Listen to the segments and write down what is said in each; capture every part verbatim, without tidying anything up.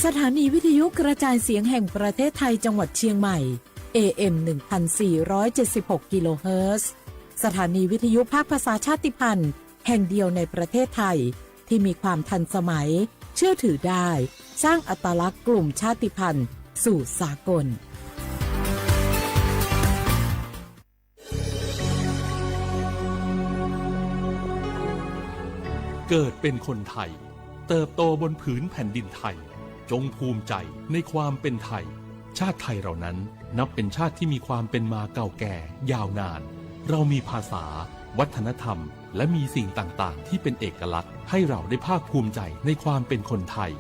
สถานีวิทยุกระจายเสียงแห่งประเทศไทยจังหวัดเชียงใหม่ เอเอ็ม หนึ่งพันสี่ร้อยเจ็ดสิบหก กิโลเฮิรตซ์ สถานีวิทยุภาคภาษาชาติพันธุ์แห่งเดียวในประเทศไทย ที่มีความทันสมัย เชื่อถือได้ สร้างอัตลักษณ์กลุ่มชาติพันธุ์สู่สากล เกิดเป็นคนไทย เติบโตบนผืนแผ่นดินไทย จงภูมิใจในความเป็นไทย ชาติไทยเรานั้นนับเป็นชาติที่มีความเป็นมาเก่าแก่ยาวนาน เรามีภาษา วัฒนธรรม และมีสิ่งต่างๆ ที่เป็นเอกลักษณ์ ให้เราได้ภาคภูมิใจในความเป็นคนไทย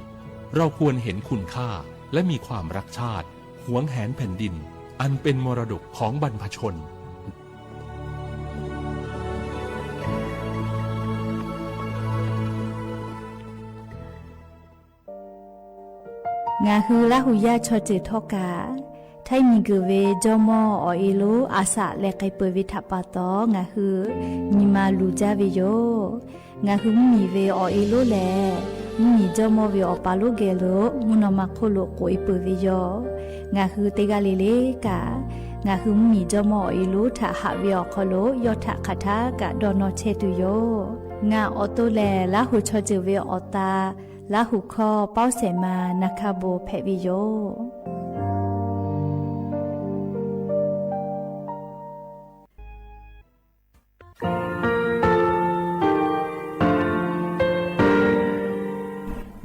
เราควรเห็นคุณค่า และมีความรักชาติ หวงแหนแผ่นดิน อันเป็นมรดกของบรรพชน งาฮือละหูย่าชอเจอท่อกา ไท้มีเกิดเว จอมอ ออเอโล อาสะแลไกเปิดเวทะปาตอ งาฮือ มีมาลูจ้าเวโย งาฮือมีเวออเอโลแล มีจอมอเวออปาโลแกโล มุนอมาโคโลโกเอเปิดเวโย งาฮือเตกาเลเลกา งาฮือมีจอมอ ออเอโล ทะหะเวออคอโล ยอดทะคาถากะดอนอแชตุโย งาออโตแล ละหูชอเจอเวออตา ละหูคอ เป้าแสมา นาคาโบแผะเวโย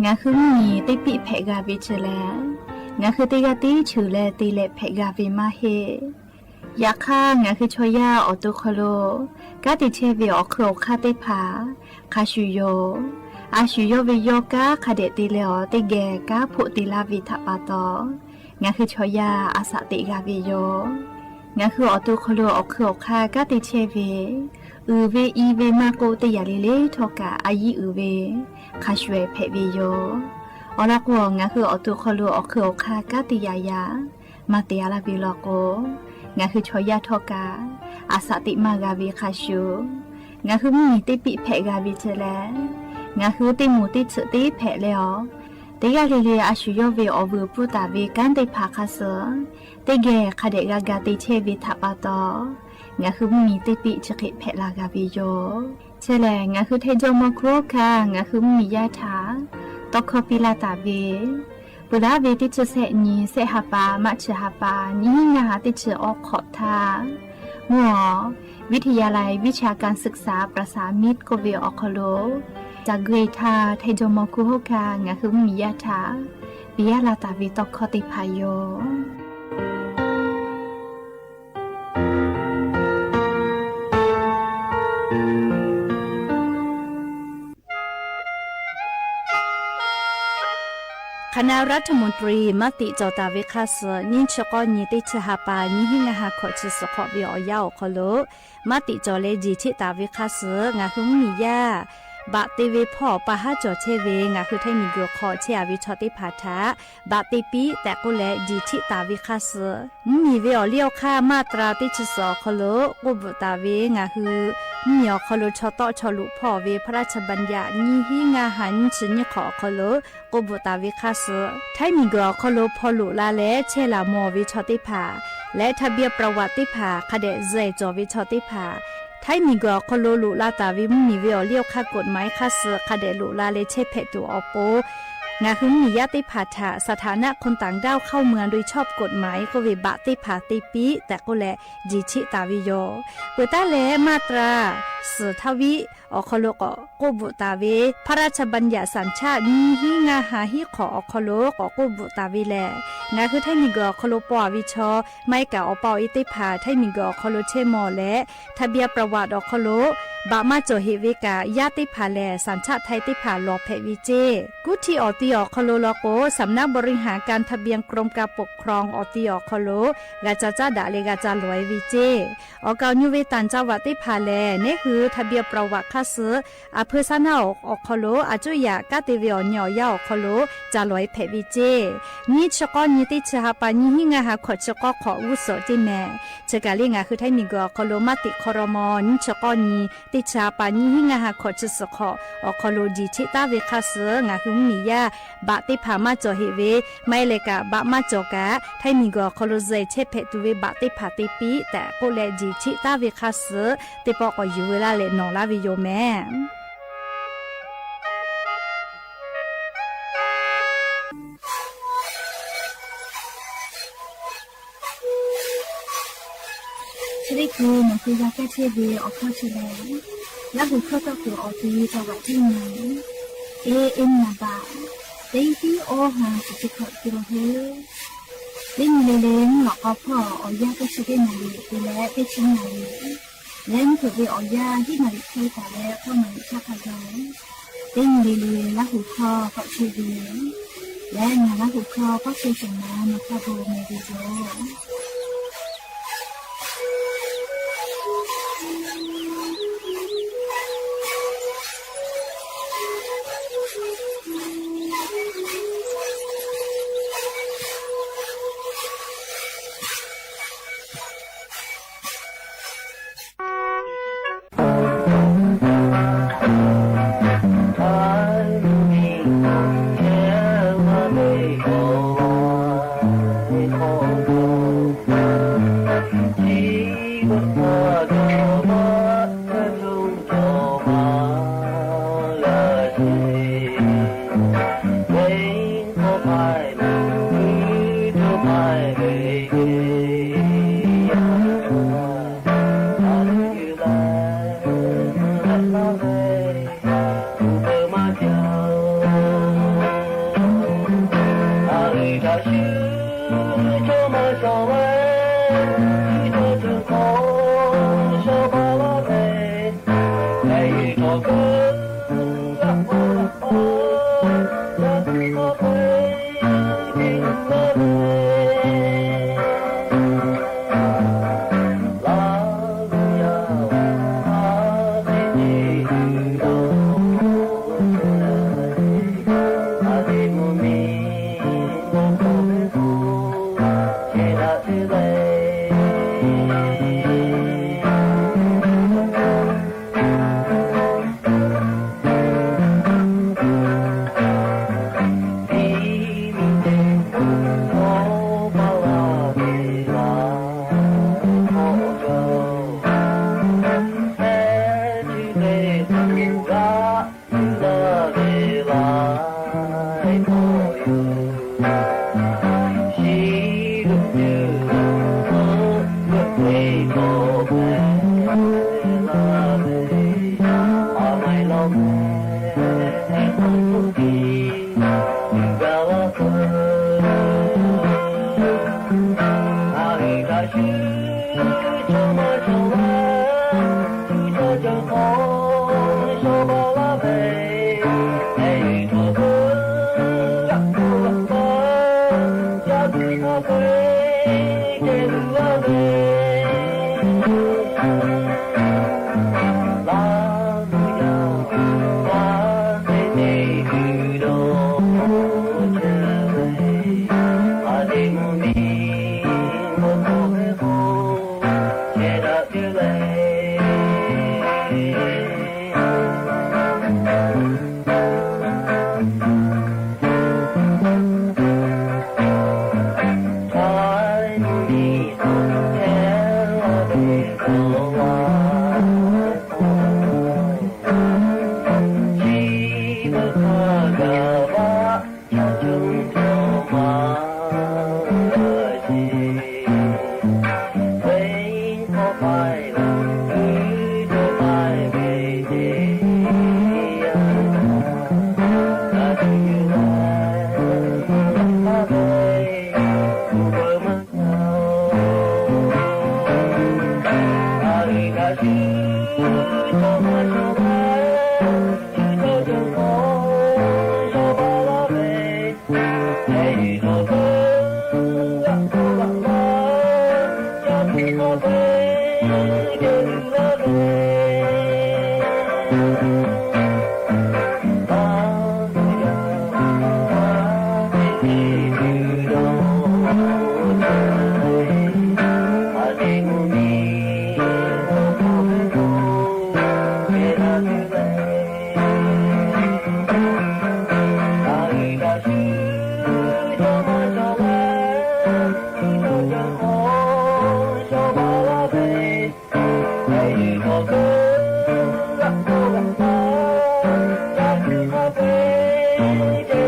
งาฮือมีเตปิแผะกาเวเจอแล งาฮือเตกาตี้ฉือแลเตแลแผะกาเวมาเฮ ยะค่า งาฮือชอย่าออโตคอโล ก้าติเชเวออคือออค่าเตผา คาชูโย อาชูโยเวยอก้า คาเดะเตแลออเตแกก้า โผเตลาเวทะปาตอ งาฮือชอย่า อาสะเตกาเวโย งาฮือออโตคอโล ออคือออค่า ก้าติเชเว อือเวอีเวมาโกเตยาเลเลท่อกา อายีอือเว คาชวยแผะเวโย ออละกัว งาฮือออโตคอโล ออคือออค่า ก้าติยายา มาเตียละเวลอโก งาฮือชอย่าท่อกา อาสะเตมากาเวคาชู งาฮือมีเตปิแผะกาเวเจอแล งาฮือเตหมู่เตเจิดเตแผะแลออ เตกาเลเล อาชูโยเวออวือปูตาเวก้านเตผาคาเสอ เตแกคาเดะกากาเตเชเวทะปาตอ งาฮือมีเตปิเจอเขะแผะลากาเวโย เจอแล งาฮือไท้จอมอคัวคา งาฮือมีย่าถา ตอคอปีลาตาเว เปื้อลาเวเตเจิดแสะนีแสะหาปา มะเจิดหาปา นี้งาหาเตเจิดออกขอดทา มัว วิทยาลัยวิชาการศึกษาประสานมิตร โกเวออคอโล จากเกยทา ไท้จอมอคัวคา งาฮือมีย่าถา ปิยะลาตาเวตอคอเตผาโย คณะรัฐมนตรีมติจ่อตาเวคาเสอ นี้เชกอนีเตเจิดหาปา นี้งาหาขอดเจิดสะเคาะเวออย่าออคอโล มติจ่อแลจีเชตาเวคาเสอ งาฮือมีย่า บะเตเวพ่อปาห้าจ่อเชเว งาฮือไท้มีเกอขอเชอาเวชอเตผาทะ บะเตปิ แต่ก็แลจีเชตาเวคาเสอ มีเวออเลี้ยวค่ามาตราเตเจิดสะเคาะโล โกบุตาเว งาฮือ มีออคอโลชอเตาะชอลุพ่อเวพระราชบัญญัติ นี้งาหานี้เจิดนี้ขอออคอโล โกบุตาเวคาเสอ ไท้มีเกอออคอโลพอลุลาแล เชลามัวเวชอเตผา และทะเบียนประวัติเตผา คาเดะเจยจ่อเวชอเตผา ไท้มีเกอออคอโลลุลาตาเว มีเวออเลี้ยวค่ากฎหมายคาเสอ คาเดะลุลาแลเชแผะตูออโป งาฮือมีย่าเตผาทะ สถานะคนต่างด้าวเข้าเมืองโดยชอบกฎหมาย โกเวบะเตผาเตปิ แต่ก็แลจีเชตาเวโย เปื้อต้านแลมาตรา เสอทวิ ออคอโลก็โกบุตาเว พระราชบัญญัติสัญชาติ นี้งาหาฮีขอออคอโลก็โกบุตาเวแล งาฮือไท้มีเกอออคอโลปออาเวชอ ไม้กาออปอเอเตผา ไท้มีเกอออคอโลเชมอแล ทะเบียนประวัติออคอโล บะมาจ่อเหตุเวกา ย่าเตผาแล สัญชาติไทยเตผาหลอแผะเวเจ้ กู้ที่ออตีออคอโลลอโก สำนักบริหารการทะเบียนกรมการปกครองออตีออคอโล กาจาจ้าดะเลกาจาหลวยเวเจ้ ออเก่ายูเวต่างจังหวัดเตผาแล เนหือทะเบียนประวัติคาเสอ อำเภอซะหน้าอกออคอโล อาจุยะก้าเตเวออเนียออย่าออคอโล จาหลวยแผะเวเจ้ นี้เชกอ เตชะ หาปา ยี่ ห้า ห้า หา ขอ เจ็ด เก้า ขอ อู้ สอง เจ็ด แหม เจอกั๋นเล่นงาน คือไทยมีเกิด ขอรบ มติ ครม. ยี่ สิบ เก้า นี้ เตชะ หาปา ยี่ ห้า ห้า ขอ เจ็ด สิบ ขอ ขอรบ ดีเช็คต้านเวคาซื้อ งาน คือมีย่า บะเต๊ผา มาจ่อเหตุเว ไม่เลยกะ บะมาจ่อกะ ไทยมีเกิด ขอรบ ใส่เช็คแผะตูเว บะเต๊ผาเต๊ปี้ แต่ก็แล ดีเช็คต้านเวคาซื้อ เต๊ปอก่อ อยู่เวลาและหนอ ลาวิโยแม่ ชะเว คือ หนังสือยาแก้เช็คเว ออกข้อเชอแล และหัวข้อก็คือ ออกทีวีจังหวัดที่หนึ่ง เอเอ็ม นาบา เต็งตี้ โอฮัง สิบเจ็ด กิโลเฮิรตซ์ เล่นเลเลงหลอกเอาพ่อ ออกยาแก้เช็คได้นาเร คือและได้ชิ้นนาเร และเผื่อไปออกยาที่นาเรไทยตาและพ่อนาเรชาติไทย เล่นเลเลงละหัวข้อก็เชอเว และงานละหัวข้อก็เชอส่งมา มาค่ะ โบเมดีโจ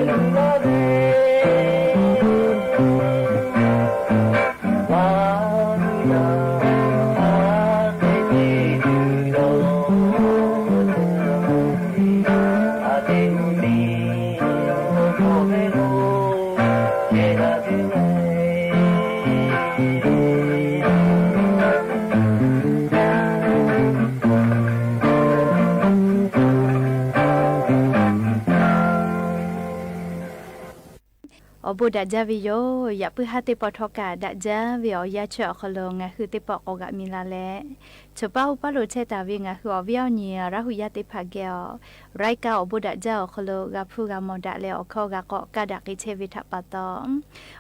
အိၣ်ဘူးဒၣ်ကၠၢဝ်းဝဲယိာ် ယၣ်ပုၢ်ဟၢ်သ့ၣ်တဖၣ် ထီၣ်ကၢ်ဒၣ်ကၠၢဝ်းဝဲ အီၣ်ယၢ်ဆၢအီၤခီလိာ် ငါဟုသ့ၣ်တဖၣ်ကိးဂၤမံၤလၢ်လၢ် ဆိပာ်ဟူပာ်လိာ်ဆဲးတၢ်ဝဲ ငါဟုအီၣ်ဝဲအီၣ်ညီ ရၢ်ဟူယၢ်သ့ၣ်တဖၣ်ကဲအီၤ ရၢးကၢ်အိၣ်ဘူးဒၣ်ကၠၢဝ်းအီၤခီလိာ် ဂၤဖုဂၤမီၢ်ဒၣ်လဲာ် အိၣ်ခီဂၤကီး ကၢ်ဒၣ်က့ၤဆဲးဝဲထၣ်ပာ်တီ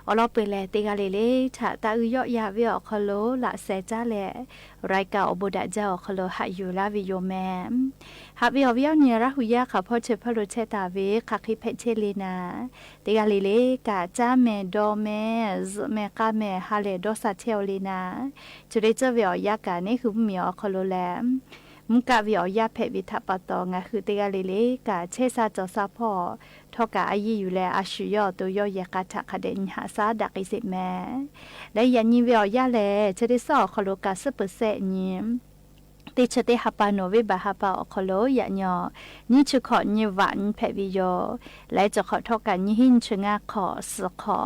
အိၣ်လီၤပှဲၤလဲၣ် တဂၤလၢ်လၢ် ထၣ်တၢ်အုယီၣ်ယၢ်ဝဲအီၤခီလိာ် လၢ်စဲးတၢ်လဲၣ် ရၢးကၢ်အိၣ်ဘူးဒၣ်ကၠၢဝ်းအီၤခီလိာ် ဟးယူၢ်လၢ်ဝဲယိာ်မဲ ဟးဝဲအီၣ်ဝဲအီၣ်ညီ ရၢ်ဟူယၢ်ခီဖီ ဆိပာ်လိာ်ဆဲးတၢ်ဝဲ ခးဃ့ဖဲးဆဲးလံနၤ တဂၤလၢ်လၢ် ကၢ်ကၠၢမဲာ်ဒီးမဲာ် စၢးမဲာ်ကၢ်မဲာ် ဟးလဲၢ်ဒီးစးထဲအီၤလံနၤ ဆိဒ့ကၠၢဝဲအီၣ်ယၢ်ကၢ်န့ၣ် ဟုမ့ၢ်အီၤခီလိာ်လဲၣ် မူကၣ်ဝဲအီၣ်ယၢ်ဖဲးဝဲထၣ်ပာ်တီ ငါဟုတဂၤလၢ်လၢ် ကၢ်ဆဲးစးစီၤစးဖီ ထီၣ်ကၢ်အယံာ်ယူၢ်လၢ် အဆူၣ်ယီၣ်အသိယီၣ် ယဲၢ်ကၢ်ထၣ်ခးဒဲး နံၣ်ဟးစးဒၣ်က့ၤစ့းမဲ လၢယၣ်ညီဝဲအီၣ်ယၢ်လဲၣ် ဆိဒ့စီအီၤခီလိာ် ကၢ်စ့းပၢၢ်ဆဲးအညီ သ့ဆိသ့ဟးပာ်နီၣ်ဝဲဘၣ်ဟးပာ်အီၤခီလိာ် ယၣ်ညီ နံၣ်ဆူၣ်ခီၣ်နံၣ်ဝးနံၣ်ဖဲးဝဲယိာ် လၢကၠီၣ်ခီၣ်ထီၣ်ကၢ်နံၣ်ဟံၣ် နံၣ်ဆူၣ်ငါခီၣ် စူၣ်ခီၣ်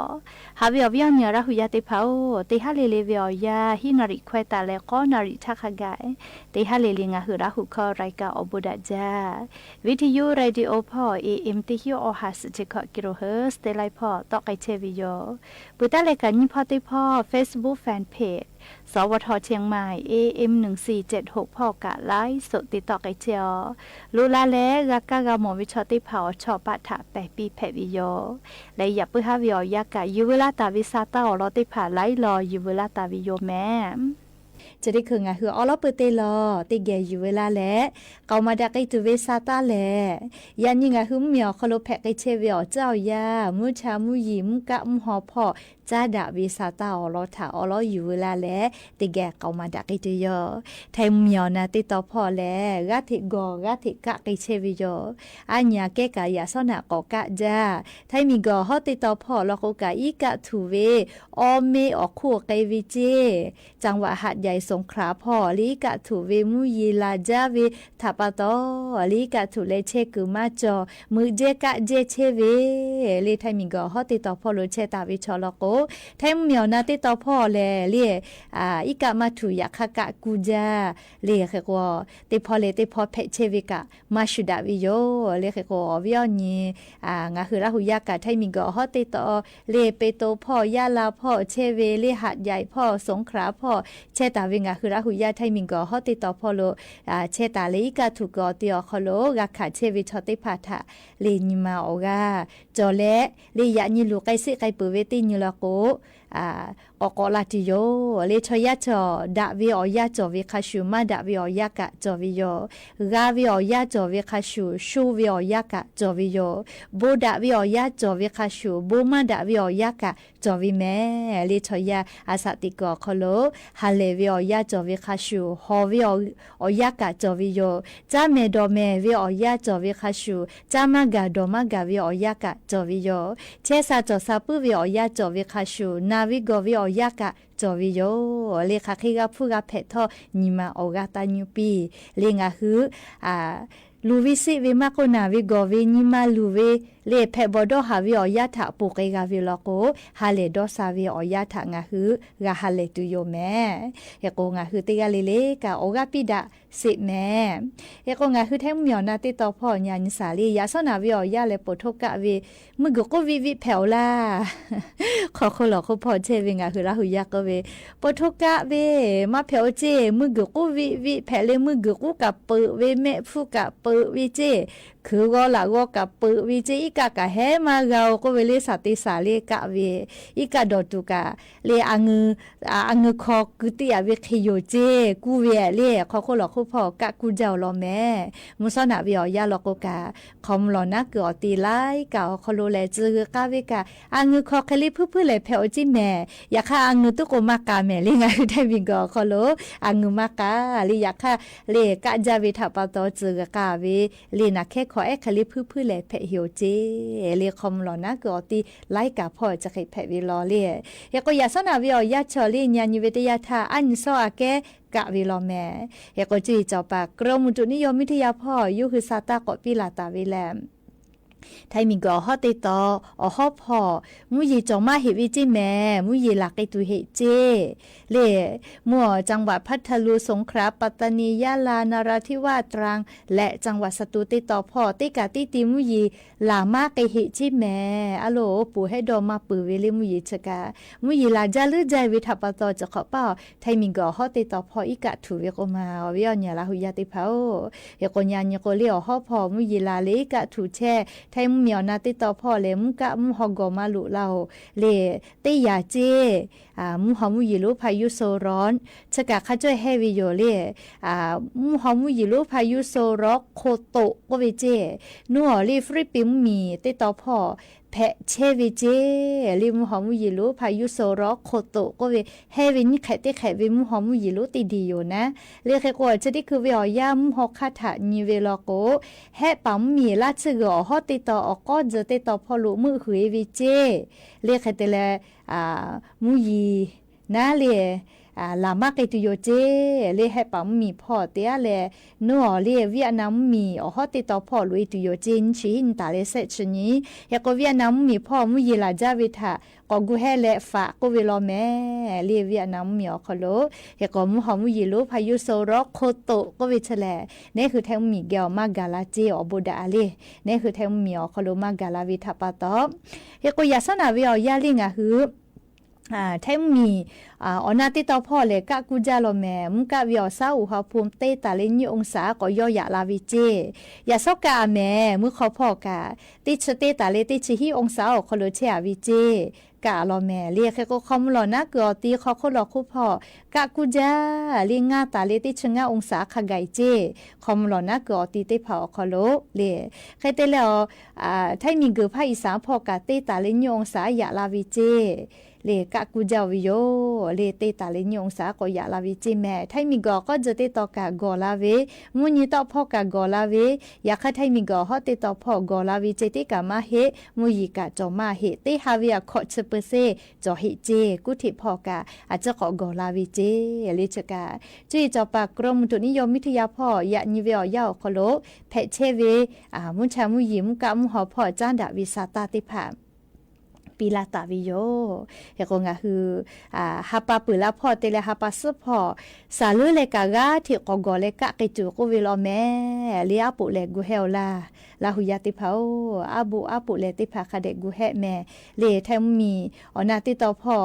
ဟးဝဲအီၣ်ဝဲအီၣ်ညီ ရၢ်ဟူယၢ်သ့ၣ်တဖၣ်ဧၢ တဟးလၢ်လၢ်ဝဲအီၣ်ယၢ် ဟံၣ်နၣ်ရံၣ်ခွဲးသးလၢ ဃိးနၣ်ရံၣ်ထၣ်ခးဂၤ တဟးလၢ်လၢ် ငါဟုရၢ်ဟူခီ ရၢးကၢ်အိၣ်ဘူးဒၣ်ကၠၢဝ်း ဝံထယု ရေဒီယိဖီၣ် AM တစ်ဆံ အဟးစံး ဆံးခီၣ်ကံရိၣ်ဟၢ စတဲးလဲးဖီၣ် တီၣ်က့ၤဆဲးဝဲယိာ် ပုၢ်တၢ်လဲၤကၢ်နံၣ်ဖီသ့ၣ်တဖၣ် Facebook Fan Page สวท เชียงใหม่ AM หนึ่งสี่เจ็ดหก ဖီၣ် ကၢ် Live ဆိး သ့တီၣ်က့ၤဆဲးအီၤ လိၣ်လၢ်လၢ် ဂၤကၢ်ဂၤမီၢ်ဝဲဆီသ့ၣ်တဖၣ် အီၣ်ဆီၣ်ပာ်ထၣ်ပဲာ်ပံဖဲးဝဲယိာ် လၢယၣ်ပုၢ်ဟၢ်ဝဲအီၣ်ယၢ်ကၢ် ယူၢ်ဝဲလၢ်တၢ်ဝဲ စးတၢ်အီၣ်လီၤသ့ၣ်တဖၣ် လၢ်လီၤ ယူၢ်ဝဲလၢ်တၢ်ဝဲယိာ်မဲ ဆိဒ့ခုၣ် ငါဟုအီၣ်လီၤပၢၢ်သ့လီၤ သ့ၣ်ဂဲၤ ယူၢ်ဝဲလၢ်လဲၣ် ကိးမၤဒၣ်က့ၤတုၤဝဲ စးတၢ်လဲၣ် ယၣ်ညီ ငါဟုမ့ၢ်အီၣ်ခီလိာ် ဖဲးက့ၤဆဲးဝဲအီၣ် ကၠၢအီၣ်ယၢ် မူဆါမူယံာ် မူကၣ်မူဟီၣ်ဖီၣ် ကၠၢဒၣ်ဝဲ စးတၢ်အီၣ်လီၤထၣ်အီၣ်လီၤ ယူၢ်ဝဲလၢ်လဲၣ် သ့ၣ်ဂဲၤ ကိးမၤဒၣ်က့ၤတုၤယိာ် ထဲမုၢ်မံၤအီၣ်နၤသ့ၣ်တဖၣ်လဲၣ် ဂၤသ့ၣ်ဂီၤ ဂၤသ့ၣ်ကၣ်က့ၤဆဲးဝဲယိာ် အါနံၣ်အကဲကၢ် ယၣ်စီနၢ်ကိးကၣ်ကၠၢ ထဲမုၢ်ဂီၤဟီၣ်သ့ၣ်တဖၣ်လီၤ ကိးကၢ် အံကၣ်ထူၣ်ဝဲ အီၣ်မ့ၢ်အီၣ်ခိၣ်က့ၤဝဲစ့ จังหวัดหาดใหญ่ สงขลาဖီၣ် လၢအံကၣ်ထူၣ်ဝဲ မူယံာ်လၢ်ကၠၢ်ဝဲ ထၣ်ပာ်တီ လၢအံကၣ်ထူၣ်လဲၤဆဲးကုၢ်မၤကၠီၣ် မုာ်ကၠဲကၣ်ကၠဲဆဲးဝဲ လၢထဲမုၢ်ဂီၤဟီၣ်သ့ၣ်တဖၣ်လိာ် ဆဲးတၢ်ဝဲဆီလီၤကိး ထဲမုၢ်မံၤအီၣ်နၤသ့ၣ်တဖၣ်လဲၣ် လၢ အံကၣ်မၤထူၣ် ယၣ်ခါကၣ်ကူကၠၢ လၢဃဲးကိး သ့ၣ်ဖီလဲၣ်သ့ၣ်ဖီ ဖဲးဆဲးဝဲကၣ် မၤဆူၣ်ဒၣ်ဝဲယိာ် လၢဃဲးကိးအီၣ်ဝဲအီၣ်ညီ ငါဟုရၢ်ဟူယၢ်ကၣ် ထဲမုၢ်ဂီၤဟီၣ်သ့ၣ်တဖၣ် လၢပဲတိဖီၣ် ယၢ်လၢ်ဖီၣ် ဆဲးဝဲ လၢဟးဒ်ယဲၢ်ဖီၣ် สงขลาဖီၣ် ဆဲးတၢ်ဝဲ ငါဟုရၢ်ဟူယၢ် ထဲမုၢ်ဂီၤဟီၣ်သ့ၣ်တဖၣ်လိာ် ဆဲးတၢ်လၢအံကၣ်ထူၣ်ကီးသ့အီၤခီလိာ် ဂၤခးဆဲးဝဲဆီသ့ၣ်တဖၣ်ထၣ် လၢနံၤမၤအီၣ်ဂၤ ကၠီၣ်လဲၣ် လၢယၣ်ညီလူၤကဲစ့ၣ်ကဲပၢၢ်ဝဲသ့ၣ်ညိလီၤကိး ကိးကိးလၢ်တုၤယိာ် လၢဆီယၢ်ဆီၣ် ဒၣ်ဝဲအီၣ်ယၢ်ကၠီၣ်ဝဲခါဆူၣ် မၤဒၣ်ဝဲအီၣ်ယၢ်ကၣ်ကၠီၣ်ဝဲယိာ် ဂၤဝဲအီၣ်ယၢ်ကၠီၣ်ဝဲခါဆူၣ် ဆိဝဲအီၣ်ယၢ်ကၣ်ကၠီၣ်ဝဲယိာ် ဘိးဒၣ်ဝဲအီၣ်ယၢ်ကၠီၣ်ဝဲခါဆူၣ် ဘိးမၤဒၣ်ဝဲအီၣ်ယၢ်ကၣ်ကၠီၣ်ဝဲမဲာ် လၢဆီယၢ်အစးသံၣ်ကိးခီလိာ် ဟးလဲၢ်ဝဲအီၣ်ယၢ်ကၠီၣ်ဝဲခါဆူၣ် ဟီၣ်ဝဲအီၣ် အီၣ်ယၢ်ကၣ်ကၠီၣ်ဝဲယိာ် ကၠၢမဲာ်ဒီးမဲာ်ဝဲအီၣ်ယၢ်ကၠီၣ်ဝဲခါဆူၣ် ကၠၢမၤဂၤဒီးမၤဂၤဝဲအီၣ်ယၢ်ကၣ်ကၠီၣ်ဝဲယိာ် ဆဲးစၢ်စီၤစၢ်ပုၢ်ဝဲအီၣ်ယၢ်ကၠီၣ်ဝဲခါဆူၣ် နၢ်ဝဲဂီၤဝဲအီၣ်ယၢ်ကၣ်ကၠီၣ်ဝဲယိာ် လၢဃးဃ့ဂၤဖုဂၤဖဲးထီၣ် နံၤမၤအီၣ်ဂၤတၢ်ညူပံ လၢငါဟု လူၤဝဲစ့ၣ်ဝဲ မၤကိးနၢ်ဝဲဂီၤဝဲ နံၤမၤလူၤဝဲ လၢဖဲးဘီၣ်ဒီးဟးဝဲအီၣ်ယၢ်ထၣ် ပူၤက့ၤဂၤဝဲလီၤကိး ဟးလဲၢ်ဒီးစးဝဲအီၣ်ယၢ်ထၣ် ငါဟု ဂၤဟးလဲၢ်တုၤယိာ်မဲာ် ဃဲးကိး ငါဟုတဂၤလၢ်လၢ် ကၢ်အီၣ်ဂၤပံဒၣ်စ့ၣ်မဲာ် ဃဲးကိး ငါဟုထဲမုၢ်မံၤအီၣ်နၤသ့ၣ်တဖၣ် ညါနံၣ်စၢ်လံ ယၣ်စီနၢ်ဝဲအီၣ်ယၢ်လၢ ပိာ်ထိကၣ်ဝဲ မုၢ်ဂုာ်ကူဝံၣ်ဝံၣ်ဖဲးအီၤလၢ် ခီခိၣ်လီၤခိၣ်ဖီၣ်ဆဲးဝဲ ငါဟုရၢ်ဟူယၢ်ကိးဝဲ ပိာ်ထိကၣ်ဝဲ မၤဖဲးအီၤစ့ၣ် မုၢ်ဂုာ်ကူဝံၣ်ဝံၣ် ဖဲးလၢမုၢ်ဂုာ်ကူကပၢၤဝဲ မဲးဖူကပၢၤဝဲစ့ၣ် ခုဂီၤလၢဂီၤကပၢၤဝဲစ့ၣ် အံကၣ်ကဟဲမၤဂၤအီၤကိးဝဲလၢ စးသ့စးလၢကၣ်ဝဲ အံကၣ်ဒီးတူၢ်ကၣ် လၢအငုာ် အငုာ်ခီကုသံၣ်အဝဲခံယိာ်စ့ၣ် ကူဝဲလၢ ခီခိၣ်လီၤခိၣ်ဖီၣ် ကၣ်ကူကၠၢ်အီၤလီၤမဲာ် မုၢ်စီနၢ်ဝဲအီၣ်ယၢ်လီၤကိးကၣ် ခီမလီၤနၢ်ကုာ်အီၤတံၢ်လၢ်ကၣ်အီၤခီလိာ်လဲၣ် စၢဂ့ၤကၣ်ဝဲကၣ် အငုာ်ခီခဲလံ ဖုဖုလဲၣ် ဖဲးအီၤစ့ၣ်မဲာ် ယၣ်ခါအငုာ်သကိးမၤကၣ်မဲာ် လၢငါဟုထဲမုၢ်ဂီၤခီလိာ် အငုာ်မၤကၣ် လၢယၣ်ခါ လၢကၣ်ကၠၢ်ဝဲထၣ်ပာ်တီ စၢဂ့ၤကၣ်ဝဲ လၢနၢ်ခဲခီ ผ่อแอ๊กเขยเล่นพื้นๆ แหละแผะเหียวเจ๊ เล่นคอมลอนะ เกือออกตีไลก์ก๋าพ่อจะเขยแผะเวลอเล่น เฮโกอยากซ้อนหนาเวออกยาเฉาะเล่น ยานีเวทยาท่า อั้นซ้ออาแก้กะเวลอแม เฮโกจื้อจอปาก กรมอุตุนิยมวิทยาพ่อ ยุคือซาต้าเกาะปี้ลาต๋าเวแล ไทยมีเกาะฮอตเตต่อ ออฮอพ่อ มุ้ยเยียจ่อมาเหตุเวเจ้แม มุ้ยเยียหลากไกลตู่เหตุเจ้ เล่น มั่วจังหวัดพัทลุง สงขลา ปัตตานี ยะลา นราธิวาส ตรัง และจังหวัดสตูลเตต่อพ่อ เต๊กาตี้ตีมุ้ยเยียหลากมาไกลเหตุเจ้แม อะโหล ปู่ให้ดอมมาปือเวเล่นมุ้ยเยียเชกา มุ้ยเยียหลากจ้าลือจ้าเวทาปาตอจะขอเป้า ไทยมีเกาะฮอตเตต่อพ่อ อีกะถูเวโกมา เวียเนี่ยลาหูยาติเผา เฮโกยาเนี่ยโกเล่นออฮอพ่อ มุ้ยเยียหลากเล่นอีกะถูแช่ ไทยมุ้ยมีออนาเตต่อพ่อเล่น มุ้ยกะมุ้ยฮอก่อมาลุเล่า เล่น เต๊ยาเจ้ อ่า มุ้ยฮอมุ้ยเยียหลูพายุโซนร้อน เชกาข้าจ้อยแฮเวโยเล่น อ่า มุ้ยฮอมุ้ยเยียหลูพายุโซนร้อนโคโตะโกเวเจ้ นัวเล่น ฟิลิปปินส์มุ้ยมีเตต่อพ่อ แผะแช่เวเจ้ เล่นมุ้ยฮอมุ้ยเยียหลูพายุโซนร้อนโคโตะโกเว แฮเวนี่แขะเต๊แขะเวมุ้ยฮอมุ้ยเยียหลูตีดีโยนะ เล่นเขยกั๋วเชอตี้คือเวออกยามุ้ยฮอคาถานีเวลอโก แฮะป๋ามุ้ยมีลาดเชอเกอออกฮอตเตต่อ ออกก้อเจอเตต่อพ่อลุมุ้ยหือเวเจ้ เล่นเขยเตแล อ่า มุ้ยเยีย นาเล่น อ่า หลากมาไกลตู่โยเจ้ เล่นแฮะป๋ามุ้ยมีพ่อเต๊อะแล นัวเล่น เวียดนามมุ้ยมีออฮอตเตต่อพ่อลุยตู่โยเจ้ นี่ชีหินต๋าเล่นเสร็จชะนี้ เฮโกเวียดนามมุ้ยมีพ่อ มุ้ยเยียหลากจ้าเวทา ก็กู้แฮะแลฝากโกเวลอแม เล่นเวียดนามมุ้ยมีออคอโล เฮโกมุ้ยฮอมุ้ยเยียหลูพายุโซนร้อนโคโตะโกเวเชแล เน่คือไทยมุ้ยมีแกวมากาลาเจ้ ออโบดาเล่น เน่คือไทยมุ้ยมีออคอโลมากาลาเวทาปาตอ เฮโกอยากซ้อนหนาเวออกยาเล่นงาหื้อ อ่า ไทยมุ้ยมี อ่า ออนาเตต่อพ่อเล่นกะกู้จ้าลอแม มุ้ยกะเวออกซ้าอุณหภูมิเต๊ต๋าเล่นยี่องศา ก็ย่อหยาลาเวเจ้ อยากซ้อนกะแม มุ้ยขอพ่อกา เต๊เชอเต๊ต๋าเล่นเต๊เชอฮี่องศา ออคอโลเชอาเวเจ้ กะลอแม เล่นเขยกั๋วคอมลอนะ เกือออกตีคอโคลอคู่พ่อ กะกู้จ้า เล่นงาต๋าเล่นเต๊เชองาองศา คาไก่เจ้ คอมลอนะ เกือออกตีเต๊ผาออคอโล เล่น เขยเตแล อ่า ไทยมีเกอภาคอีสานพ่อกา เต๊ต๋าเล่นยี่องศา หยาลาเวเจ้ เล่นกะกู้จ้าเวโย เล่นเต๊ต๋าเล่นยี่องศา ก็หยาลาเวเจ้แม ไทยมีเกอก็เจอเตต่อกาก่อลาเว มุ้ยเยียเตาะพ่อกาก่อลาเว อยากใค่ไทยมีเกอฮอตเตต่อพ่อก่อลาเวเจ้ เต๊กามาเหตุ มุ้ยเยียกาจ่อมาเหตุ เต๊ฮาเวอะขอเชอเปอร์เซ่ จ่อเหตุเจ้ กู้เต๊พ่อกา อาจจะก็ก่อลาเวเจ้ เล่นเชกา จื้อจอปาก กรมอุตุนิยมวิทยาพ่อ ยานีเวออกยาออคอโล แผะแช่เว อ่า มุ้ยชามุ้ยเยีย มุ้ยกะมุ้ยฮอพ่อ จ้านดาเวซาต้าเต๊ผา ปี้ลาต๋าเวโย เฮโกงาหื้อ อ่า ฮาปาปือลาพ่อเตแล ฮาปาซื้อพ่อ สาลือแลกาก้า เต๊ก็ก่อแลกะไกลตู่โกเวลอแม เล่นอะปุแลกู้แฮวลา ลาหูยาเต๊ผา อะบุอะปุแลเต๊ผา คาแดะกู้แฮแม เล่นไทยมุ้ยมี ออนาเตต่อพ่อ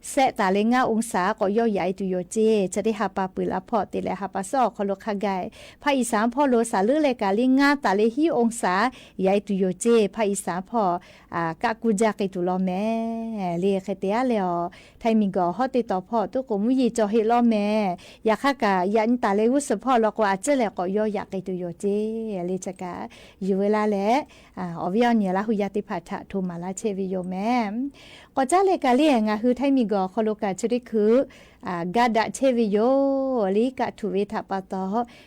แซะต๋าเล่นงาองศา ก็ย่อหยาไอตู่โยเจ้ จะได้ฮาปาปือลาพ่อเตแล ฮาปาซื้อออคอโลคาไก่ ภาคอีสานพ่อโล สาลือแลกาเล่นงาต๋าเล่นฮี่องศา หยาไอตู่โยเจ้ ภาคอีสานพ่อ อ่า กะกู้จ้าไกลตู่ลอแม เล่นเขยเตอะแล ไทยมีเกอฮอตเตต่อพ่อ ตุ๊กโกมุ้ยเยียจ่อเหตุลอแม อยากใค่กา หยาต๋าเล่นวุ้นเส้นพ่อ ลอก็อาจจะแลก็ย่อหยาไกลตู่โยเจ้ เล่นเชกา อยู่เวลาแล อ่า ออเวียเนี่ยลาหูยาเต๊ผาถะ โทรมาลาเชเวโยแม ก็จ้าเล่นกาเล่นงาหื้อไทยมีเกอคอโลกา เชอตี้คือ อ่า กาดะเชเวโย เล่นกะถูเวทาปาตอ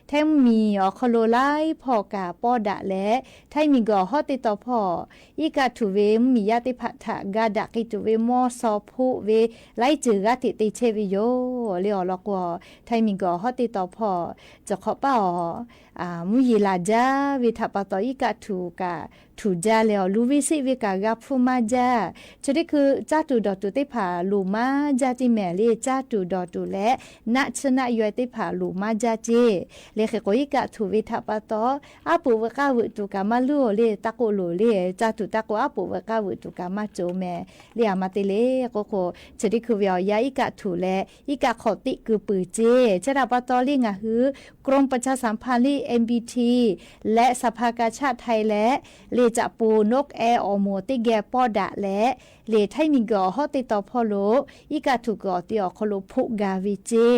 ไทยมุ้ยมีออคอโลไลพ่อกาป้อดะแล ไทยมีเกอฮอตเตต่อพ่อ อีกะถูเวมุ้ยมียาเต๊ผาถะ กาดะไกลตู่เว มอซอพุเว ไลจื้อกาเต๊เตเชเวโย เล่นออลอกกั๋ว ไทยมีเกอฮอตเตต่อพ่อ จะขอเป้า อ่า มุ้ยเยียหลากจ้าเวทาปาตอ อีกะถูกา ถูกจ้าแล้ว ลูวิสิเวกากาพูมาจ้า เชอตี้คือ จ้าตู่ดอตู่เต๊ผา ลูมาจ้าตี้แม เล่นจ้าตู่ดอตู่แล นะเชอะนะยอยเต๊ผา ลูมาจ้าเจ้ เล่นเขยกั๋วอีกะถูเวทาปาตอ อะปุเวกาเวอะ ถูกามาลู่ เล่นตะโกโล เล่นจ้าตู่ตะโก อะปุเวกาเวอะ ถูกามาโจแม เล่นอะมาเตเล่ โกโก เชอตี้คือเวออกยาอีกะถูแล อีกะขอติ๊กกือปือเจ้ เชอตี้ปาตอเล่นงาหื้อ กรมประชาสัมพันธ์ เล่น เอ็มบีที และสภากาชาดไทยแล เล่นจะปูนกแอออหมูตี้แกป้อดะแล เล่นไทยมีเกอฮอตเตต่อพ่อโล อีกะถูกเกอตีออคอโลพุกาเวเจ้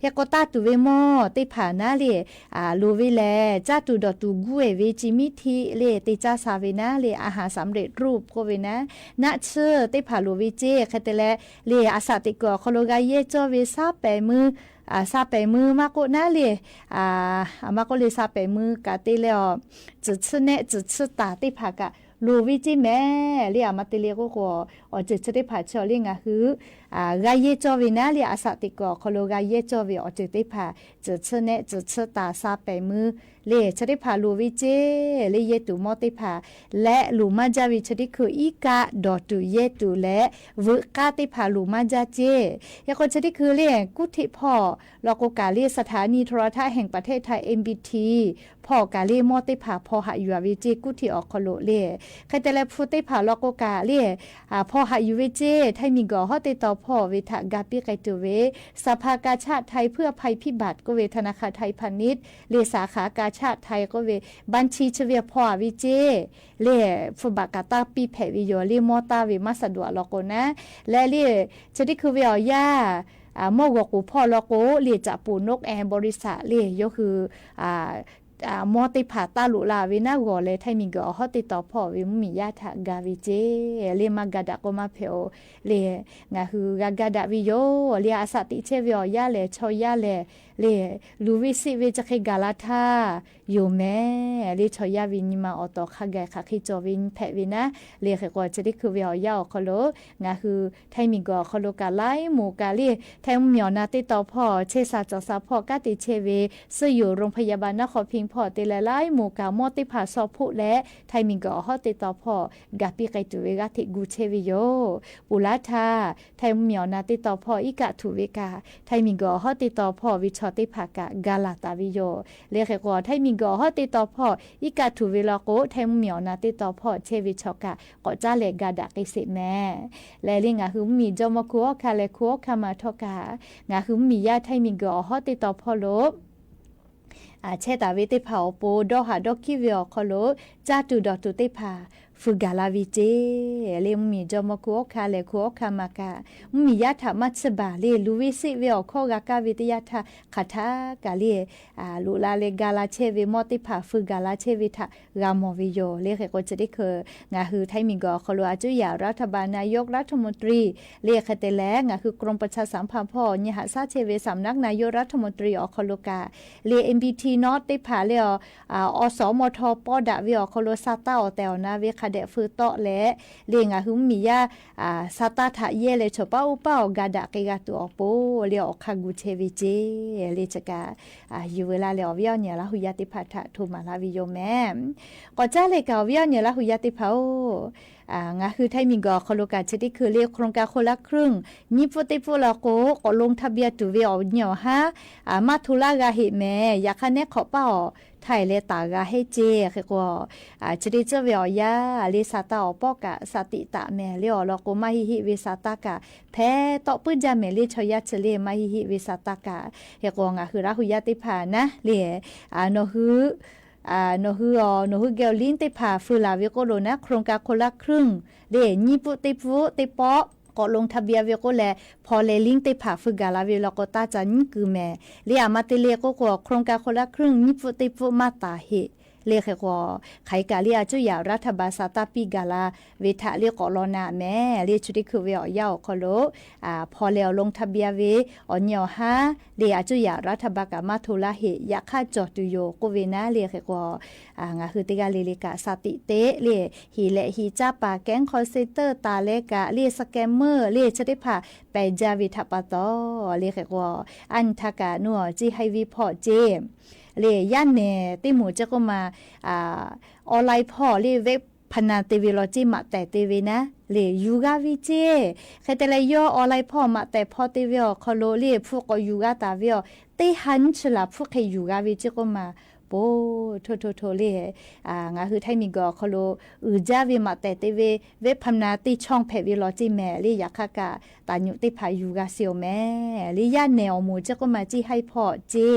เฮโกต้าตู่เวมอเต๊ผานาเล่น อ่า ลูเวแล จ้าตู่ดอตู่กู้เวจิมิธิ เล่นเตจ้าซาเวนา เล่นอาหารสำเร็จรูปโกเวนา นะเชอะเต๊ผาลูเวเจ้ เขยเตแล เล่นอาสาเตเกอคอโลกาเยจ้อเวซาแป๋มือ อ่า ซาแป๋มือมาโกะนะเล่ อ่า อามาโกะเล่ ซาแป๋มือกาเตเล่อ จื้อชื่อแนะ จื้อชื่อต๋าเต๊ผ่ากะ หลู่วิจิแม เล่ อามาเตเล่โกะโกะ อ๋อ จื้อชื่อเต๊ผ่าเชาะเล่ งาฮื้อ อ่า กาเย้จ้อเวนะเล่ อาสาติกอคอโล กาเย้จ้อเว อ๋อ จื้อเต๊ผ่า จื้อชื่อแนะ จื้อชื่อต๋า ซาแป๋มือ เล่ เชอเต๊ผ่าหลู่วิเจ้ เล่ เย้ตู่หม้อเต๊ผ่า และหลู่มาจ้าวิเชอเต๊คืออี้กะ ดอดตู่ เย้ตู่ และ วึกก้าเต๊ผ่าหลู่มาจ้าเจ้ เฮโกเชอเต๊คือเล่ กู้เต๊ผ่อ ลอโกกาเล่ สถานีโทรทัศน์แห่งประเทศไทย เอ็มบีที ผ่อกาเล่หม้อเต๊ผ่าผ่อหะหยวาวิเจ้ กู้เต๊ออกคอโลเล่ ใค่แต่แลผู้เต๊ผ่าลอโกกาเล่ อ่า ผ่อหะหยวาวิเจ้ ไทยมีก่อฮ้อเต๊ต่อผ่อเวทะ กาปี้ไกลตู่เว สภากาชาดไทยเพื่อภัยพิบัติโกะเว ธนาคารไทยพาณิชย์ เล่ สาขากาชาดไทยโกะเว บัญชีชเว ผ่อวิเจ้ เล่ ผู้บ่ากาต้าปี้แผะวิโย เล่ หม้อต้าเว มาสะดวกลอโกนะ และเล่ เชอเต๊คือเวออกยา อ่า หม้อกั๋วกูผ่อลอโก เล่ จะปู๋นกแอร์บริษัท เล่ ยกคือ อ่า อ่า หม้อเต๊ผ่าต้าหลู่ลาเวนะ ก่อแล ไทยมีก่อฮ้อเต๊ต่อผ่อเว มุ้งมียาถะ กาวิเจ้ เล่ มากาดะโกะมาแผะโอ เล่ งาฮื้อกา กาดะวิโย เล่ อาสาติเชเวออกยาแล เชายาแล เล่ หลู่วิสิเว จะเคยกาลาทา อยู่แม เล่ เชายาวิญญามาออต่อ ข้าไก่ข้าขี้จอวิญแผะวินะ เล่ ใค่กว่าเชอเต๊คือเวออกยาออกคอโล งาฮื้อ ไทยมีก่อคอโลกา ไลฟ์หมู่กาเล่ ไทยมุ้งมีออกนาเต๊ต่อผ่อ เชสาจอสาผ่อ กาเตเชเว ซึ่งอยู่โรงพยาบาลนครพิงค์ผ่อเตแล ไลฟ์หมู่กา หม้อเต๊ผ่าซอผู้และ ไทยมีก่อฮ้อเต๊ต่อผ่อ กาปี้ไกลตู่เว กาเต๊กูเชเวโย ปู๋ลาทา ไทยมุ้งมีออกนาเต๊ต่อผ่อ อี้กะถูเวกา ไทยมีก่อฮ้อเต๊ต่อผ่อ วิชอเต๊ผ่ากะ กาลาตาวิโย เล่ ใค่กว่า ไทยมีก่อฮ้อเต๊ต่อผ่อ อี้กะถูเวลอโก ไทยมุ้งมีออกนาเต๊ต่อผ่อ เชวิชอกะ ก่อจ้าแล กาดะเกษตรแม และเล่ งาฮื้อมุ้งมีจ้อมอครูออคาแล ครูออคามาทอกา งาฮื้อมุ้งมียา ไทยมีก่อฮ้อเต๊ต่อผ่อโล อ่า แชตาเวเต๊ผ่าออโป ดอหาดอขี้เวออกคอโล จ้าตู่ดอดตู่เต๊ผ่า ฝึกกาลาวิเจ้ เล่ มุ้งมีจ้อมอครูออคาแล ครูออคามากะ มุ้งมียาถะมาชบา เล่ หลู่วิสิเวออกข้อกาก้าวิทยาถะ คาถากาเล่ อ่า หลู่ลาเล่ กาลาเชเว หม้อเต๊ผ่า ฝึกกาลาเชเวถะ กาหมอวิโย เล่ ใค่กว่าเชอเต๊คือ งาฮื้อไทยมีก่อคอโล อาจุยารัฐบาล นายกรัฐมนตรี เล่ ใค่แต่แล งาฮื้อกรมประชาสัมพันธ์ผ่อ เนหะซาเชเว สำนักนายกรัฐมนตรีออกคอโลกา เล่ เอ็มบีที นอต เต๊ผ่า เล่ อ่า อสมท ปอดะเวออกคอโล ซาต้าออกแต๋วนาเว คาแดะฟือเต๊าะแล เล่ งาฮื้อมียา อ่า ซาต้าถะเย่ เล่ โฉเป้าอู้เป้า กาดะเกกาตั๋วออกโป เล่ ออกคากูเชเวเจ เล่ จะกา อ่า อยู่เวลา เล่ ออกวิยอเนี่ยละ หุยาเต๊ผ่าถะ โทรมาลาวิโยแม ก่อจ้าเล่ กาออกวิยอเนี่ยละ หุยาเต๊ผ่าโอ อ่า งาฮื้อไทยมีก่อคอโลกา เชอเต๊คือ เล่ โครงการคนละครึ่ง ยี่ปุ๊เต๊ปุ๊ลอโก ก่อลงทะเบียนตั๋วเวออกเนี่ยฮะ อ่า มาโทรลา กาเหตุแม อยากคะแนนขอเป้า ไทยแลต๋ากาให้เจ้ ใค่กว่า อ่า เชอเต๊เจ้าเวออกยา เล่ ซาต้าออกปอกะ สติตะแม เล่ ออกลอโก มาฮิฮิเว ซาต้ากะ แผเต๊าะปื๊ดยาแม เล่ ชอยาเชอ เล่ มาฮิฮิเว ซาต้ากะ ใค่กว่า งาฮื้อละ หุยาเต๊ผ่านะ เล่ อ่า หนอฮื้อ อ่า หนอฮื้อ อ๋อ หนอฮื้อแก้วลิงก์เต๊ผ่า ฟือลาเวโกโลนะ โครงการคนละครึ่ง เล่ ยี่ปุ๊เต๊ปุ๊เต๊ป๊อ ก่อลงทะเบียนเวโกแล ผ่อแลลิงก์เต๊ผ่า ฝึกกาลาเวลอโก ต้าจะยี่กือแม เล่ อามาเตเล่โกกว่า โครงการคนละครึ่ง ยี่ปุ๊เต๊ปุ๊ มาต๋าเหตุ เล่ ใค่กว่า ใค่กา เล่ อาจุยารัฐบาล ซาต้าปี้กาลาเวถะ เล่ ก่อลอนาแม เล่ ชุดที่คือเวออกยาออกคอโล อ่า ผ่อแลลงทะเบียนเว ออกเนี่ยฮะ เล่ อาจุยารัฐบาลกา มาโทรลาเหตุ อยากคะจ่อตั๋วโยโกเวนะ เล่ ใค่กว่า อ่า งาฮื้อเต๊กา เล่ เล่ กา สติเต๊ เล่ หีแหละหีจ้าป่า แก๊งคอลเซ็นเตอร์ต๋าแลกา เล่ สแกมเมอร์ เล่ เชอเต๊ผ่า แป๋ยาเวถะปะตอ เล่ ใค่กว่า อั้นทากานัว จี้ไฮวีผ่อเจ้ เล่ ย่านแหน่เต๊หมู่เจ้าก็มา อ่า ออนไลน์ผ่อ เล่ เว็บพนันเตเวลอเจ้ มาแตะเตเวนะ เล่ อยู่กาวิเจ้ ใค่แต่แลย่อออนไลน์ผ่อ มาแตะผ่อเตเวออกคอโล เล่ ผู้ก่ออยู่กาต๋าเวออก เต๊หันฉลาด ผู้ใค่อยู่กาวิเจ้าก็มา โป โท โท โท เล่ อ่า งาฮื้อไทยมีก่อคอโล อือจ้าเว มาแตะเตเว เว็บพนันตี้ช่องแผะเวลอเจ้แม เล่ อยากคะกา ต๋าหยุเต๊ผ่าอยู่กาเสียวแม เล่ ย่านแหน่อหมู่เจ้าก็มา จี้ไฮผ่อเจ้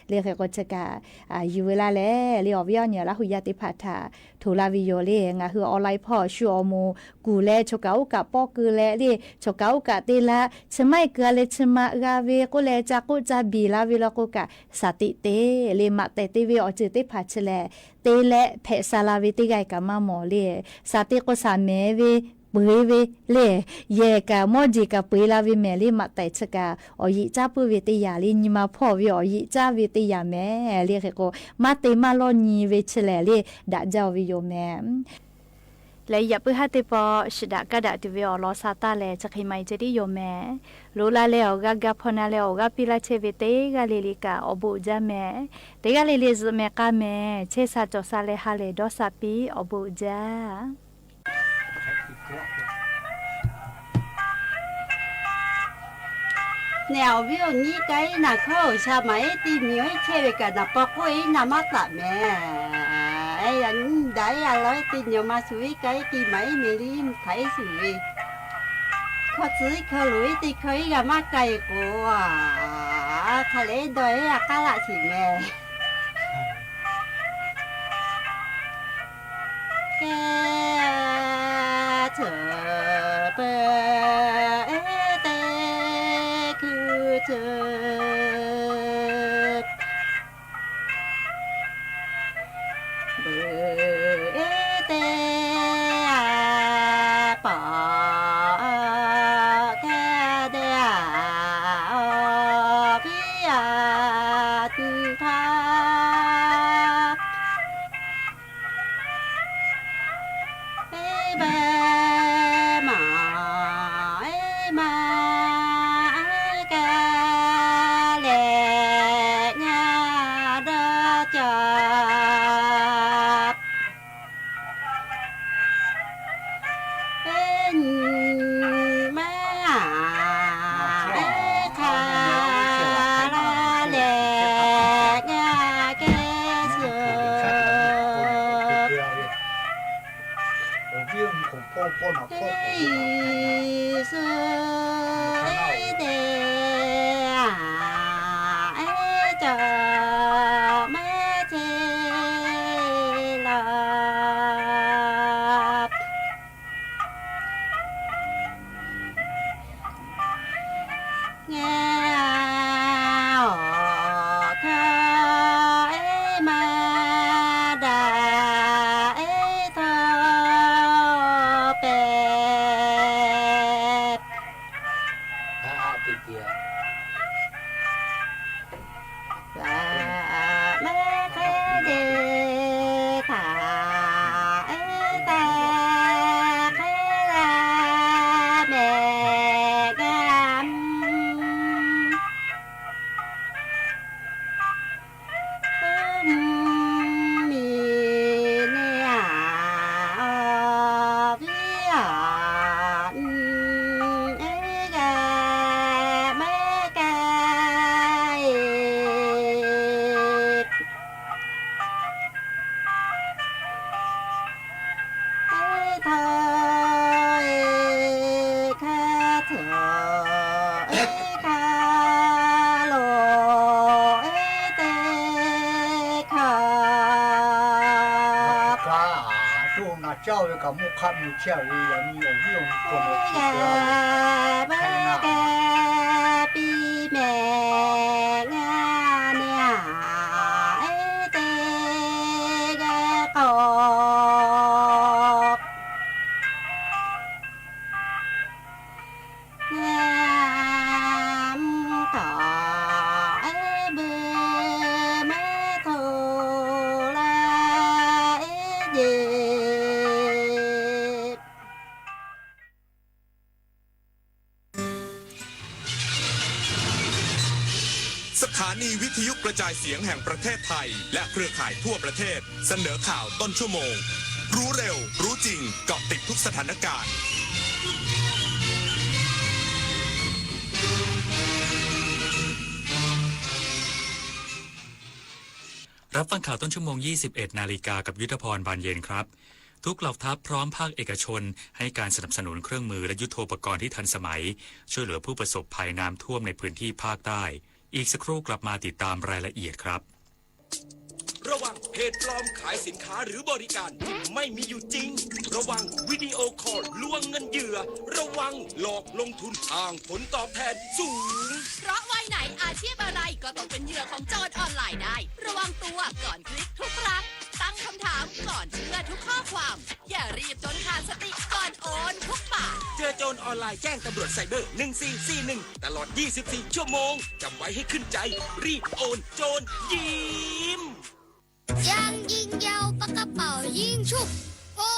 เล่ ใค่กว่าจะกา อ่า อยู่เวลาแล เล่ ออกวิยอเนี่ยละ หุยาเต๊ผ่าถะ โทรลาวิโย เล่ งาฮื้อออนไลน์ผ่อ ชูออหมู่ กู่แล โฉกาอู้กะป้อกือแล เล่ โฉกาอู้กะเตละ เชอไม้เกือ เล่ เชอมะกาเวโกแล จากุจาบีลาเวลอโกกะ สติเต๊ เล่ มาแตะเตเว ออกจื้อเต๊ผ่าเชอแล เตและแผะซาลาเวเต๊ไกกามาหมอ เล่ สติโกสาแหมเว เปือยเวย์เล่ย แหย่ก๋าหม้อเจ๋กก๋าเปือยลาเวย์แหมเล่ย มาไต่เชิกา อ๋อหยิกจ๊าดเปิ้นเวย์เตยาเล่ย นี่มาผ่อเวย์ อ๋อหยิกจ๊าดเวย์เตยาแหมเล่ย ใครก็มาเตยมาล่อนี่เวย์เฉลยเล่ย ดะเจ้าเวย์โยมแหม และอย่าปื้อฮ้าเตยปอ สิดะก้าดะติเวย์ อ๋อ รอซาต้าแล จะใค่มาจะได้โยมแหม ลูกหลานแล อ๋อ ก้าก้า พ่อหน้าแล อ๋อ ก้าปี้ลาเชเวย์เตก้าเล่ยเล่ยก้า อ๋อบุญจ้าแหม เตก้าเล่ยเล่ย เจ้าแหมก้าแหม เชษฐาจอดสาแล ฮาแล ดอสาปี้ อ๋อบุญจ้า เนี่ย วิวนี้ไกลน่ะ เขาชาไหม ตี้มีไว้เช่เวกั๋นน่ะ ปอกกล้วยน่ะ มาตัดแหม ไอ้อันใดอะ ร้อยตี้เหนียวมาสุยไกล ตี้ไหมเมลินไถสุย เขาซื้อเขาหลุยตี้เขาอีกอะ มาไกลกว่า ทะเลดอยอะ กาละสิแหม แกเถิดเปอเอเตคือเถิด เบอเอเตอาปอแกเดอาออพิอาติภา เอ้ยเบอหมอเอ้ยมาเอ้ยกาแหลกงาดอจอบ เอ้ยมาเอ้ยคาลาแหลกงาแกเสือ เตเตเอจอมาเทลอบ แงออกเธอเอ้ยมาด่าเอ้ยทอแปบ พระอาทิตย์เดียว ว่าแม่เคยเดถาเอ้ยตาเคยลาแม่งาม อืมมีเนี่ยออกเวียนเอ้ยแกแม่แก เอ้ยทอยข้าเถอเอ้ยข้าโลเอ้ยเตขอ คว้าหาช่วงนาเจ้าเลยกับมุขะมีเชี่ยวเลย อย่างนี้องค์ที่องค์คนเลย เอ้ยแกแม่แกปีแม่งาเนี่ย เอ้ยเตแกกอก น้ำต่อเอ้ยเบอร์มาโทรละเอ้ยเย็บ สถานีวิทยุกระจายเสียงแห่งประเทศไทย และเครือข่ายทั่วประเทศ เสนอข่าวต้นชั่วโมง รู้เร็ว รู้จริง เกาะติดทุกสถานการณ์ รับฟังข่าวต้นชั่วโมง ยี่สิบเอ็ดนาฬิกา กับยุทธพร บานเย็นครับ ทุกเหล่าทัพพร้อมภาคเอกชนให้การสนับสนุนเครื่องมือและยุทโธปกรณ์ที่ทันสมัย ช่วยเหลือผู้ประสบภัยน้ำท่วมในพื้นที่ภาคใต้ อีกสักครู่กลับมาติดตามรายละเอียดครับ ระวัง เพจปลอมขายสินค้าหรือบริการที่ไม่มีอยู่จริง ระวัง วิดีโอคอลลวงเงินเหยื่อ ระวัง หลอกลงทุนอ้างผลตอบแทนสูง เพราะวัยไหนอาชีพอะไรก็ตกเป็นเหยื่อของโจรออนไลน์ได้ ระวังตัวก่อนคลิกทุกครั้ง แป ตั้งคำถามก่อนเชื่อทุกข้อความ อย่ารีบจนขาดสติก่อนโอนทุกบาท เจอโจรออนไลน์แจ้งตำรวจไซเบอร์ หนึ่งสี่สี่หนึ่ง ตลอด ยี่สิบสี่ ชั่วโมง จำไว้ให้ขึ้นใจ รีบโอน โจรยิ้ม ยางยิงยาวปากกระเป๋ายิงฉุบ โอ้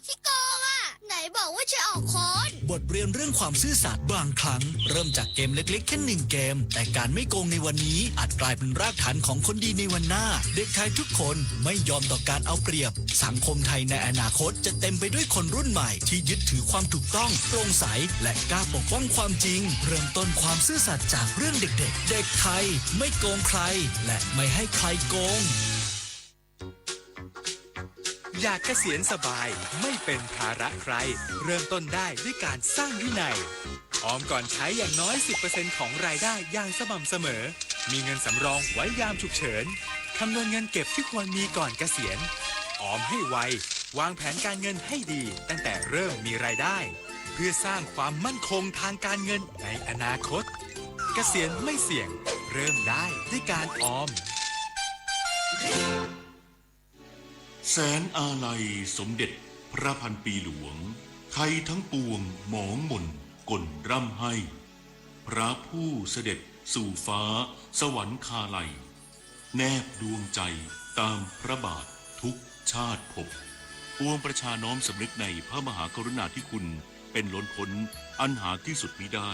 ขี้โกงอะ ไหนบอกว่าจะออกค้อน บทเรียนเรื่องความซื่อสัตย์บางครั้ง เริ่มจากเกมเล็กๆ แค่หนึ่งเกม แต่การไม่โกงในวันนี้อาจกลายเป็นรากฐานของคนดีในวันหน้า เด็กไทยทุกคนไม่ยอมต่อการเอาเปรียบ สังคมไทยในอนาคตจะเต็มไปด้วยคนรุ่นใหม่ที่ยึดถือความถูกต้อง โปร่งใส และกล้าปกป้องความจริง เริ่มต้นความซื่อสัตย์จากเรื่องเด็กๆ เด็กไทยไม่โกงใคร และไม่ให้ใครโกง อยากเกษียณสบาย ไม่เป็นภาระใคร เริ่มต้นได้ด้วยการสร้างวินัย ออมก่อนใช้อย่างน้อย สิบเปอร์เซ็นต์ ของรายได้อย่างสม่ำเสมอ มีเงินสำรองไว้ยามฉุกเฉิน คำนวณเงินเก็บที่ควรมีก่อนเกษียณ ออมให้ไว วางแผนการเงินให้ดีตั้งแต่เริ่มมีรายได้ เพื่อสร้างความมั่นคงทางการเงินในอนาคต เกษียณไม่เสี่ยง เริ่มได้ด้วยการออม แสนอาลัยสมเด็จพระพันปีหลวง ไทยทั้งปวงหมองหม่นก่นร่ำไห้ พระผู้เสด็จสู่ฟ้าสวรรคาลัย แนบดวงใจตามพระบาททุกชาติภพ ปวงประชาน้อมสำนึกในพระมหากรุณาธิคุณเป็นล้นพ้นอันหาที่สุดมิได้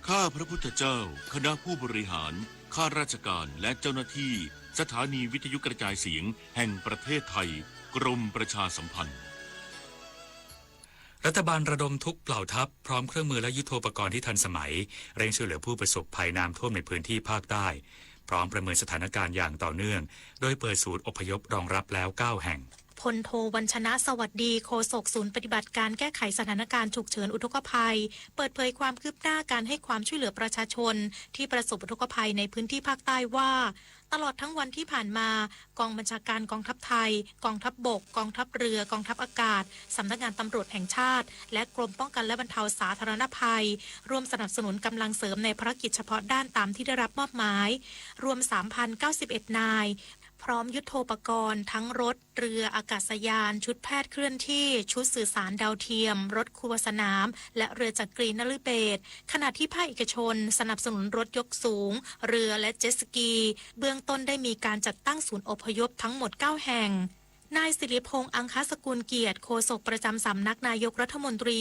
ข้าพระพุทธเจ้า คณะผู้บริหาร ข้าราชการ และเจ้าหน้าที่ สถานีวิทยุกระจายเสียงแห่งประเทศไทย กรมประชาสัมพันธ์ รัฐบาลระดมทุกเหล่าทัพ พร้อมเครื่องมือและยุทโธปกรณ์ที่ทันสมัย เร่งช่วยเหลือผู้ประสบภัยน้ำท่วมในพื้นที่ภาคใต้ พร้อมประเมินสถานการณ์อย่างต่อเนื่อง โดยเปิดศูนย์อพยพรองรับแล้วเก้าแห่ง พลโท วัญชนะ สวัสดี โฆษกศูนย์ปฏิบัติการแก้ไขสถานการณ์ฉุกเฉินอุทกภัย เปิดเผยความคืบหน้าการให้ความช่วยเหลือประชาชนที่ประสบอุทกภัยในพื้นที่ภาคใต้ว่า ตลอดทั้งวันที่ผ่านมา กองบัญชาการกองทัพไทย กองทัพบก กองทัพเรือ กองทัพอากาศ สำนักงานตำรวจแห่งชาติ และกรมป้องกันและบรรเทาสาธารณภัย ร่วมสนับสนุนกำลังเสริมในภารกิจเฉพาะด้านตามที่ได้รับมอบหมาย รวม สามพันเก้าสิบเอ็ด นาย พร้อมยุทโธปกรณ์ทั้งรถ เรือ อากาศยาน ชุดแพทย์เคลื่อนที่ ชุดสื่อสารดาวเทียม รถครัวสนาม และเรือจักรีนฤเบศร ขณะที่ภาคเอกชนสนับสนุนรถยกสูง เรือและเจ็ตสกี เบื้องต้นได้มีการจัดตั้งศูนย์อพยพทั้งหมดเก้าแห่ง นายสิริพงษ์ อังคสกุลเกียรติ โฆษกประจำสำนักนายกรัฐมนตรี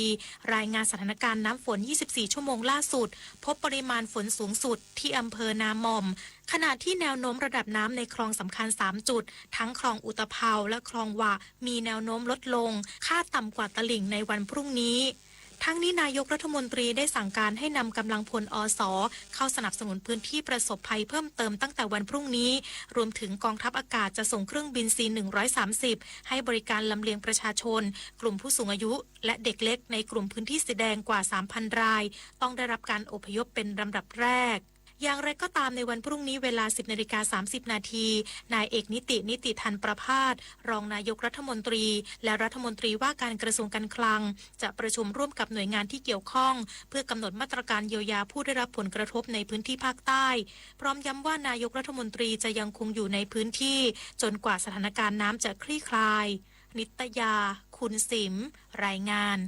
รายงานสถานการณ์น้ำฝน ยี่สิบสี่ ชั่วโมงล่าสุด พบปริมาณฝนสูงสุดที่อำเภอนาหม่อม ขณะที่แนวโน้มระดับน้ำในคลองสำคัญสามจุด ทั้งคลองอุตะเภาและคลองหวะ มีแนวโน้มลดลง คาดต่ำกว่าตลิ่งในวันพรุ่งนี้ ทั้งนี้นายกรัฐมนตรีได้สั่งการให้นำกำลังพล อส เข้าสนับสนุนพื้นที่ประสบภัยเพิ่มเติมตั้งแต่วันพรุ่งนี้ รวมถึงกองทัพอากาศจะส่งเครื่องบิน ซี หนึ่งร้อยสามสิบ ให้บริการลำเลียงประชาชน กลุ่มผู้สูงอายุ และเด็กเล็กในกลุ่มพื้นที่สีแดงกว่า สามพัน ราย ต้องได้รับการอพยพเป็นลำดับแรก อย่างไรก็ตามในวันพรุ่งนี้เวลา สิบนาฬิกาสามสิบนาที นายเอกนิติ นิติธันประภาส รองนายกรัฐมนตรี และรัฐมนตรีว่าการกระทรวงการคลัง จะประชุมร่วมกับหน่วยงานที่เกี่ยวข้อง เพื่อกำหนดมาตรการเยียวยาผู้ได้รับผลกระทบในพื้นที่ภาคใต้ พร้อมย้ำว่านายกรัฐมนตรีจะยังคงอยู่ในพื้นที่ จนกว่าสถานการณ์น้ำจะคลี่คลาย นิตยา คุณสิม รายงาน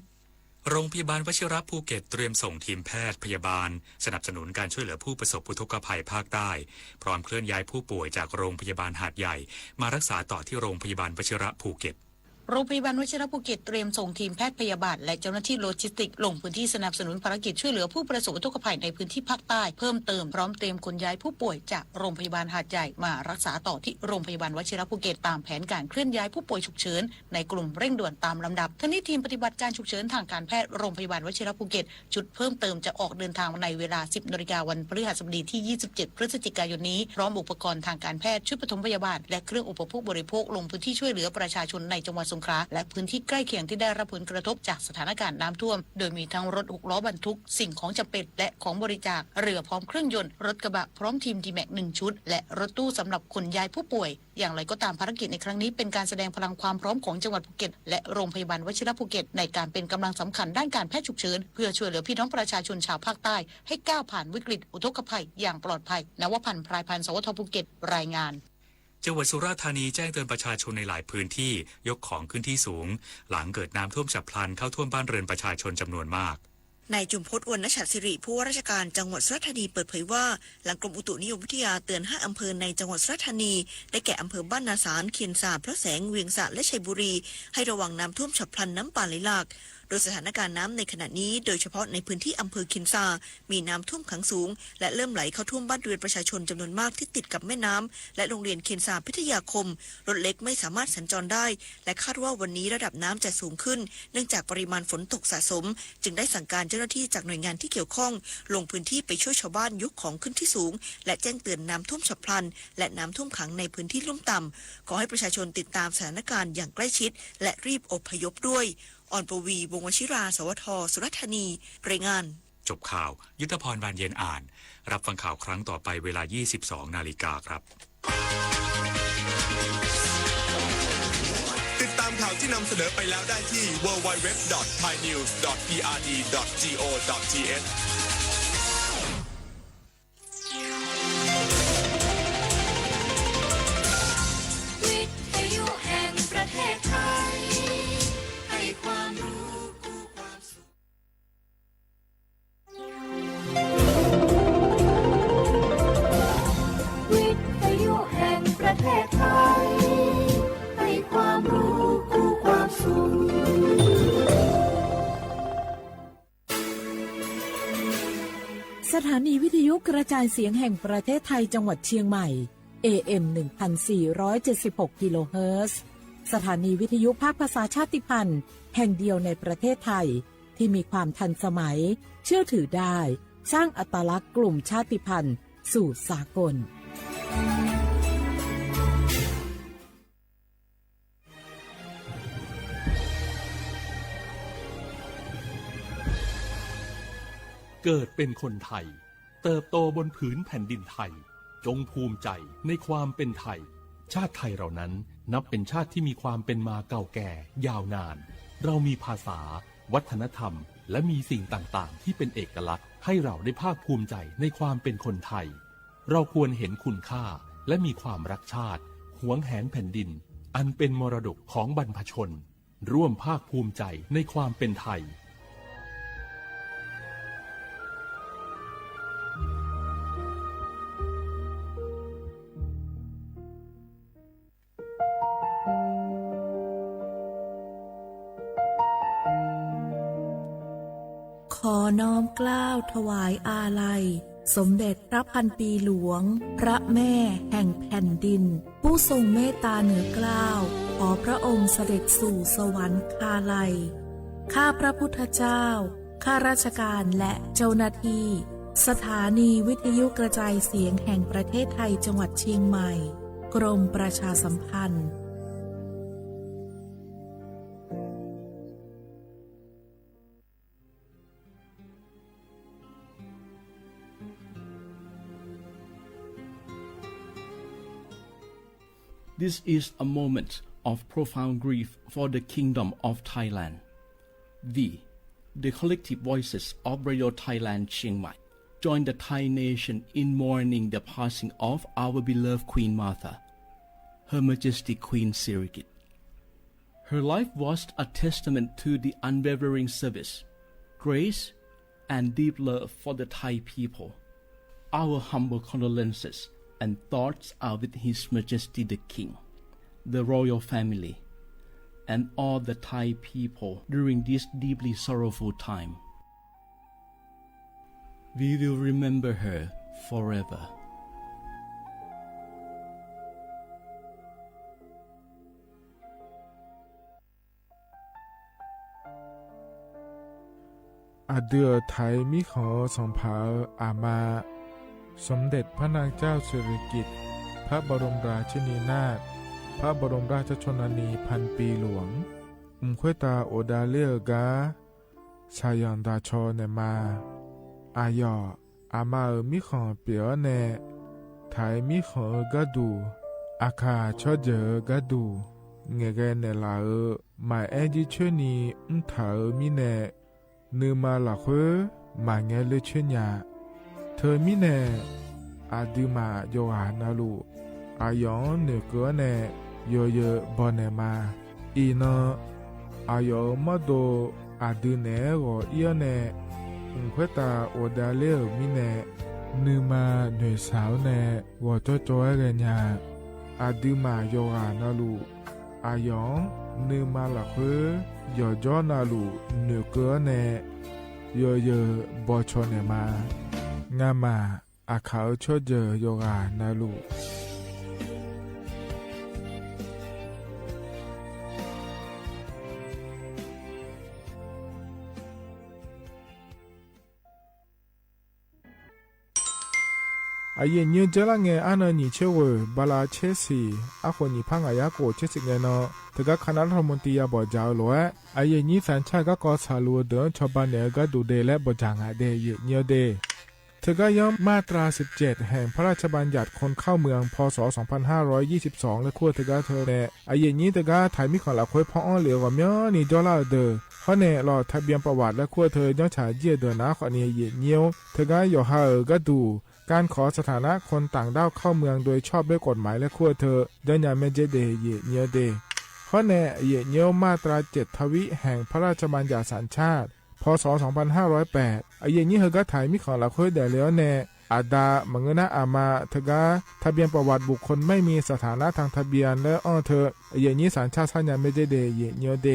โรงพยาบาลวชิระภูเก็ตเตรียมส่งทีมแพทย์พยาบาล สนับสนุนการช่วยเหลือผู้ประสบอุทกภัยภาคใต้ พร้อมเคลื่อนย้ายผู้ป่วยจากโรงพยาบาลหาดใหญ่ มารักษาต่อที่โรงพยาบาลวชิระภูเก็ต โรงพยาบาลวชิระภูเก็ตเตรียมส่งทีมแพทย์พยาบาล และเจ้าหน้าที่โลจิสติกส์ลงพื้นที่สนับสนุนภารกิจช่วยเหลือผู้ประสบอุทกภัยในพื้นที่ภาคใต้เพิ่มเติม พร้อมเตรียมขนย้ายผู้ป่วยจากโรงพยาบาลหาดใหญ่มารักษาต่อที่โรงพยาบาลวชิระภูเก็ต ตามแผนการเคลื่อนย้ายผู้ป่วยฉุกเฉิน ในกลุ่มเร่งด่วนตามลำดับ ทั้งนี้ทีมปฏิบัติการฉุกเฉินทางการแพทย์โรงพยาบาลวชิระภูเก็ต ชุดเพิ่มเติมจะออกเดินทางในเวลา สิบนาฬิกาวันพฤหัสบดีที่ ยี่สิบเจ็ด พฤศจิกายนนี้ พร้อมอุปกรณ์ทางการแพทย์ ชุดปฐมพยาบาล และเครื่องอุปโภคบริโภค ลงพื้นที่ช่วยเหลือประชาชนในจังหวัดสงขลา และพื้นที่ใกล้เคียงที่ได้รับผลกระทบจากสถานการณ์น้ำท่วม โดยมีทั้งรถหกล้อบรรทุกสิ่งของจำเป็น และของบริจาค เรือพร้อมเครื่องยนต์ รถกระบะพร้อมทีมดีแม็กหนึ่งชุด และรถตู้สำหรับขนย้ายผู้ป่วย อย่างไรก็ตามภารกิจในครั้งนี้เป็นการแสดงพลังความพร้อมของจังหวัดภูเก็ต และโรงพยาบาลวชิระภูเก็ต ในการเป็นกำลังสำคัญด้านการแพทย์ฉุกเฉิน เพื่อช่วยเหลือพี่น้องประชาชนชาวภาคใต้ ให้ก้าวผ่านวิกฤตอุทกภัยอย่างปลอดภัย นวพันธ์ พรายพันธ์ สวท ภูเก็ต รายงาน จังหวัดสุราษฎร์ธานีแจ้งเตือนประชาชนในหลายพื้นที่ยกของขึ้นที่สูง หลังเกิดน้ำท่วมฉับพลันเข้าท่วมบ้านเรือนประชาชนจำนวนมาก นายจุมพจน์ อวนนชสิริ ผู้ว่าราชการจังหวัดสุราษฎร์ธานีเปิดเผยว่า หลังกรมอุตุนิยมวิทยาเตือนห้าอำเภอในจังหวัดสุราษฎร์ธานี ได้แก่อำเภอบ้านนาสาร เคียนซา พระแสง เวียงสะ และชัยบุรี ให้ระวังน้ำท่วมฉับพลัน น้ำป่าไหลหลาก โดยสถานการณ์น้ำในขณะนี้ โดยเฉพาะในพื้นที่อำเภอเคียนซา มีน้ำท่วมขังสูง และเริ่มไหลเข้าท่วมบ้านเรือนประชาชนจำนวนมากที่ติดกับแม่น้ำ และโรงเรียนเคียนซาพิทยาคม รถเล็กไม่สามารถสัญจรได้ และคาดว่าวันนี้ระดับน้ำจะสูงขึ้น เนื่องจากปริมาณฝนตกสะสม จึงได้สั่งการเจ้าหน้าที่จากหน่วยงานที่เกี่ยวข้อง ลงพื้นที่ไปช่วยชาวบ้านยกของขึ้นที่สูง และแจ้งเตือนน้ำท่วมฉับพลัน และน้ำท่วมขังในพื้นที่ลุ่มต่ำ ขอให้ประชาชนติดตามสถานการณ์อย่างใกล้ชิด และรีบอพยพด้วย อ่อนปวี วงศ์วชิรา สวท สุราษฎร์ธานี รายงาน จบข่าว ยุทธพร บานเย็นอ่าน รับฟังข่าวครั้งต่อไปเวลา ยี่สิบสองนาฬิกาครับ ติดตามข่าวที่นำเสนอไปแล้วได้ที่ ดับเบิลยู ดับเบิลยู ดับเบิลยู ดอท ไทยนิวส์ ดอท พีอาร์ดี ดอท จี โอ ดอท ที เอช วิทยุแห่งประเทศไทย ให้ความรู้คู่ความสุข วิทยุแห่งประเทศไทย ให้ความรู้คู่ความสุข สถานีวิทยุกระจายเสียงแห่งประเทศไทยจังหวัดเชียงใหม่ เอ เอ็ม หนึ่งพันสี่ร้อยเจ็ดสิบหก กิโลเฮิรตซ์ สถานีวิทยุภาคภาษาชาติพันธุ์แห่งเดียวในประเทศไทย ที่มีความทันสมัย เชื่อถือได้ สร้างอัตลักษณ์กลุ่มชาติพันธุ์สู่สากล เกิดเป็นคนไทย เติบโตบนผืนแผ่นดินไทย จงภูมิใจในความเป็นไทย ชาติไทยเรานั้นนับเป็นชาติที่มีความเป็นมาเก่าแก่ยาวนาน เรามีภาษา วัฒนธรรม และมีสิ่งต่างๆ ที่เป็นเอกลักษณ์ ให้เราได้ภาคภูมิใจในความเป็นคนไทย เราควรเห็นคุณค่า และมีความรักชาติ หวงแหนแผ่นดิน อันเป็นมรดกของบรรพชน ร่วมภาคภูมิใจในความเป็นไทย ขอน้อมเกล้าถวายอาลัย สมเด็จพระพันปีหลวง พระแม่แห่งแผ่นดิน ผู้ทรงเมตตาเหนือเกล้า ขอพระองค์เสด็จสู่สวรรคาลัย ข้าพระพุทธเจ้า ข้าราชการและเจ้าหน้าที่ สถานีวิทยุกระจายเสียงแห่งประเทศไทยจังหวัดเชียงใหม่ กรมประชาสัมพันธ์ This is a moment of profound grief for the Kingdom of Thailand. We, the collective voices of Radio Thailand Chiang Mai, join the Thai nation in mourning the passing of our beloved Queen Mother, Her Majesty Queen Sirikit. Her life was a testament to the unwavering service, grace, and deep love for the Thai people. Our humble condolences and thoughts are with His Majesty the King, the royal family, and all the Thai people during this deeply sorrowful time. We will remember her forever. อะเดื่อไถมีของสองผาอามา สมเด็จพระนางเจ้าสิริกิติ์ พระบรมราชินีนาถ พระบรมราชชนนีพันปีหลวง อึมค่อยตาโอดาเล่อก๊า สาหย่อนดาชอแหน่มา อะหย่อ อามาเอ๋อ มีของเปียแน่ ไถมีของเอ๋อก๊าดู อาข่าชอบเจ๋อก๊าดู แหง่แกแหน่หล่าเอ๋อ หมายแอ้ยื้อช่วยนี้ อึ้งถาเอ๋อมีแน่ นือมาหล่าเค้อ หมายแงเลือช่วยหญา เธอมีแน่ อะดือหม่าโยหานาลูก อะหยองเหน่อเกอแน่ เยอเยอบ่าแหน่มา อี่เนาะ อะหยองมอดโด อะดือแหนก๋ออี้แน่ อึ่งเควตาโอดาเล่อมีแน่ นือมาเหน่อสาวแน่ วอจ้อจ้อยแลหญ้า อะดือหม่าเยาะหานาลู อะหยอง นือมาละเคว เยาะจ้อนาลู เหน่อเกอแน่ เยอเยอบ่าชอแหน่มา งาหม่า อะเขาเชิดเยอเยาะหานาลู อะเยียะเยี้ยวเจ๊ละแง อะเนินหยี่เชษเว่อ บาลาเชษสี่ อะโขนหยี่พังอะยะโกเชษสิบแงเนาะ เถือกาคณะรัฐมนตรียาบ่าจ๋าโหล อะเยียะเยี้ยวสัญชาติ กากอสาลูเดินชาวบ้านเหนือ กาดูเดและบ่าจ๋างอะเด เยียะเยี้ยวเด เถือกาย้ำมาตราสิบเจ็ด แห่งพระราชบัญญัติคนเข้าเมือง พ.ศ. สองพันห้าร้อยยี่สิบสอง และขั้วเถือกาเทอแน่ อะเยียะเยี้ยวเถือกาไทยมีของละเคว พออ้อเหลียวกว่าเมี้ยนี่จ้อละเดอ เพราะแน่หลอดทะเบียนประวัติและขั้วเธอ ย้อนฉายเยียะเดือนหน้าขอเนียเยียะเยี้ยว เถือกาเยาะหาเออกาดู การขอสถานะคนต่างด้าวเข้าเมืองโดยชอบด้วยกฎหมายและขั้วเธอ ย้อนยาแม่เจเดเยียะเยี้ยวเด เพราะแน่เยียะเยี้ยวมาตราเจ็ดทวิแห่งพระราชบัญญัติสัญชาติ พ.ศ. สองพันห้าร้อยแปด อะเยียะเยี้ยวเถือกาไทยมีของละเควแด่แล้วแน่ อะดา มะเงือนาอามา เถือกาทะเบียนประวัติบุคคลไม่มีสถานะทางทะเบียน และอ้อเธอ อะเยียะเยี้ยวสัญชาติ ย้อนยาแม่เจเดเยียะเยี้ยวเด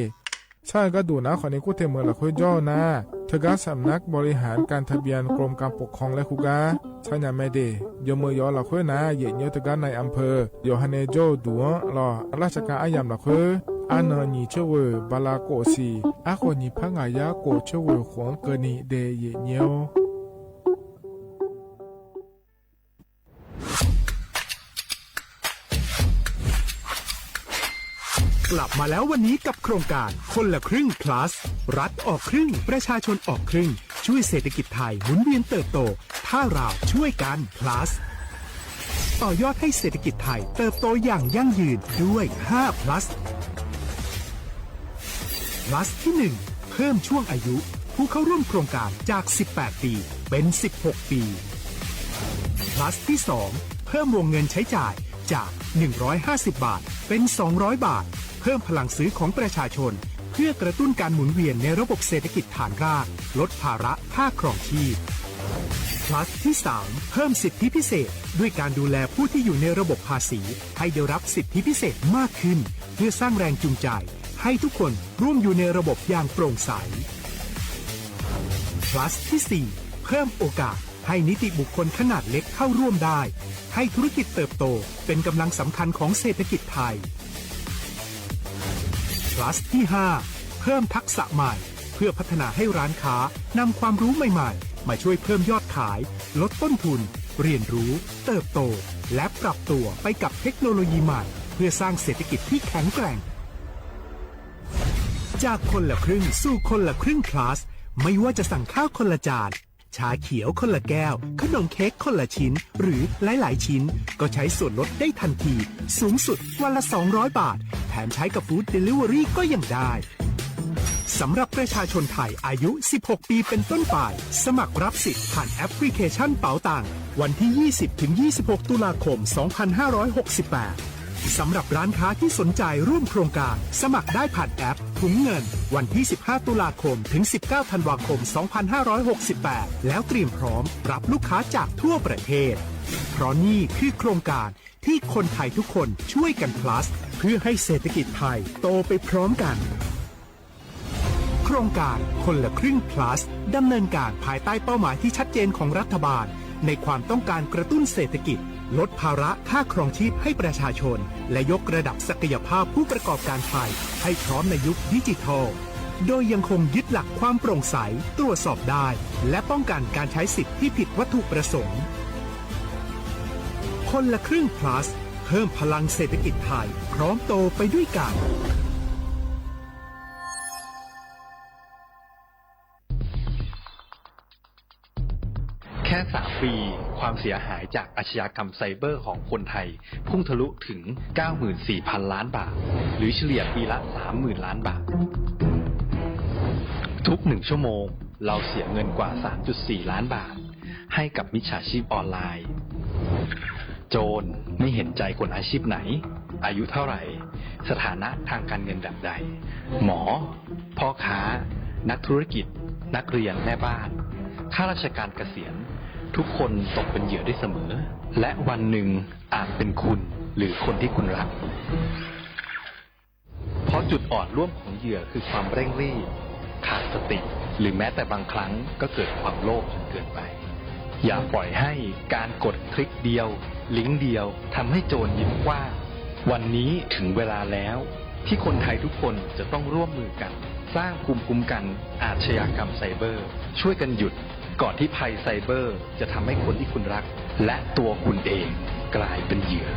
ใช่กาดูนะ ขอเนกู้เทเมืองละเควจ้อนะ เถือกาสำนักบริหารการทะเบียนกรมการปกครองและคู่กา ใช่ยาแม่เด เยาะเมืองเยาะละเควนะ เยียะเยี้ยวเถือกาในอำเภอ เยาะหาเนโจ้ดูหลอดราชการอะยำละเคว อะเนินหยี่เชษเว่อ บาลาโกสี่ อะโขนหยี่พังอะยะโกเชษเว่อ ขวงเกอนีเด เยียะเยี้ยว กลับมาแล้ววันนี้กับโครงการคนละครึ่ง plus รัฐออกครึ่ง ประชาชนออกครึ่ง ช่วยเศรษฐกิจไทยหมุนเวียนเติบโต ถ้าเราช่วยกัน plus ต่อยอดให้เศรษฐกิจไทยเติบโตอย่างยั่งยืนด้วย ห้า plus plus ที่หนึ่ง เพิ่มช่วงอายุผู้เข้าร่วมโครงการจาก สิบแปด ปี เป็น สิบหก ปี plus ที่สอง เพิ่มวงเงินใช้จ่ายจาก หนึ่งร้อยห้าสิบ บาท เป็น สองร้อย บาท เพิ่มพลังซื้อของประชาชน เพื่อกระตุ้นการหมุนเวียนในระบบเศรษฐกิจฐานราก ลดภาระค่าครองชีพ plus ที่สาม เพิ่มสิทธิพิเศษ ด้วยการดูแลผู้ที่อยู่ในระบบภาษี ให้ได้รับสิทธิพิเศษมากขึ้น เพื่อสร้างแรงจูงใจ ให้ทุกคนร่วมอยู่ในระบบอย่างโปร่งใส plus ที่สี่ เพิ่มโอกาสให้นิติบุคคลขนาดเล็กเข้าร่วมได้ ให้ธุรกิจเติบโตเป็นกำลังสำคัญของเศรษฐกิจไทย plus ที่ห้า เพิ่มทักษะใหม่ เพื่อพัฒนาให้ร้านค้านำความรู้ใหม่ๆ มาช่วยเพิ่มยอดขาย ลดต้นทุน เรียนรู้ เติบโต และปรับตัวไปกับเทคโนโลยีใหม่ เพื่อสร้างเศรษฐกิจที่แข็งแกร่ง จากคนละครึ่งสู่คนละครึ่ง plus ไม่ว่าจะสั่งข้าวคนละจาน ชาเขียวคนละแก้ว ขนมเค้กคนละชิ้น หรือหลายๆ ชิ้น ก็ใช้ส่วนลดได้ทันที สูงสุดวันละ สองร้อย บาท แถมใช้กับ food delivery ก็ยังได้ สำหรับประชาชนไทยอายุ สิบหก ปีเป็นต้นไป สมัครรับสิทธิ์ผ่านแอปพลิเคชันเป๋าตัง วันที่ ยี่สิบ ถึง ยี่สิบหก ตุลาคม สองพันห้าร้อยหกสิบแปด สำหรับร้านค้าที่สนใจร่วมโครงการ สมัครได้ผ่านแอปถุงเงิน วันที่ สิบห้า ตุลาคม ถึง สิบเก้า ธันวาคม สองพันห้าร้อยหกสิบแปด แล้วเตรียมพร้อมรับลูกค้าจากทั่วประเทศ เพราะนี่คือโครงการที่คนไทยทุกคนช่วยกัน plus เพื่อให้เศรษฐกิจไทยโตไปพร้อมกัน โครงการคนละครึ่ง plus ดำเนินการภายใต้เป้าหมายที่ชัดเจนของรัฐบาล ในความต้องการกระตุ้นเศรษฐกิจ ลดภาระค่าครองชีพให้ประชาชน และยกระดับศักยภาพผู้ประกอบการไทยให้พร้อมในยุคดิจิทัล โดยยังคงยึดหลักความโปร่งใส ตรวจสอบได้ และป้องกันการใช้สิทธิ์ที่ผิดวัตถุประสงค์ คนละครึ่ง plus เพิ่มพลังเศรษฐกิจไทย พร้อมโตไปด้วยกัน แค่สามปี ความเสียหายจากอาชญากรรมไซเบอร์ของคนไทย พุ่งทะลุถึง เก้าหมื่นสี่พันล้านบาท หรือเฉลี่ยปีละ สามหมื่นล้านบาท ทุกหนึ่งชั่วโมง เราเสียเงินกว่า สามจุดสี่ล้านบาท ให้กับมิจฉาชีพออนไลน์ โจรไม่เห็นใจคนอาชีพไหน อายุเท่าไหร่ สถานะทางการเงินแบบใด หมอ พ่อค้า นักธุรกิจ นักเรียน แม่บ้าน ข้าราชการเกษียณ ทุกคนตกเป็นเหยื่อได้เสมอ และวันหนึ่งอาจเป็นคุณหรือคนที่คุณรัก เพราะจุดอ่อนร่วมของเหยื่อคือความเร่งรีบ ขาดสติ หรือแม้แต่บางครั้งก็เกิดความโลภจนเกินไป อย่าปล่อยให้การกดคลิกเดียว ลิงก์เดียวทำให้โจรยิ้มกว้าง วันนี้ถึงเวลาแล้ว ที่คนไทยทุกคนจะต้องร่วมมือกัน สร้างภูมิคุ้มกันอาชญากรรมไซเบอร์ ช่วยกันหยุด ก่อนที่ภัยไซเบอร์จะทำให้คนที่คุณรัก และตัวคุณเองกลายเป็นเหยื่อ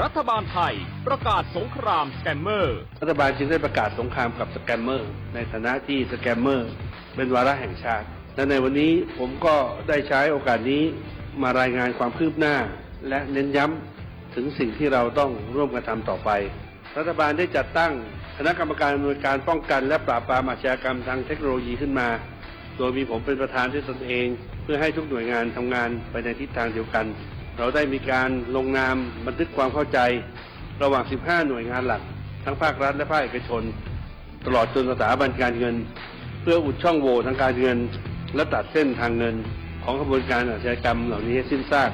รัฐบาลไทยประกาศสงครามสแกมเมอร์ รัฐบาลจึงได้ประกาศสงครามกับสแกมเมอร์ ในฐานะที่สแกมเมอร์เป็นวาระแห่งชาติ และในวันนี้ผมก็ได้ใช้โอกาสนี้มารายงานความคืบหน้า และเน้นย้ำถึงสิ่งที่เราต้องร่วมกันทำต่อไป รัฐบาลได้จัดตั้งคณะกรรมการอำนวยการป้องกันและปราบปรามอาชญากรรมทางเทคโนโลยีขึ้นมา โดยมีผมเป็นประธานด้วยตนเอง เพื่อให้ทุกหน่วยงานทำงานไปในทิศทางเดียวกัน เราได้มีการลงนามบันทึกความเข้าใจระหว่าง สิบห้า หน่วยงานหลัก ทั้งภาครัฐและภาคเอกชน ตลอดจนสถาบันการเงิน เพื่ออุดช่องโหว่ทางการเงิน และตัดเส้นทางเงินของขบวนการอาชญากรรมเหล่านี้ให้สิ้นซาก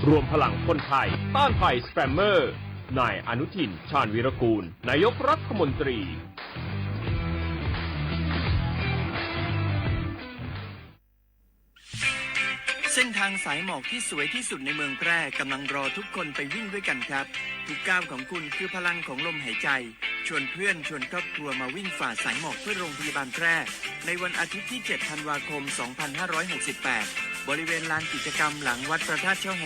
รวมพลังคนไทยต้านภัยสแกมเมอร์ นายอนุทิน ชาญวีรกูล นายกรัฐมนตรี เส้นทางสายหมอกที่สวยที่สุดในเมืองแพร่กำลังรอทุกคนไปวิ่งด้วยกันครับ ทุกก้าวของคุณคือพลังของลมหายใจ ชวนเพื่อนชวนครอบครัวมาวิ่งฝ่าสายหมอกเพื่อโรงพยาบาลแพร่ ในวันอาทิตย์ที่ เจ็ด ธันวาคม สองพันห้าร้อยหกสิบแปด บริเวณลานกิจกรรมหลังวัดพระธาตุช่อแฮ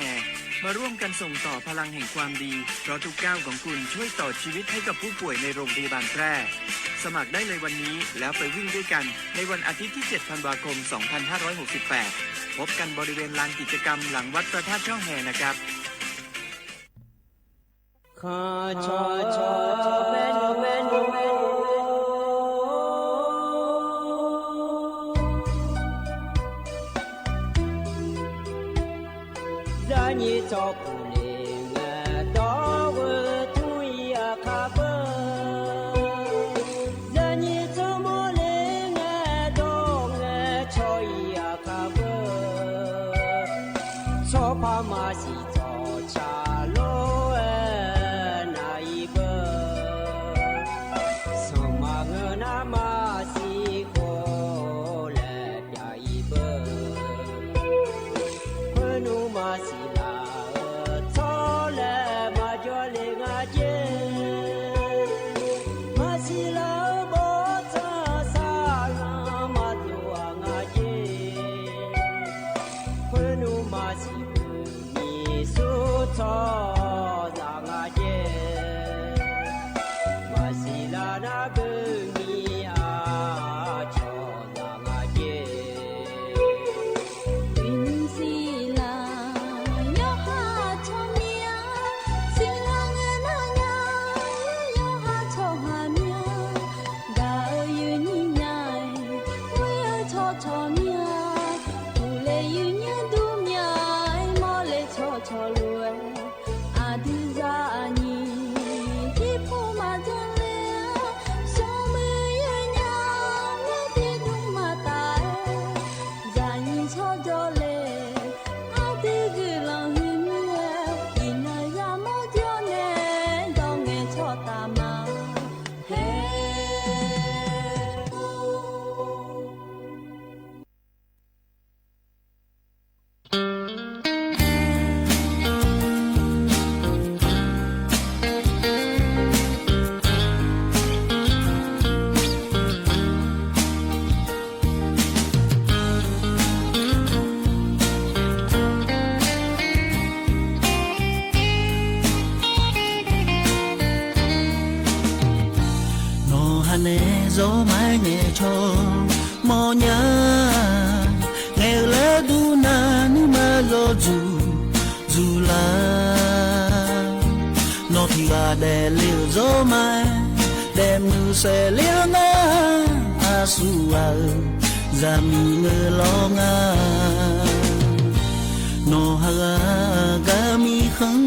มาร่วมกันส่งต่อพลังแห่งความดี เพราะทุกก้าวของคุณช่วยต่อชีวิตให้กับผู้ป่วยในโรงพยาบาลแพร่ สมัครได้เลยวันนี้ แล้วไปวิ่งด้วยกันในวันอาทิตย์ที่ เจ็ด ธันวาคม สองพันห้าร้อยหกสิบแปด พบกันบริเวณลานกิจกรรมหลังวัดพระธาตุช่อแฮนะครับ တဲမုၢ်ဆဲးလဵဝ်နၤ အစူၢ်ဧၢ, ယမံငၢၢ်လီၤငါ, နီၢ်ဟါဂၤဂၤမံဃုာ်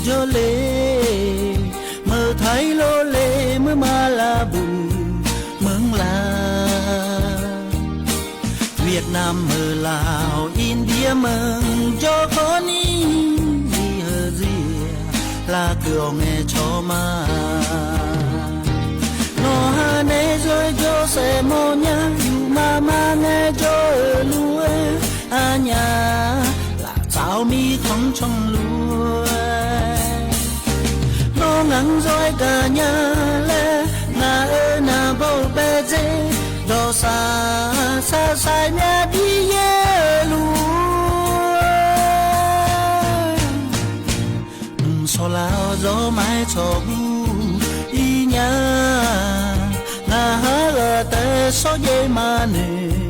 ယိလ့, မၢထဲလိၤလ့ မုၢ်မၤလၢ်ဘူး မုၢ်လၢ် ဝီယက်နမ် မၢလး အိၣ် အ့ၣ်ဒံယါ မုၢ်ယိၤ ခီနံၣ် ယံာ်ဟၢၣ်ယံာ် လၢကီၢ်ငဲၤ ဆီမး နီၢ်ဟါန့ၣ် ယွဲယိၤစဲးမိၢ်ညါ ယူႇမၤမၤ ငဲၤယိၤဧၢ လူၺ် အညါ လၢ စၢ်မံဃုာ် ဆီလူၺ် နီၢ်ငါယွဲကညးလဲၣ် နၤဧၢ နၤဘိးဘဲစ့ ဒီးစၢ် စၢ်ဆဲးမျးဒ်ယဲလူၺ် စီၤလါ စီၤမၢ် ဆီဘူၣ် အံၤညါ နဟါလၢတၢ်စီၤယ့မၤန့ၣ်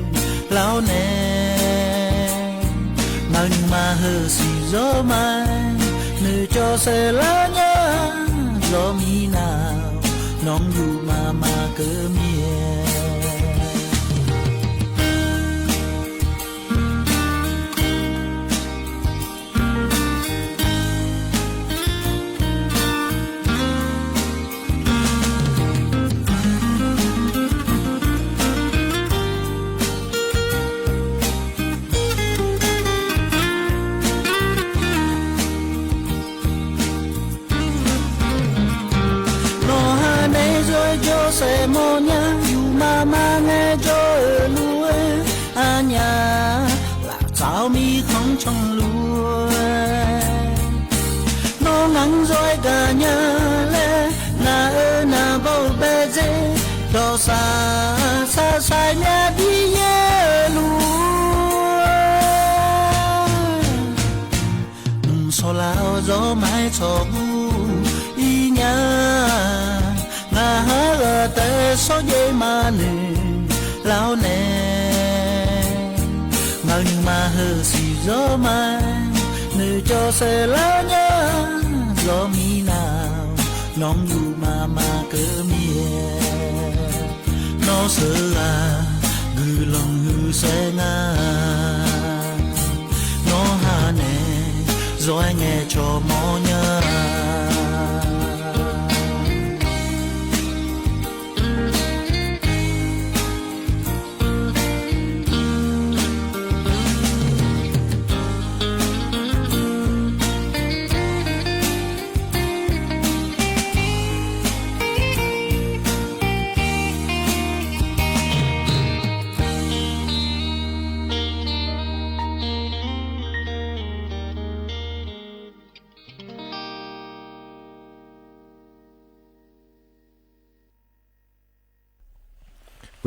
လၢန့ၣ် မၤနုၤမၤဟၢၣ်စံၣ် စီၤမၢ် နကၠီဆဲးလၢညါ စီၤမံနၢ် နီၢ်ယူၢ်မၤမၤကမံၤ နီၢ်ဟါန့ၣ် ယွဲယိၤစဲးမိၢ်ညါ ယူၢ်မၤမၤ ငဲၤယိၤဧၢ လူၺ် အညါ လၢ စၢ်မံဃုာ် ဆီလူၺ် နီၢ်ငါယွဲကညးလဲၣ် နၤဧၢ နၤဘိးဘဲစ့ ဒီးစၢ် စၢ်ဆဲးမျးဒ်ယဲလူၺ် စီၤလါ စီၤမၢ် ဆီဘူၣ် အံၤညါ နဟါလၢတၢ်စီၤယ့မၤန့ၣ် လၢန့ၣ် မၤနုၤမၤဟၢၣ်စံၣ် စီၤမၢ် နကၠီဆဲးလၢညါ စီၤမံနၢ် နီၢ်ယူၢ်မၤမၤကမံၤ နီၢ်စၢ်ဧၢ ဂုာ်လီၤဟုးစဲးငါ နီၢ်ဟါန့ၣ် ယွဲငဲၤ ဆီမိၢ်ညါ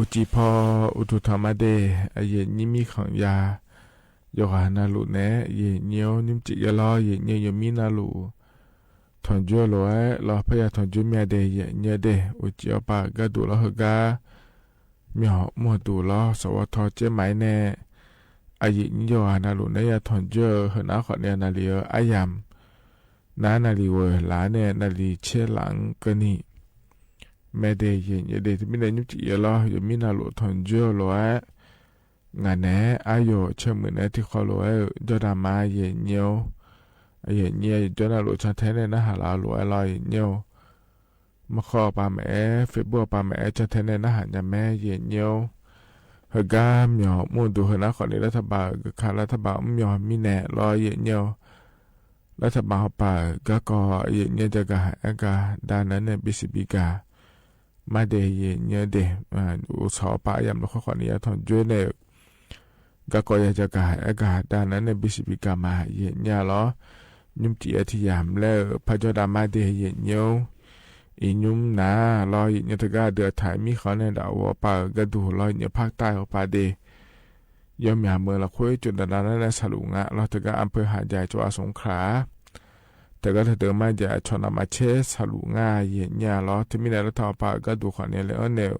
အိၣ်တံၢ်ဖီ အိၣ်ထူၣ်ထီၣ်မၤဒဲး အယဲၢ်ညိမံဃုာ်ယၤ ယဂီၢ်နၢ်လိၤနဲၣ် ယဲၢ်ညိ နံၣ်တံၢ်ယဲလီၤ ယဲၢ်ညိ ယမံနၢ်လိၤ ထွန်ယွဲလိာ်ဝဲလီၤ ဖဲယၤထွန်ယွဲမံၤဒဲး ယဲၢ်ညိဒဲး အိၣ်စံးအီၤပာ်ကဲဒိၣ်လီၤ ဟ့ၣ်ဂံၢ် မၠီၣ်မုၢ်ဒိၣ်လီၤ စဝီထီကၠ့မးအံၤနဲၣ် အယဲၢ်ညိယဂီၢ်နၢ်လိၤနဲၣ် ယၤထွန်ယွဲ ဟ့ၣ်နၤဃီန့ၣ် နၢ်လံၤဧၢ အယၢၢ် နၤနၢ်လံၤဝဲလၢန့ၣ် နၢ်လံၤဆဲးလၢကနံၣ် မ့ၢ်ဒဲး ယဲၢ်ညိဒဲး တမံၤဒဲး နံၣ်တံၢ်ယဲလီၤ ယမံနၢ်လိၤထွန်ယွဲလိာ်ဝဲ ငါနဲၣ် အယိာ်ဆၢမုၢ်နဲၣ် ထံၣ်ဃီလိာ်ဝဲ ယီၢ်ဒၣ်မး ယဲၢ်ညိ ယဲၢ်ညိ ယီၢ်နၢ်လိၤ ဆၣ်ထဲန့ၣ် နဟးလီၤလိာ်ဝဲလီၤ ယဲၢ်ညိ မၤဃီပာ်မးအဲ Facebook ပာ်မးအဲ ဆၣ်ထဲန့ၣ် နဟးညါမး ယဲၢ်ညိ ဟ့ၣ်ဂံၢ် မၠီၣ်မုၢ်ဒိၣ် ဟ့ၣ်နၤဃီန့ၣ် လၢထးဘး ကခါလၢထးဘး မၠီၣ်မံၤနဲၣ်လီၤ ယဲၢ်ညိ လၢထးဘးဟီၣ်ပာ် ကၢ်ကီၢ် ယဲၢ်ညိ ကၠီၤကၤ အဲၣ်ကၤ ဒၣ်နါနဲၣ် ဘံစံးဘံကၤ မၤဒဲး ယဲၢ်ညိဒဲး အိၣ်ဆီၣ်ပာ်ယၢ်လီၤဃီဃီန့ၣ် ယၤထွန်ယွဲန့ၣ် ကၢ်ကီၢ်ယၤ ကၠီၤကၤ အဲၣ်ကၤ ဒၣ်နါနဲၣ် ဘံစံးဘံကၤမး ယဲၢ်ညိလီၤ ညိမံၤတံၢ်အထံယၤမလဲၣ် ဖးယီၢ်ဒၣ်မးဒဲး ယဲၢ်ညိ အံၤညိမနၤလီၤ ယဲၢ်ညိ တဂၤဒုးအထံမံဃုာ်န့ၣ် ဒၣ်ဝီပာ်ကဲဒိၣ်လီၤ ယဲၢ်ညိ ဖးတၢ်ဟီၣ်ပာ်ဒဲး ယီၢ်မၠၣ်မုၢ်လီၤ ခွ့ကၠိဒၣ်ဒၣ်နါနဲၣ် ဆၣ်လူၣ်ငါလီၤ တဂၤ အၣ်ဖၢၣ်ဟါယၤ ကၠီၤအစူၤခရၣ် တဂၤတဒုးမးယၤ ဆီၣ်နၢ်မၤဆဲး ဆၣ်လူၣ်ငါ ယဲၢ်ညိလီၤ တမံၤဒဲး လၢထးဘးပာ်ကဲဒိၣ်ဃီန့ၣ် လၢအန့ၣ်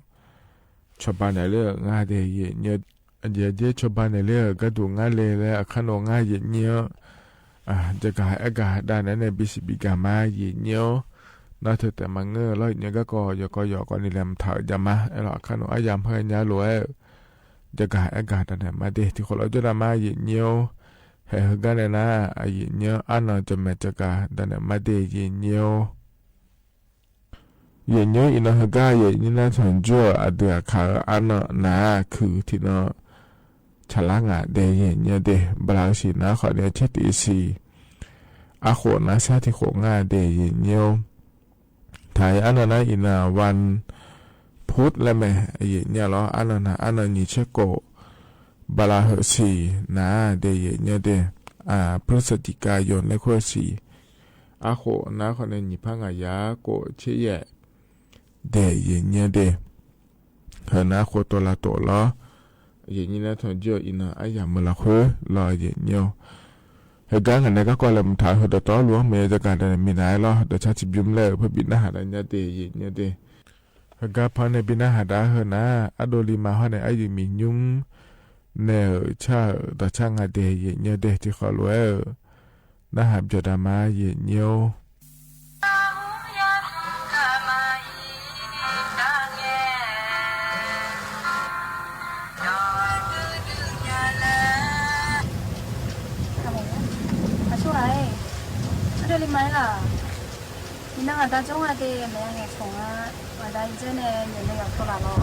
ဆီၣ်ဘၣ်နဲၣ်လၢငါဒဲး ယဲၢ်ညိ ယဲၢ်ညိ ဆီၣ်ဘၣ်နဲၣ်လၢကဲဒိၣ်ငါလဲၣ် လၢအခါနီၣ်ငါ ယဲၢ်ညိ ကၠီၤကၤ အဲၣ်ကၤ ဒၣ်နါနဲၣ် ဘံစံးဘံကၤမး ယဲၢ်ညိ နာ်เถิดแต่มาเง่อ แล้วเยียะก็ยอก็ยอก็นี่แหละ มันเถิดจะมา เออ เฮาขะหนงอาหยามเฮยาหลวย จะก๋าแอะก๋า ดาแหนมมาเด ตี้ขอลอจ้อดามา เยียะเยียว แหเฮยาแลนา อะ เยียะเยียว อะหนอ จะแมะจะก๋า ดาแหนมมาเด เยียะเยียว เยียะเยียว อีหนอเฮยา เยียะเยียว นาถอนจั่ว อะเดืออะขา อะหนอ นา คือ ตี้หนอ ฉลาดงาเด เยียะเยียวเด บลาสีนา ขอเยียะเช็ดอีสี อะโขนา แซ่ตี้โขงาเด เยียะเยียว ไถ อะหนอนา อีหนา วันพุธแลแมะ เยียะเยียวลอ อะหนอนา อะหนอ หยีเช็ดโก บลาเหอะสี นา เด เยียะเยียวเด อะ พฤศจิกายน แลครัวสี อะโขนา ขอเยียะ หยีผ้างายา โกเช็ดแยะ เด เยียะเยียวเด เฮอนา โคโตลาโตลอ เยียะเยียว นาถอนจั่ว อีหนอ อะหยามเมือละคือ ลอ เยียะเยียว เฮยา งานแหนก็กอแล มันเถิดเฮอ ดอตอหลวง เมยะจะก๋า ดาแหนมมีหนายลอ ดอชาติบิมแล เพื่อบินนาหาดาเยียะเด เยียะเยียวเด เฮยา พอเนยบินนาหาดาเฮอนา อะโดลิมา ฮอดแหน อะหยิ่งมียุ้ม เนย ชา ดอชาติงาเด เยียะเยียวเด ตี้ขอลวย นาหาบจอดามา เยียะเยียว อะโดลิมาล่ะ อีนางอะตาจ้องอะเต แม่งไงของอะ ว่าได้เจ้าแน่ อยู่ในหยอกโทรหาเรา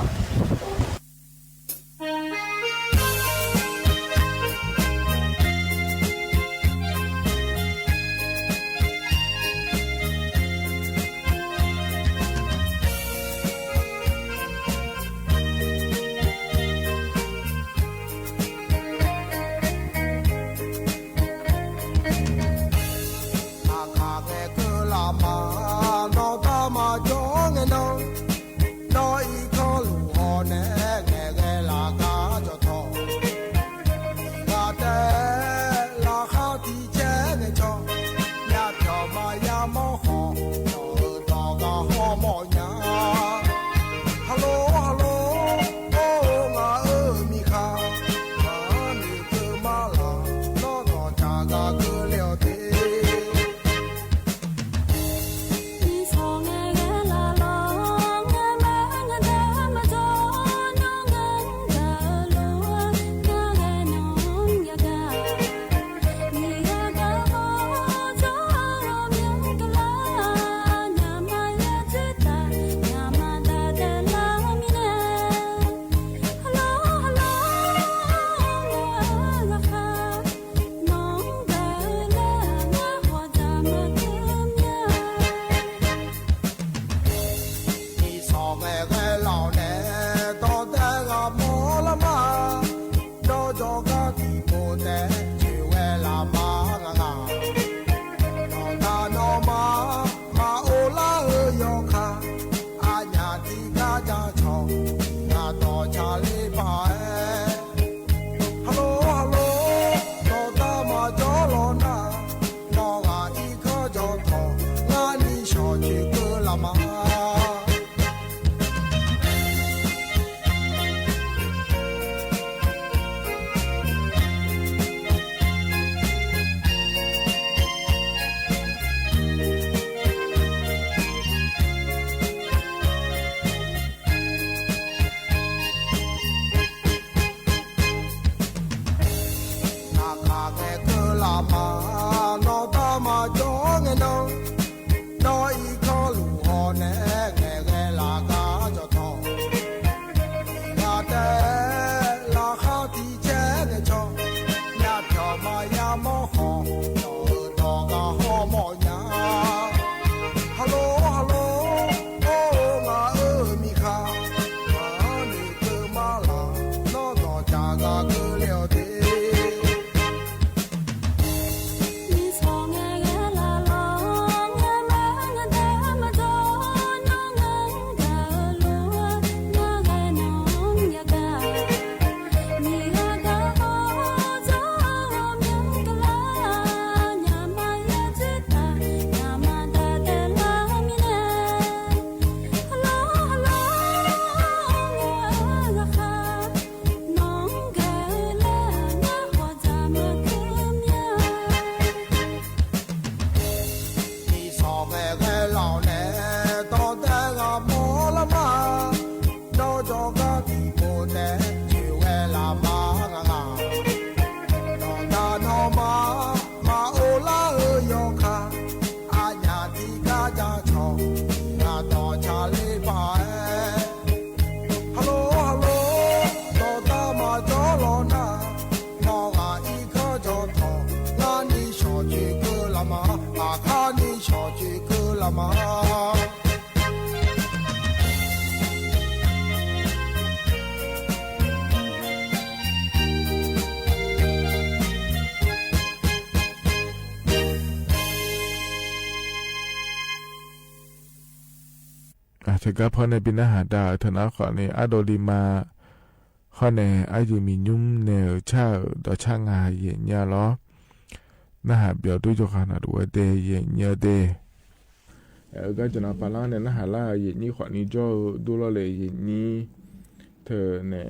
อ่ะ เถิงก้าพ่อเน่ย ปี้น้าหาดาว เถิงน้าขอนี้ อะ โดรีมา ข้อแน่ อะ ยืนมียุ้มแนวชาติ ดอกชาติงา เยียะเยียะลอ น้าหาเปียวตู้จงคานาดูเต เยียะเยียะเต เออ ก็จะนำปาล่าเนี่ย น้าหาล่า เยียะเยียะขอนี้จ้อ ดูลอเลย เยียะเยียะ เถิงเนี่ย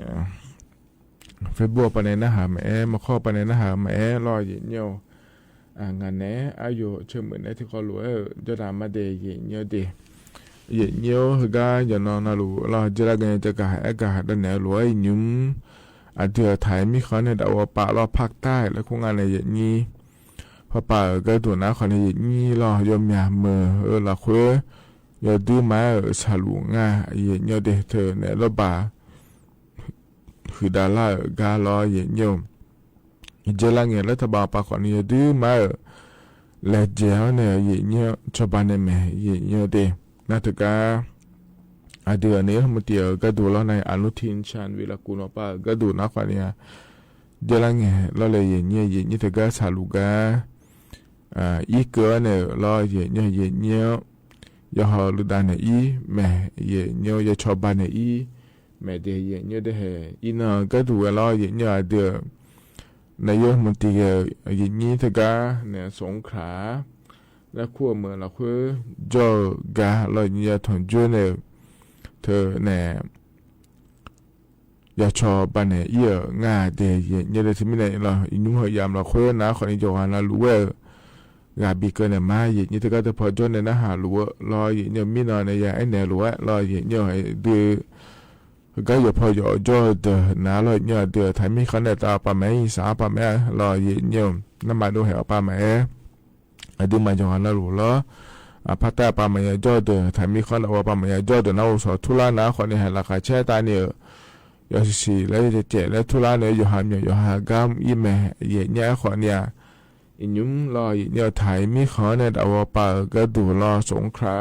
เฟซบุ๊กปะเนี่ย น้าหาแม่ มาข้อปะเนี่ย น้าหาแม่ ลอ เยียะเยียะ อ่า งานแน่ อะโย เชิงเหมือนแน่ ตี้ข้อลัว เออ จ้อดามาเต เยียะเยียะเต เยียะเยียะ เฮอก้า ยอดน้องนาลู ลอ เจรากา จะก้า แอะก้า ด้านแน่ลัว ยุ้ม อะ เดือไทย มีข้อแน่ ดาวปะ ลอ ภาคใต้ และคู่งานใน เยียะเยียะ พอปะ เออ ก็ดูน้าขอใน เยียะเยียะ ลอ ยอมยาเมอ เออ ละเคว ยอดดื้อมา เออ สาลูงา เยียะเยียะเต เถิงเนี่ย ลอบา หือดาล่า เออ ก้า ลอ เยียะเยียะ เจรากา รัฐบาลปะขอนี้ ยอดดื้อมา เออ และเจ้าเนี่ย เยียะเยียะ ชาวบ้านเนี่ยแม่ เยียะเยียะเต นาเถิงก้า อะ เดือเนี่ย เมื่อเตียว ก็ดูลอใน อนุทิน ชาญวีรกูล ปะ เออ ก็ดูน้าขอนี้ เจรากา ลอเลย เยียะเยียะ เยียะเยียะ เถิงก้า สาลูกา อ่า อีเก๋อเนี่ย ลอ เยียะเยียะ เยียะเยียะ ยอดฮอลือดาเนี่ย อีแม่ เยียะเยียะ ยอดชาวบ้านเนี่ย อีแม่เต เยียะเยียะเต แฮ อีเน่อ ก็ดูลอ เยียะเยียะ เดือ นายกรัฐมนตรี เยียะเยียะ เถิงก้า เนี่ย สงขลา และคู่เมือง ละเคว จ้อ ก้า ลอ เยียะเยียะ ถอนจ้อ เนี่ย เถิงเนี่ย ยอดชาวบ้านเนี่ย อี้เอ๋องาเต เยียะเยียะเต ตี้มีเนี่ย ลอ อีกยุ้มเฮอยาม ละเคว น้าขอนี้ ยอดฮอนาลู เออ กาบีเกอเนี่ย มา เยียะเยียะ เถิงก้า เถิงพอจ้อ เนี่ย น้าหาลู ลอ เยียะเยียะ มีเน่อ เนี่ย ยาไอ้แน่ลัว ลอ เยียะเยียะ เออ ดื้อ ก็ยอดพอยอดจ้อเต๋อ นา ลอ เยียะเยียะ เดือไทย มีข้อแน่ ตาปะแม่ อีสานปะแม่ ลอ เยียะเยียะ น้ำมันดูแหวปะแม่ อะ ดื้อมายอดฮอนาลู ลอ อ่า ภาคใต้ปะแม่ ยอดจ้อเต๋อ ไทย มีข้อแน่ ว่าปะแม่ ยอดจ้อเต๋อ นา อุสอทุลา นา ขอนี้ แหละ ขาแช่ตาเนี่ย ยอดสี่สี่ และเจ็ดเจ็ด และทุลาเนี่ย ยอดฮาเมียว ยอดฮาก้าม อี้แม่ เยียะเยียะ ขอนี้ อีกยุ้ม ลอ เยียะเยียะ ไทย มีข้อแน่ ดาวปะ เออ ก็ดูลอ สงขลา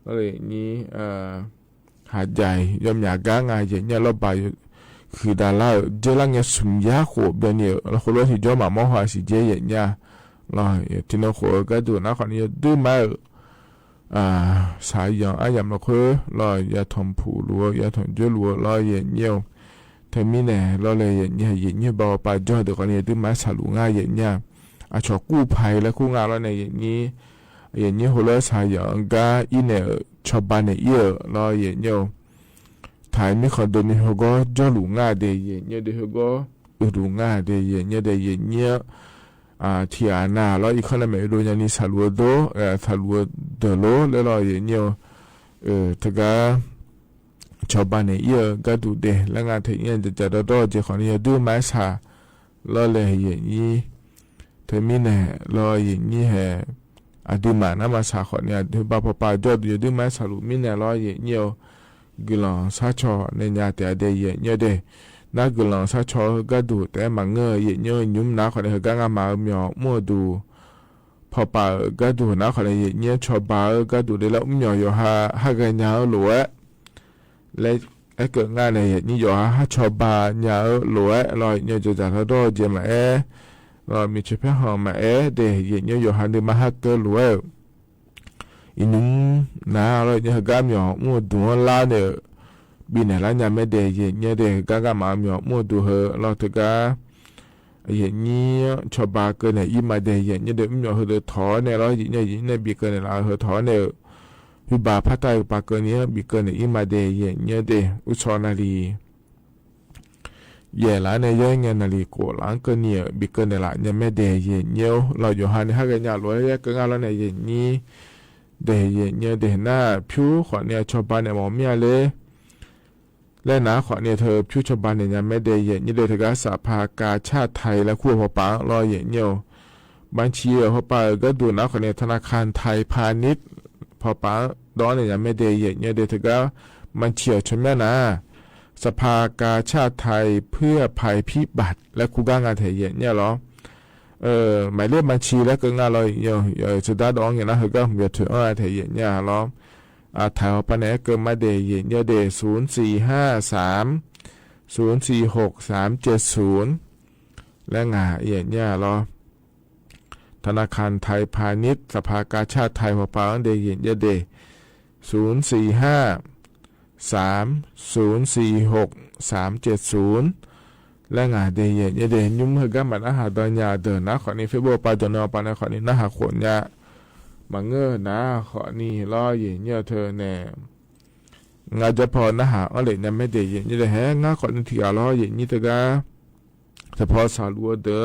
ลอเลย เยียะเยียะ เอ่อ หาดใหญ่ ยอมยาก้างา เยียะเยียะ ลอบา คือดารา เจรากา สุมยาโขบเดียวเนี่ย ลอ คนละที่จ้อมา มอหาสีเจ เยียะเยียะ ลอ ตี้เน่อโข เออ ก็ดูน้าขอนี้ ยอดดื้อมา เออ อ่า สายหยอง อะ ยาม ละเคว ลอ ยอดถอนผูหลัว ยอดถอนจ้อหลัว ลอ เยียะเยียะ เถิงมีเนี่ย ลอเลย เยียะเยียะ เยียะเยียะ บ่าวปะจ้อ เต๋อขอนี้ ยอดดื้อมา สาลูงา เยียะเยียะ อะ ชอกู้ภัย และคู่งาน ลอเนี่ย เยียะเยียะ เยียะเยียะ หัวเรือ สายหยอง ก้า อี้เนี่ย ชาวบ้านเนี่ย อี้เอ๋อ ลอ เยียะเยียะ ไทย มีคอนโด มีเฮอก็จ้อหลูงาเต เยียะเยียะเต เฮอก็ เออ หลูงาเต เยียะเยียะเต เยียะเยียะ อ่า เถียงนา ลอ อีกข้อแน่ แม่ ดูอย่างนี้ สาลูโด เอ่อ สาลูเต๋อโล แล้ว ลอ เยียะเยียะ เออ เถิงก้า ชาวบ้านเนี่ย อี้เอ๋อ ก็ดูเต และงานเถิงเยียะ จะ จะดอดอ เจ ขอนี้ ยอดดื้อมา สา ลอเลย เยียะเยียะ เถิงมีเนี่ย ลอ เยียะเยียะ แฮ อะ ดื้อมา น้ามา สา ขอนี้ อะ ดื้อบ่าวปะปะจ้อ ยอดดื้อมา สาลูมีเนี่ย ลอ เยียะเยียะ กือหลองซาชอ เนี่ย ยาเต๋อเต เยียะเยียะเต นา กือหลองซาชอ ก็ดูเต๋อ มาเงอ เยียะเยียะ ยุ้ม นา ขอนี้ เฮอก้างา มาเมียวมั่วดู พอปะ เออ ก็ดู นา ขอนี้ เยียะเยียะ ชอปา เออ ก็ดูเต แล้ว อุ้มเมียว ยอดฮา ฮากัญญา เออ หลัว และ ไอ้เกิดงานเนี่ย เยียะเยียะ ยอดฮา ฮาชอปา ญา เออ หลัว ลอ เยียะเยียะ จะ จะดอดอ เจ มา แอ ลอ มีเชอแพะหอม มา แอ เต เยียะเยียะ ยอดฮา ดื้อมา ฮาเกอ หลัว อีกยุ้ม นา ลอ เยียะเยียะ เฮอก้า เมียวมั่วดู ลาเนี่ย ปีเนี่ย ลาญาแม่เต เยียะเยียะเต เฮอก้างา มาเมียวมั่วดู เฮอ ลอ เถิงก้า เยียะเยียะ ชอปาเกอเนี่ย อี้มาเต เยียะเยียะเต อุ้มเมียว เฮอเต๋อถอนเนี่ย ลอ เยียะเยียะ เยียะเนี่ย ปีเกอเนี่ย ลา เฮอถอนเนี่ย ฮุบา พระไตรปาเกอเนี่ย ปีเกอเนี่ย อี้มาเต เยียะเยียะเต อุซอนาลี แย่หลาเนี่ย ย้อยเงยนาลีโกหลังเกอเนี่ย ปีเกอเนี่ย ละญาแม่เต เยียะเยียะ ลอ ยอดฮาเนี่ย ฮากัญญา หลัว แยกเกองาน ลอเนี่ย เยียะเยียะเต เยียะเยียะเต นา ผิวขอเนี่ย ชอปาเนี่ย หมอเมียเลย และนา ขอเนี่ย เถิงผิวชอปาเนี่ย ญาแม่เต เยียะเยียะเต เถิงก้า สภากาชาดไทย และคู่ พอปะ ลอ เยียะเยียะ บัญชี เออ พอปะ เออ ก็ดู นา ขอเนี่ย ธนาคารไทยพาณิชย์ พอปะ ดอเนี่ย ญาแม่เต เยียะเยียะเต เถิงก้า บัญชี เออ ชอเมียนา สภากาชาดไทยเพื่อภัยพิบัติ และคู่ก้างานเต เยียะเยียะลอ เอ่อ หมายเลขบัญชีแล้วก็ง่ายลอ เอ่อ จะได้ดอกเงินนะ เฮอ ก็ผมจะถือเอาแถวเหยียดเนี่ยลอ อ่า ไทยหัวปาเนี่ยก็มาเดเหยียดเนี่ยเด ศูนย์สี่ห้าสาม ศูนย์สี่หก สามเจ็ดศูนย์ และง่าเหยียดเนี่ยลอ ธนาคารไทยพาณิชย์ สภากาชาดไทยหัวปาเดเหยียดเนี่ยเด ศูนย์สี่ห้าสาม ศูนย์สี่หก สามเจ็ดศูนย์ และง่าเดเหยียดเนี่ยเด ยุ้มเฮอ ก็มานะหาดอยหญ้าเดินนะ ข้อนี้เฟซบุ๊กปาจอนอปานะ ข้อนี้นะหาขนเนี่ย มาเงอนะ ข้อนี้ลอเหยียดเนี่ยเธอแน่ ง่าจะพอนะหาอ้อเหล็กเนี่ยไม่เดเหยียดเนี่ยเด แฮะ ง่าข้อนี้เถียลอเหยียดเนี่ยเธอก็ เฉพาะสาหลัวเดอ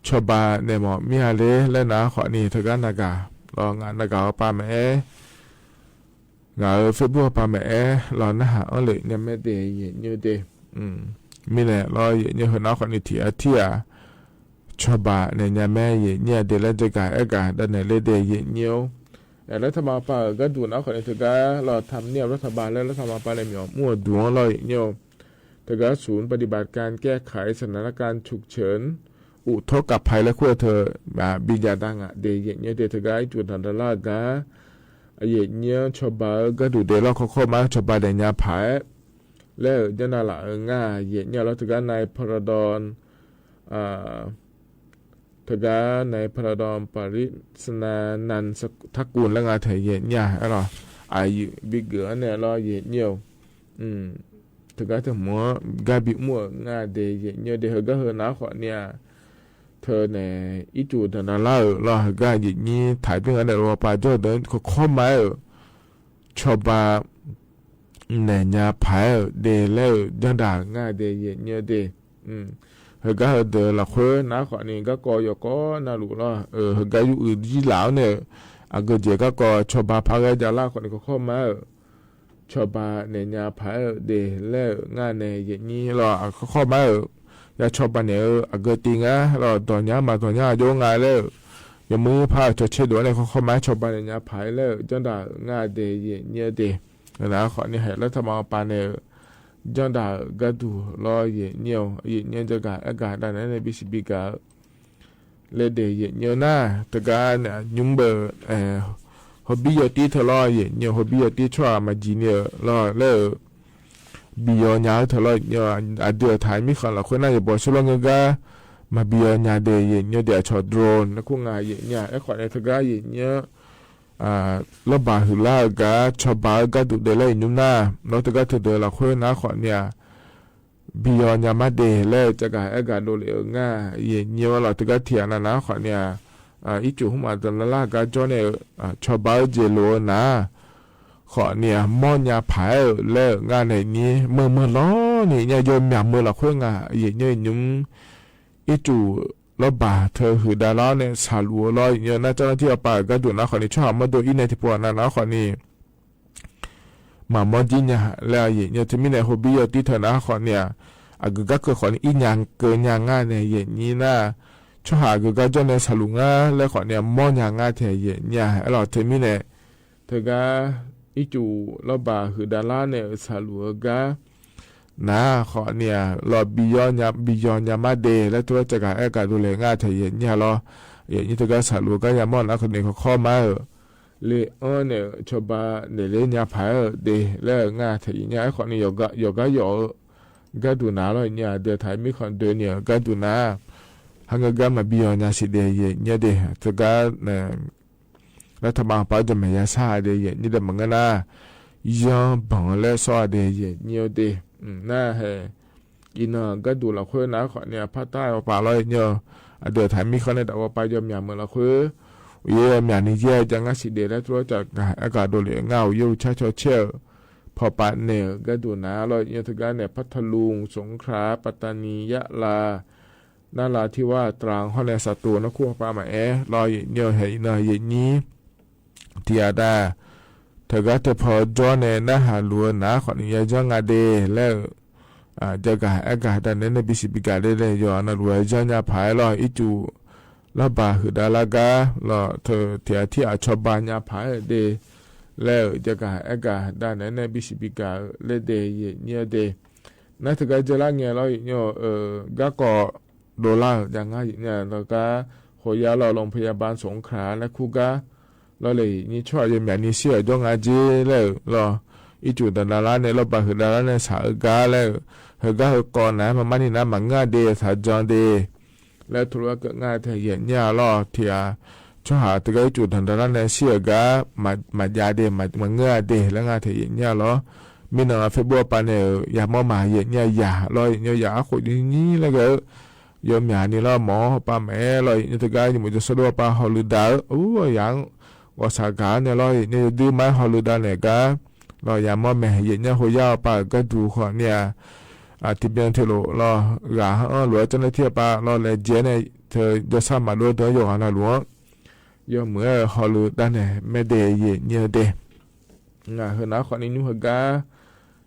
ชอบบาเนี่ยหมอมีฮาเล และนะ ข้อนี้เธอก็นากา ลองานนากาหัวปาแม่แอ ง่าเฟซบุ๊กหัวปาแม่แอ ลอนะหาอ้อเหล็กเนี่ยไม่เดเหยียดเนี่ยเด อืม มีแหละลอเหยียดเนี่ยเฮอนะ ข้อนี้เถียเถีย ชอบบาเนี่ยเนี่ยแม่เหยียดเนี่ยเด และจะกาแอกาด้านไหนเลยเดเหยียดเนี่ย เอ่อ รัฐบาลปาก็ดูนะ ข้อนี้เธอก็ลอทำเนียบรัฐบาลและรัฐบาลปาเนี่ยมีออกมั่วดวงลอเหยียดเนี่ย เธอก็ศูนย์ปฏิบัติการแก้ไขสถานการณ์ฉุกเฉิน อุทกภัยและขั้วเธอ อ่า บิญญาณดังอะ เดเหยียดเนี่ยเด เธอก็ไอ้จุดหันดาล่าก็ เหยียดเนี่ยชอบบาก็ดูเดลอข้อข้อมา ชอบบาเนี่ยยาผาย แล้วเจ้าหน้าละเออง่าเหยียดเนี่ยลอ เธอก็นายพระดอน อ่า เธอก็นายพระดอนปริศนานันทกุลและง่าเธอเหยียดเนี่ยลอ อายุบิเกือเนี่ยลอเหยียดเนี่ย อืม เธอก็เธอมัวก็บิมั่วง่าเดเหยียดเนี่ยเด เฮอก็เฮอนะ ข้อเนี่ย เธอเนี่ย อีจูเธอนาล่าเออลอ เฮอก็เหยียดเนี่ยถ่ายเพียงอันเดียวว่าปาจ้อเดินข้อข้อมาเออ ชอบบาเนี่ยยาผายเออเด แล้วเจ้าด่าง่าเดเหยียดเนี่ยเด อืม เฮอก็เฮอเดอละเควอนะ ข้อนี้ก็กอยอก็นาลูกลอ เออ เฮอก็อยู่อื่นยี่หลาวเนี่ย อะเกอเจก็กอชอบบาพาแกจะล่า ข้อนี้ข้อข้อมาเออ ชอบบาเนี่ยยาผายเออเด แล้วง่าเนี่ยเหยียดเนี่ยลอ อะข้อข้อมาเออ ยาชอบบาเนี่ยเออ อะเกอติงอะลอ ดอนยามาดอนยาโยงง่ายแล้ว ยามือพาชอเชดวยเนี่ย ข้อข้อมา ชอบบาเนี่ยยาผายแล้วเจ้าด่าง่าเดเหยียดเนี่ยเด นะ ข้อนี้ให้รัฐบาลปาเนี่ย เจ้าด่าก็ดูลอเหยียดเนี่ย เหยียดเนี่ยจะกาแอกาด้านไหนในบีซีบีกา และเดเหยียดเนี่ยนะ เธอก็เนี่ย ยุ้มเบอร์ เอ่อ ฮอบบี้ยอตี้เธอลอเหยียดเนี่ย ฮอบบี้ยอตี้ชั่วมาจีเนี่ยลอ แล้ว บียอญาเธอลอเหยียดเนี่ย อะเดือถ่ายมีขันละคนน่าจะบอกชั่วโลกเงอก็ มาบียอญาเดเหยียดเนี่ย เดี๋ยวชอโดรนนะ คู่ง่าเหยียดเนี่ย ไอ้ข้อนี้เธอก็เหยียดเนี่ย อ่า ลอบ่าหือล่าเออกา ชอบบาเออก็ดูเด และอีกยุ้มหน้า ลอเธอก็เธอเดอละเควอนะ ข้อเนี่ย บียอญามาเด แล้วจะกาแอกาโดเลเออง่าเหยียดเนี่ยลอ เธอก็เถียงนะนะ ข้อเนี่ย อ่า อีจูหุ้มอาจจะละล่าก็จ้อเนี่ย อ่า ชอบบาเออเจโลนะ ข้อเนี่ย ม่อนยาผายเออ แล้วง่าเนี่ยเนี่ย เมื่อเมื่อลอเนี่ย เนี่ยโยมหยามเมื่อละเควอง่าเหยียดเนี่ยยุ้ม อีจูลอบ่าเธอหือดาล่าเนี่ย สาหลัวลอเหยียดเนี่ยนะ เจ้าหน้าตี้หัวปาก็ดูนะ ข้อนี้ชั่วหามาโดยอีในที่ปวดนะนะ ข้อนี้ มาม่อนจีเนี่ย แล้วเหยียดเนี่ย เธอมีในฮอบบี้ยอตี้เธอนะ ข้อเนี่ย อะเกอก็เกอ ข้อนี้ อีหยังเกอหยังง่าเนี่ยเหยียดเนี่ยนะ ชั่วหาเกอก็จ้อเนี่ยสาหลัวง่า แล้วข้อเนี่ย ม่อนยาง่าเธอเหยียดเนี่ย ไอ้ลอเธอมีใน เธอก็ อีจูลอบ่าหือดาล่าเนี่ย สาหลัวก็ นะ ข้อเนี่ย ลอบียอญา บียอญามาเด แล้วเธอจะกาแอกาดูเลง่าเธอเหยียดเนี่ยลอ เหยียดเนี่ยเธอก็สาหลัวก็ยาม่อนนะ ข้อนี้ข้อข้อมาเออ เลออเนี่ย ชอบบาเนี่ย เล่นยาผายเออเด แล้วง่าเธอเหยียดเนี่ย ไอ้ข้อนี้ยอก็ ยอก็ยอเออ ก็ดูนะลอเนี่ย เดือถ่ายมีขันเดอเนี่ย ก็ดูนะ หาเงอก็มาบียอญาสิเดเหยียดเนี่ยเด เธอก็เนี่ย รัฐบาลปาจะแม่ยาซาเดเหยียดเนี่ยเด มันก็นะ ยอมบังและซ้อเดเหยียดเนี่ยเด อืม น่าแฮ อีเนอก็ดูละเควอนะ ข้อเนี่ย ภาคใต้หัวปาลอเหยียดเนี่ย อะเดือถ่ายมีขันในดาวหัวปายอมหยามเมื่อละเควอ เยอะหยามนี่เยอะจังง่าสิเด แล้วตัวจะกาแอกาโดเลง่าเยอะ ชาชอเชอ พอปาเนี่ย ก็ดูนะลอเหยียดเนี่ย เธอก็เนี่ย พัทลุง สงขลา ปัตตานี ยะลา นราธิวาส ตรัง ฮอดแล สตูล นะ คู่หัวปามาแอ ลอเหยียดเนี่ย เฮอเนอเหยียดเนี่ย เตียดา เธอก็เธอพอจ้อเนี่ย นะหาหลัวนะ ข้อนี้ยอญาง่าเด แล้ว อ่า จะกาแอกาด้านไหนในบีซีบีกาเดเลย ยอนะหลัว ยอญาผายลอ อีจูลอบ่าหือดาล่าก็ ลอเธอเถียที่อาชอบบายาผายเออเด แล้วจะกาแอกาด้านไหนในบีซีบีกาเลเดเหยียดเนี่ยเด นะ เธอก็จะละเงยลอเหยียดเนี่ย เออ ก็กอ โดลลาร์ ยาง่าเยียะเนี่ย แล้วก็โคย่าลอ โรงพยาบาลสงขลา และคู่ก๊า ลอเล่ย ยี่ชั่วโยมหยาดนี่เสี้ยเอิ้นยกงาเจ๊แล้วลอ อี้จุดต่างดาราเนี่ย ลอบ่าหื้อดาราเนี่ยสาเอิ้นก๊าแล้ว เฮอก๊าเฮอก่อนนะ มาม่านี่นะ มาเงื้อเด สาจองเด แล้วถูกว่าเกิดง่ายแท้เยียะเนี่ยลอ เถีย ชั่วหาตึกอี้จุดต่างดาราเนี่ยเสี้ยก๊า มา มายาเด มา มาเงื้อเด แล้วง่ายแท้เยียะเนี่ยลอ มีหนึ่งเฟซบุ๊กปะเนี่ย ยาหม้อมาเยียะเนี่ย ยาลอ เยียะเนี่ย ยาอาโขดนี่แล้วก็ โยมหยาดนี่ลอ หมอปาแหมลอ เยียะเนี่ยตึกอี้ ยังบ่จะสะดวกปาฮอลือดา อู้ ยัง ก็สาขาเนี่ยลอ เยียะเนี่ย ดื้อไม้ฮอลือดาเนี่ยก๊า ลอ ยาหม้อแหมเยียะเนี่ย โคย่าปาก็ดูขอเนี่ย อ่า ทะเบียนเถื่อโหลดลอ กา เออ หลวงเจ้าหน้าตี้ปาลอ แลเจ๊เนี่ย เธอจะสามารถดูได้ โยมหาหน้าหลวง โยมเหมือนฮอลือดาเนี่ย แหมเดเยียะเนี่ยเด อ่า เฮอหน้าขอนี้ยู้เฮอก๊า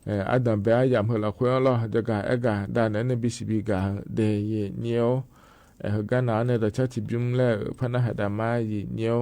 เอ่อ อะดำเบะอะหยามเฮอละควยลอ จะกาแอะกาดาเนี่ย ในบีซีบีกาเดเยียะเนี่ย เอ่อ เฮอก๊าหน้าเนี่ย ตะชักทิบยุ้มแล้ว พะนะหาดามาเยียะเนี่ย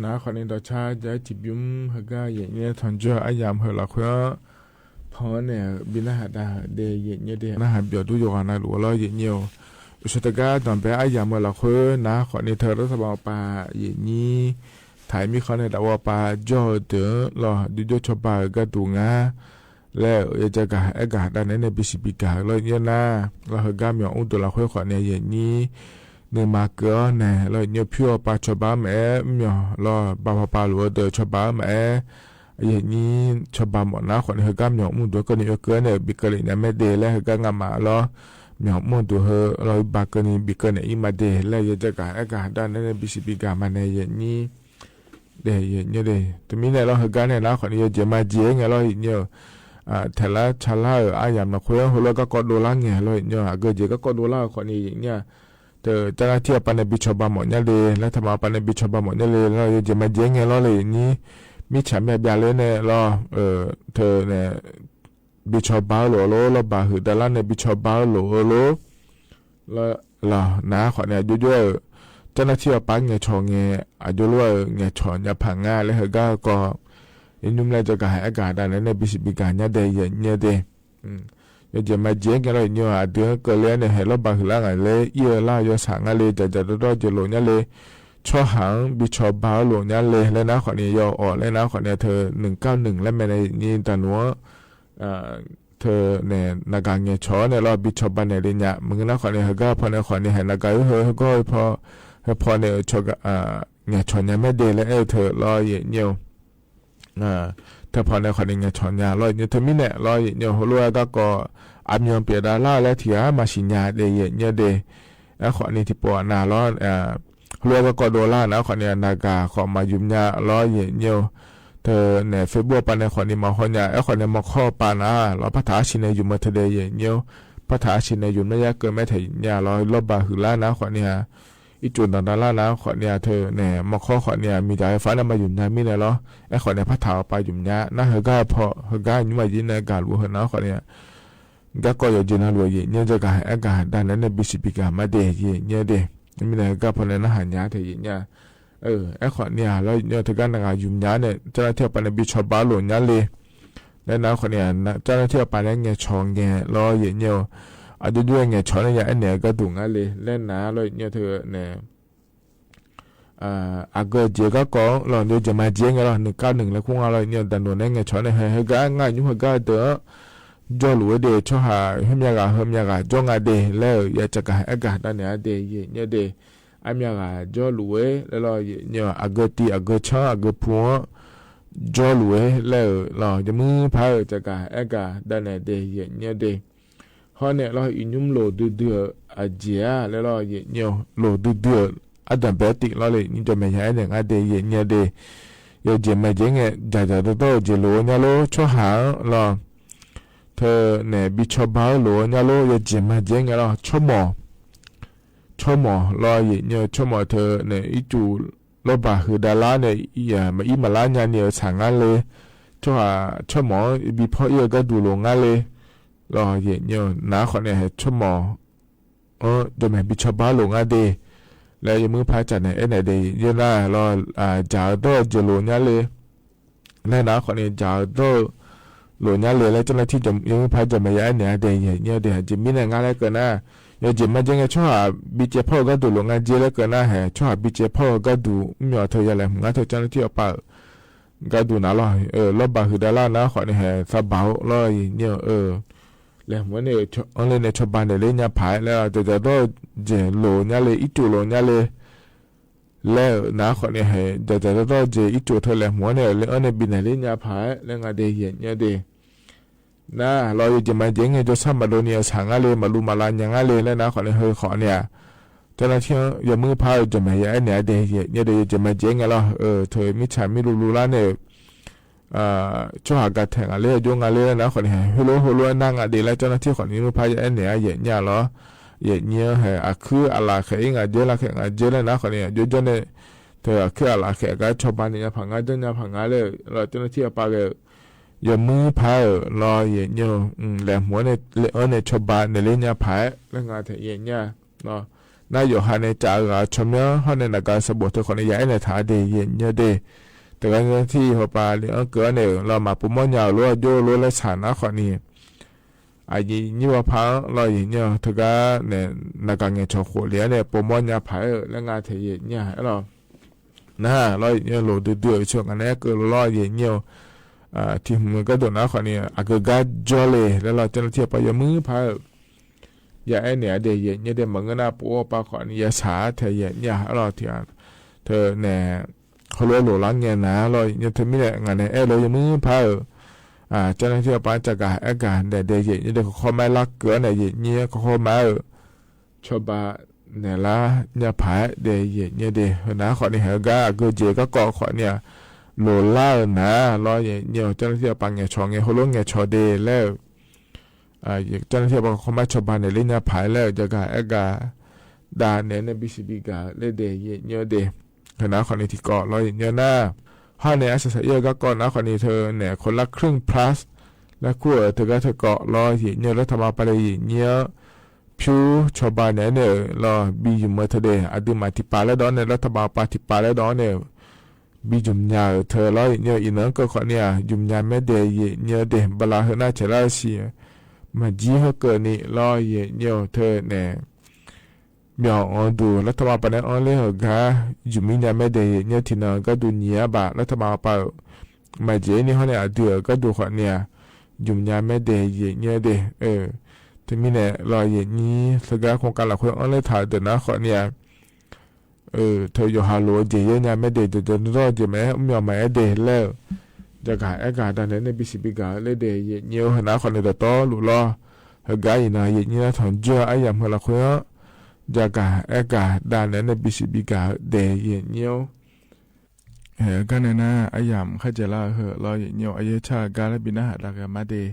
နာ်ခွါန့ၣ် ဒီးဆါယဲၢ်ထံၣ်ဘျုးဟဲဂ့ၤ ယဲၢ်ညိထီၣ်ယွၤအယၢၼ်ဟဲလီၤခွါ ဖီန့ၣ် ဘိးနၢ်ဟးဒါဒဲး ယဲၢ်ညိဒဲး နၢ်ဟးဘျီၣ်ဒူယိၤဂၤနၤလူၤလီၤ ယဲၢ်ညိ အိၣ်ဆၢတဂၤ ဒိးဘဲအယၢၼ်မၢလီၤခွါ နာ်ခွါန့ၣ် ထၢၣ်လၢသးဘၣ်ပာ် ယဲၢ်ညိ ထၢၣ်မံခီန့ၣ် ဒၣ်ဝဲပာ်ယီၢ်ဒၢးလီၤ ဒုးယိၢ်ဆီၣ်ဘၣ်ဂၤဒူၣ်ငါ လၢယဲၢ်ကဂၤအဲၣ်ကဂၤဒၣ်နဲန့ၣ် ဘံၣ်စံၣ်ဘံၣ်ကၤလီၤ ယဲၢ်ညိနာ် လီၤဟဲဂ့ၤမၠီၣ်အူဒိၣ်လီၤခွါ ခွါန့ၣ် ယဲၢ်ညိ နမၤကၢအီၤနဲၣ် လီၤယဲၢ်ညိ ဖုအီၤပာ်ဆီၣ်ဘၣ်မ့ၢ်အဲၣ် မၠီၣ်လီၤ ဘၣ်ဖီပာ်လိာ်အီၤဒီးဆီၣ်ဘၣ်မ့ၢ်အဲၣ် ယဲၢ်ညိ ဆီၣ်ဘၣ်မၢ်နာ်ခွါန့ၣ် ဟဲဂ့ၤမၠီၣ်အူဒိၣ် ကၢန့ၣ်ယိကၢန့ၣ် ဘံၣ်ကၢလံာ်ညါမဲဒဲး လၢဟဲဂ့ၤငါမးလီၤ မၠီၣ်အူဒိၣ်ဟဲ လီၤဘၣ်ကၢန့ၣ် ဘံၣ်ကၢန့ၣ်အံၤမးဒဲး လၢယဲၢ်ကဂၤအဲၣ်ကဂၤဒၣ်နဲန့ၣ် ဘံၣ်စံၣ်ဘံၣ်ကၤမးနဲၣ် ယဲၢ်ညိ ဒဲး ယဲၢ်ညိဒဲး တမံၤနဲၣ်လီၤ ဟဲဂ့ၤနဲၣ် နာ်ခွါန့ၣ် ယဲၢ်ကၠဲၤမၤကၠဲၤငဲၤလီၤ ယဲၢ်ညိ ထဲးလၢဆါလၢအယၢၼ်မၢခွါ ဟိလီၤကၢ်ကီဒိလါငဲၤလီၤ ယဲၢ်ညိ အဂ့ၢ်ကၠဲၤကၢ်ကီဒိလါခွါန့ၣ် ယဲၢ်ညိ တၢ် ကၠၢ်နၢ်ထံအပၤန့ၣ် ဘံၣ်ဆီၣ်ဘၣ်မၢ်ညါလံ လၢထၢၣ်မၤပၤန့ၣ် ဘံၣ်ဆီၣ်ဘၣ်မၢ်ညါလံ လီၤ ယဲၢ်ကၠဲၤမၤကၠဲၤငဲၤလီၤလၢ ယဲၢ်ညိ မ့ၢ်ဆၣ်မ့ၢ်ဘၣ်လၢန့ၣ်လီၤ ထၢၣ်န့ၣ် ဘံၣ်ဆီၣ်ဘၣ်လိာ်လီၤ လီၤဘၣ်ဟုၣ်ဒၣ်လၢန့ၣ် ဘံၣ်ဆီၣ်ဘၣ်လိာ်လီၤ လီၤ နာ်ခွါန့ၣ် အယိယိ ကၠၢ်နၢ်ထံအပၤငဲၤဆီၣ်ငဲၤ အယိယိ ငဲၤဆီၣ်ညါဖးငါလၢဟဲဂ့ၤကီး ယညိမလဲၣ် ယဲၢ်ကဂၤအဲၣ်ကဂၤဒၣ်နဲန့ၣ် ဘံၣ်စံၣ်ဘံၣ်ကၤညါဒဲး ယဲၢ်ညိဒဲး ယဲၢ်ကၠဲၤမၤကၠဲၤငဲၤလီၤ ယဲၢ်ညိ အဒုးကၢလၢန့ၣ် ဟဲလီၤဘၣ်ဟုၣ်လၢငါလၢ အံၣ်အလါယီၤဆၣ်ငါလၢ ဒ်ဒ်ဒီးဒီး ယလိာ်ညါလၢ ဆီဟၣ် ဘံၣ်ဆီၣ်ဘၣ်လိာ်ညါလၢ လၢနာ်ခွါန့ၣ် ယီၤအီၣ်လၢနာ်ခွါန့ၣ် ထၢၣ် နုၢ်ကၢ်နုၢ် လၢမဲာ်န့ၣ် ယဲၢ်ညိတၢ်နူ ထၢၣ်န့ၣ် နဂၤငဲၤဆီၣ်န့ၣ်လီၤ ဘံၣ်ဆီၣ်ဘၣ်နဲၣ်လံညါ မ့ၢ်နာ်ခွါန့ၣ် ဟဲဂ့ၤဖီန့ၣ်ခွါန့ၣ် ဟဲနဂၤအုၣ်ဟဲဂီၢ်ဖီ ဟဲဖီန့ၣ် ငဲၤဆီၣ်ညါမဲဒဲးလၢအဲၣ်ထၢၣ်လီၤ ယဲၢ်ညိ ထၢၣ်ဖီန့ၣ်ခွါန့ၣ် ငဲၤဆီၣ်ညါလီၤ ယဲၢ်ညိ ထၢၣ်မံန့ၣ်လီၤ ယဲၢ်ညိ ဟိလီၤကၢ်ကီး အမၠီၣ်ပျဲၢ်ဒၣ်လၢ်လၢထံဂၤ မၤစံၣ်ညါဒဲး ယဲၢ်ညိဒဲး အဲၣ်ခွါန့ၣ် ထံၣ်ပီၣ်အနၢ်လီၤ ဟိလီၤကၢ်ကီးဒိလါ နာ်ခွါန့ၣ် အနဂၤဃီမၤယုမ်ၣ်ညါလီၤ ယဲၢ်ညိ ထၢၣ်န့ၣ် Facebook ပၤန့ၣ်ခွါန့ၣ် မၤဃီညါ အဲၣ်ခွါန့ၣ် မၤခီပၤနၤလီၤ ဖးထၢၣ်အဆံးန့ၣ် ယုမ်ၣ်မၤထီၣ်ဒဲး ယဲၢ်ညိ ဖးထၢၣ်အဆံးန့ၣ် ယုမ်ၣ်မၤယါကၢၢ်မဲထဲး ယဲၢ်ညိလီၤ လီၤဘၣ်ဟုၣ်လၢ် နာ်ခွါန့ၣ် အံၣ်ကၠိၣ်နၣ်ဒၣ်လၢ် နာ်ခွါန့ၣ် ထၢၣ်န့ၣ် မၤခီခွါန့ၣ် မံၤတၢ်ဖးန့ၣ် မၤယုမ်ၣ်ညါမံၤန့ၣ်လီၤ အဲၣ်ခွါန့ၣ် ဖးထၢၣ်အပၤယုမ်ၣ်ညါ နာ်ဟဲဂ့ၤဖီ ဟဲဂ့ၤ ယုမ်ၣ်မၤယဲၢ်န့ၣ် ဂၤလူၤဟဲ နာ်ခွါန့ၣ် ကၢ်ကီးယီၢ်ကၠ့နၤလူၤ ယဲၢ်ညိ ယဲၢ်ကဂၤအဲၣ်ကဂၤဒၣ်နဲန့ၣ် ဘံၣ်စံၣ်ဘံၣ်ကၤမၤဒဲး ယဲၢ်ညိဒဲး မ့ၢ်န့ၣ် ဟဲဂ့ၤဖီန့ၣ် နၢ်ဟးညါထဲး ယဲၢ်ညိ အဲၣ်ခွါန့ၣ်လီၤ ယဲၢ်ညိ ထၢၣ်ဂၤနဂၤယုမ်ၣ်ညါန့ၣ် ကၠၢ်နၢ်ထံအပၤန့ၣ် ဘံၣ်ဆီၣ်ဘၣ်လိာ်ညါလံ လၢနာ်ခွါန့ၣ် ကၠၢ်နၢ်ထံအပၤန့ၣ် ငဲၤဆီၣ်ငဲၤလီၤ ယဲၢ်ညိ အဒိဒိၣ် ငဲၤဆီၣ်န့ၣ် ယအဲၣ်န့ၢ်အဂၤဒိၣ်ငါလံ လၢနာ်လီၤ ယဲၢ်ညိ ထၢၣ်န့ၣ် အဂ့ၢ်ကၠဲၤကီးကီးလီၤ ယဲၢ်ကၠဲၤမၤကၠဲၤငဲၤလီၤ နုၢ်ကၢ်နုၢ်လၢခူငါလီၤ ယဲၢ်ညိ တၢ်နူၢ်န့ၣ် ငဲၤဆီၣ်န့ၣ် ဟဲ ဟဲဂ့ၤ ငါယုၢ်ဟဲဂ့ၤဒၢး ကၠီလူၤဝဲဒၣ် ဆီဟၣ် ဟဲမၠၣ်ဂၤ ဟဲမၠၣ်ဂၤ ကၠီငါဒဲး လၢယဲၢ်ကဂၤအဲၣ်ကဂၤဒၣ်နဲန့ၣ်ဒဲး ယဲၢ်ညိဒဲး အမၠၣ်ဂၤ ကၠီလူၤဝဲ လၢလီၤ ယဲၢ်ညိ အဂ့ၢ်တံၢ် အဂ့ၢ်ဆၢ အဂ့ၢ်ဖူ ကၠီလူၤဝဲ လၢလီၤ ယမုၢ်ဖး ယဲၢ်ကဂၤအဲၣ်ကဂၤဒၣ်နဲန့ၣ်ဒဲး ယဲၢ်ညိဒဲး ဟီန့ၣ်လီၤ အံၤညုမ်လိာ်ဒုဒု အကၠဲၤ လၢလီၤ ယဲၢ်ညိ လိာ်ဒုဒု အဒၣ်ဘဲတံၢ်လီၤလံ ယဲၢ်ကၠဲၤမၤယဲၢ်အဲၣ်န့ၢ်အဂၤဒဲး ယဲၢ်ညိဒဲး ယဲၢ်ကၠဲၤမၤကၠဲၤငဲၤ ဒ်ဒ်ဒီးဒီး ယဲၢ်လိာ်ညါလီၤ ဆီဟၣ်လီၤ ထၢၣ်န့ၣ် ဘံၣ်ဆီၣ်ဘၣ်လိာ်ညါလီၤ ယဲၢ်ကၠဲၤမၤကၠဲၤငဲၤလီၤ ဆီမီၣ် ဆီမီၣ်လီၤ ယဲၢ်ညိ ဆီမီၣ်ထၢၣ်န့ၣ် အံၣ်ကၠိၣ်လီၤဘၣ်ဟုၣ်ဒၣ်လၢ်န့ၣ် မၤအံၣ်မၤလါညါန့ၣ် ဆၣ်ငါလံ ဆီဟၣ် ဆီမီၣ် ဘံၣ်ဖီအံၣ်အဂၤဒိၣ်လိာ်ငါလံ လီၤ ယဲၢ်ညိ နာ်ခွါန့ၣ် ဟဲဆီမီၣ် ကၠဲၤမဲာ် ဘံၣ်ဆီၣ်ဘၣ်လိာ်ငါဒဲး လၢယမုၢ်ဖးကၠဲၤန့ၣ် အဲၣ်နဲၣ်ဒဲး ယဲၢ်ညိလီၤ ဒ်ဒ်ဒီး ယဲၢ်လိာ်ညါလံ လၢနာ်ခွါန့ၣ် ဒ်ဒ်ဒီးလိာ်ညါလံ လၢကၠၢ်နၢ်ထံ ယမုၢ်ဖးကၠဲၤမၤယဲၢ်အဲၣ်န့ၢ်အဂၤဒဲး ယဲၢ်ညိဒဲး ယမံၤန့ၣ် ငါလၢကၢၤနၤ ယဲၢ်ကၠဲၤမၤကၠဲၤငဲၤ ဆီဟၣ် ဘံၣ်ကၠဲၤဖီအဂၤဒိၣ်လိာ်ငါကၠဲၤလၢကၢၤနၤ ဟဲ ဆီဟၣ် ဘံၣ်ကၠဲၤဖီအဂၤဒိၣ် မၠီၣ်ထၢၣ်ယၤလဲၤမုၢ်ငါထၢၣ် ကၠၢ်နၢ်ထံအပၤ ဂၤဒိၣ်နၤလီၤ လီၤဘၣ်ဟုၣ်ဒၣ်လၢ် နာ်ခွါန့ၣ် ဟဲသးဘၣ်လီၤ ယဲၢ်ညိ လဲၤမုၢ်န့ၣ် အီၤလၢန့ၣ် ဆီၣ်ဘၣ်န့ၣ်လၢညါဖး လၢ ဒ်ဒ်ဒီး ယဲၢ်လိာ်ညါလံ အံၣ်ကၠိၣ်လိာ်ညါလံ လၢနာ်ခွါန့ၣ် ဟဲ ဒ်ဒ်ဒီးဒီး ယဲၢ်အံၣ်ကၠိၣ်ထၢၣ်လဲၤမုၢ်န့ၣ် လၢအီၤန့ၣ် ဘံၣ်န့ၣ်လၢညါဖး လၢငါဒဲး ယဲၢ်ညိဒဲး နၤလီၤ ယဲၢ်ကၠဲၤမၤကၠဲၤငဲၤ ကၠီဆၣ်မၤဒိးန့ၢ်အဆၣ်ငါလံ မၤလူမၤလၤညါငါလံ လၢနာ်ခွါန့ၣ် ဟဲဃီန့ၣ် ကၠၢ်နၢ်ထံ ယမုၢ်ဖး ယဲၢ်ကၠဲၤမၤယဲၢ်အဲၣ်န့ၢ်အဂၤဒဲး ယဲၢ်ညိဒဲး ယဲၢ်ကၠဲၤမၤကၠဲၤငဲၤလီၤ ထၢၣ်မ့ၢ်ဆၣ်မ့ၢ်လူလူလၢ်န့ၣ် ဆီဟၣ်ဂၤထဲးငါလံ ယိငါလံ လၢနာ်ခွါန့ၣ် ဟဲ ဟ့လိဟ့လိနာ်ငါဒဲး လၢကၠၢ်နၢ်ထံခွါန့ၣ် ယမုၢ်ဖးယဲၢ်အဲၣ်န့ၢ်အဂၤ ယဲၢ်ညိလီၤ ယဲၢ်ညိ ဟဲ အခုအလၢ်ခဲအံၤ ငါကၠဲၤလၢ်ခဲ ငါကၠဲၤလၢနာ်ခွါန့ၣ် ယိယိန့ၣ် ထၢၣ်အခုအလၢ်ခဲ ကၠီဆၣ်ဘၣ်န့ၣ် ညါဖးငါ ကၠီညါဖးငါလၢ လၢကၠၢ်နၢ်ထံအပၤဂ့ၤ ယမုၢ်ဖးဧၢလီၤ ယဲၢ်ညိ လဲၤမုၢ်န့ၣ် လၢအီၤန့ၣ် ဆီၣ်ဘၣ်န့ၣ်လၢညါဖး လၢငါထဲး ယဲၢ်ညိ န နာ်ယိၤဟၢ်န့ၣ် ကးဂၤဆၢမၢ ဟီၣ်န့ၣ် နၢ်ကၣ်စၢးဘိၣ်ထွဲခီန့ၣ် ယၤအဲၣ်န့ၣ်ထၢၣ်ဒၣ်ယဲၢ်ညိုဒၣ် တဂၤန့ၣ်ထံၣ်ဟိုပၢ်လံအၢကၢန့ၣ် လီၤမၤပိာ်မီၢ်ညါလိအယိလိလၢဆၣ်နါခီန့ၣ် အယံာ်ညံာ်ဝဲဖးလီၤယဲၢ်ညိ တဂၤန့ၣ် နၢ်ကၣ်ငဲၤဆီၣ်ဃိးလံန့ၣ် ပိာ်မီၢ်ညါဖးဧၢ လၢငါထဲယဲၢ်ညိလီၤ နၤလီၤယဲၢ်ညိ လိၣ်ဒုးဒုးအဆိ နၤန့ၣ်ကၢလိာ်လီၤယဲၢ်ညိ ထံၣ်မှံကဲဒိၣ်နါခီန့ၣ် အကဂၤကၠီလံ လၢလီၤကၠီလၢထံၣ်ပှၤယဲၢ်မုၢ်ဖးဧၢ ယၤအဲၣ်န့ၣ်အဒဲးယဲၢ်ညိဒၣ် မၤငၢၢ်နၢ်ပအိၣ်ပှၤခီန့ၣ် ယဆၣ်ထဲယဲၢ်ညိလီၤ ထံၣ် တန့ၣ် ခီလိာ်လိာ်လၢငဲၤနၤလီၤယဲၢ်ညိ တမံၤန့ၣ် နၤန့ၣ်အဲၣ်လိာ်ယဲၢ်မုၢ်ဖးဧၢ ကၠီလၢထံၣ်ပှၤ ကးဂၤအဲၣ်ဂၤဒဲးဒဲးယဲၢ်ညိဒၣ် ခီခီမးလၢကၢန့ၣ် ယဲၢ်ညိ ခီခီမးဧၢ ဆီဘၣ် နဲၣ်လၢညါဖးဒဲးယဲၢ်ညိဒၣ် နၤခီန့ၣ် ဟဲဂၤအဂုၤက့ၤကီကီၢ်ခီန့ၣ် လိၣ်လၢနၤလီၤယဲၢ်ညိ ကၠီလၢထံၣ်ပှၤငဲၤဆီၣ် ငဲၤဟီလိာ်ငဲၤဆီၣ်ဒၣ်လဲၣ် ကၠီလၢထံၣ်ပှၤခီခီမးဆီဘၣ်နဲၣ်လၢညါဖးလဲၣ် ကးဂၤအဲၣ်ဂၤ ဒၣ်နဲၣ်န့ၣ် ဘံစံးဘံဂၤလၢဒဲးယဲၢ်ညိဒၣ် နၤခီန့ၣ်ထံၣ်ကီးလီၤယဲၢ်ညိနၤ ဟီၣ်န့ၣ် အစစ ယဲၢ်ဂၤကီးနၤခီန့ၣ် တန့ၣ် คนละครึ่ง plus လၢခူၣ်အတဂၤထၢၣ်ကီးလီၤယဲၢ်ညိ လၢထးဘးပၤလၢယဲၢ်ညိ ဖၠူဆီဘၣ်နဲၣ်န့ၣ်လီၤ ဘံယုမ်မၢထၢၣ်ဒၣ် အဒုးမၤတံၢ်ပာ်လၢဒီးန့ၣ် လၢထးဘးပၤတံၢ်ပာ်လၢဒီးန့ၣ် ဘံယုမ်ညါထၢၣ်လီၤယဲၢ်ညိ အံၤနၤကၢၢ်ခီန့ၣ် ယုမ်ညါမဲဒဲးယဲၢ်ညိဒၣ် ဘလးဟၢနၢ်ဆဲးလၢအဆံ မၤကံဟၢကၢၢ်နံၣ်လီၤယဲၢ်ညိ တန့ၣ် မ့ၢ်အီၤဒူၣ် လၢထးဘးပၤန့ၣ် အီၤလၢအဂၤ ယုမ်မံညါမဲဒဲးယဲၢ်ညိ ထံၣ်နၤဂၤဒူၣ်ညါဘၣ် လၢထးဘးပၤ မၤကံနံၣ်ဟီၣ်န့ၣ် အဒုးအဂၤဒူၣ်ခီန့ၣ် ယုမ်ညါမဲဒဲးယဲၢ်ညိဒၣ် တမံၤန့ၣ်လီၤယဲၢ်ညိ သဂၤခိၣ်ကါလီၤခွဲအီၤလၢထးဒၢးနၤခီန့ၣ် ထၢၣ်ယိၤဟၣ်လိာ်အီၤက့ၤယဲၢ်ညါမဲဒဲး ဒဲးဒဲးနီၢ်နီၢ်က့ၤမ့ၢ်မ့ၢ်အီၤမၤအဲၣ်ဒဲးလဲၣ် ကးဂၤအဲၣ်ဂၤဒၣ်နဲၣ်န့ၣ် ဘံစံးဘံဂၤလၢဒဲးယဲၢ်ညိ ဟၢနၤခီန့ၣ် တတီလိၤလီၤ ဟဲဂၤအံၤနၤ ယဲၢ်ညိနၤထီၣ်ကၠိအယၤမုၢ်လီၤခွဲ ကးဂၤအဲၣ်ဂၤဒၣ်နဲၣ်န့ၣ် ဘံစံးဘံဂၤဒဲးယဲၢ်ညိ ဟဲဂၤန့ၣ်နၤ အယၤမုၢ်ခါကဲလၢအဟၢလီၤယဲၢ်ညိ အယဲၢ်ဆၣ်ဂၤလၢဘံနၢ်ဟးဒါဂ့ၤမးဒဲး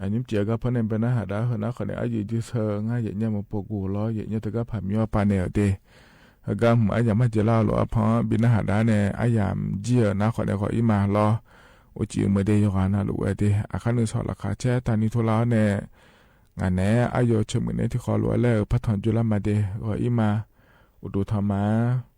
အညိပျံၤအဂၤဖဲန့ၣ် ဘံနၢ်ဟးဒါဟၢနၤခီန့ၣ် အယုၢ်ယုၢ်ဆၢ ငါယဲၢ်ညိမုၢ်ပိာ်ကီၢ်လီၤ ယဲၢ်ညိတဂၤဖးမံၤအီၤပာ်န့ၣ်အီၤဒၣ် ဟဲဂၤမုၢ်အယၤမးကဲလၢအလိၤအဖီ ဘံနၢ်ဟးဒါန့ၣ် အယၤမုၢ်ကၠံအီၤနၤခီန့ၣ် ဂီၤအံၤမးလီၤ အိၣ်ကံၤမုၢ်ဒဲးယိၤဂၤနၤလိာ်ဝဲဒၣ် အခါနုာ်ဆီၣ်လီၤခးဆဲးတၢ်နံၤထူလၢအီၤန့ၣ် နၤန့ၣ် အယိၢ်ဆၢမုၢ်န့ၣ် ထံၣ်ဃီလိာ်ဝဲလၢ ဖးထီၣ်ကၠိလၢမၤဒဲး ဂီၤအံၤမး အိၣ်ဒိၣ်ထီၣ်မး နီၢ်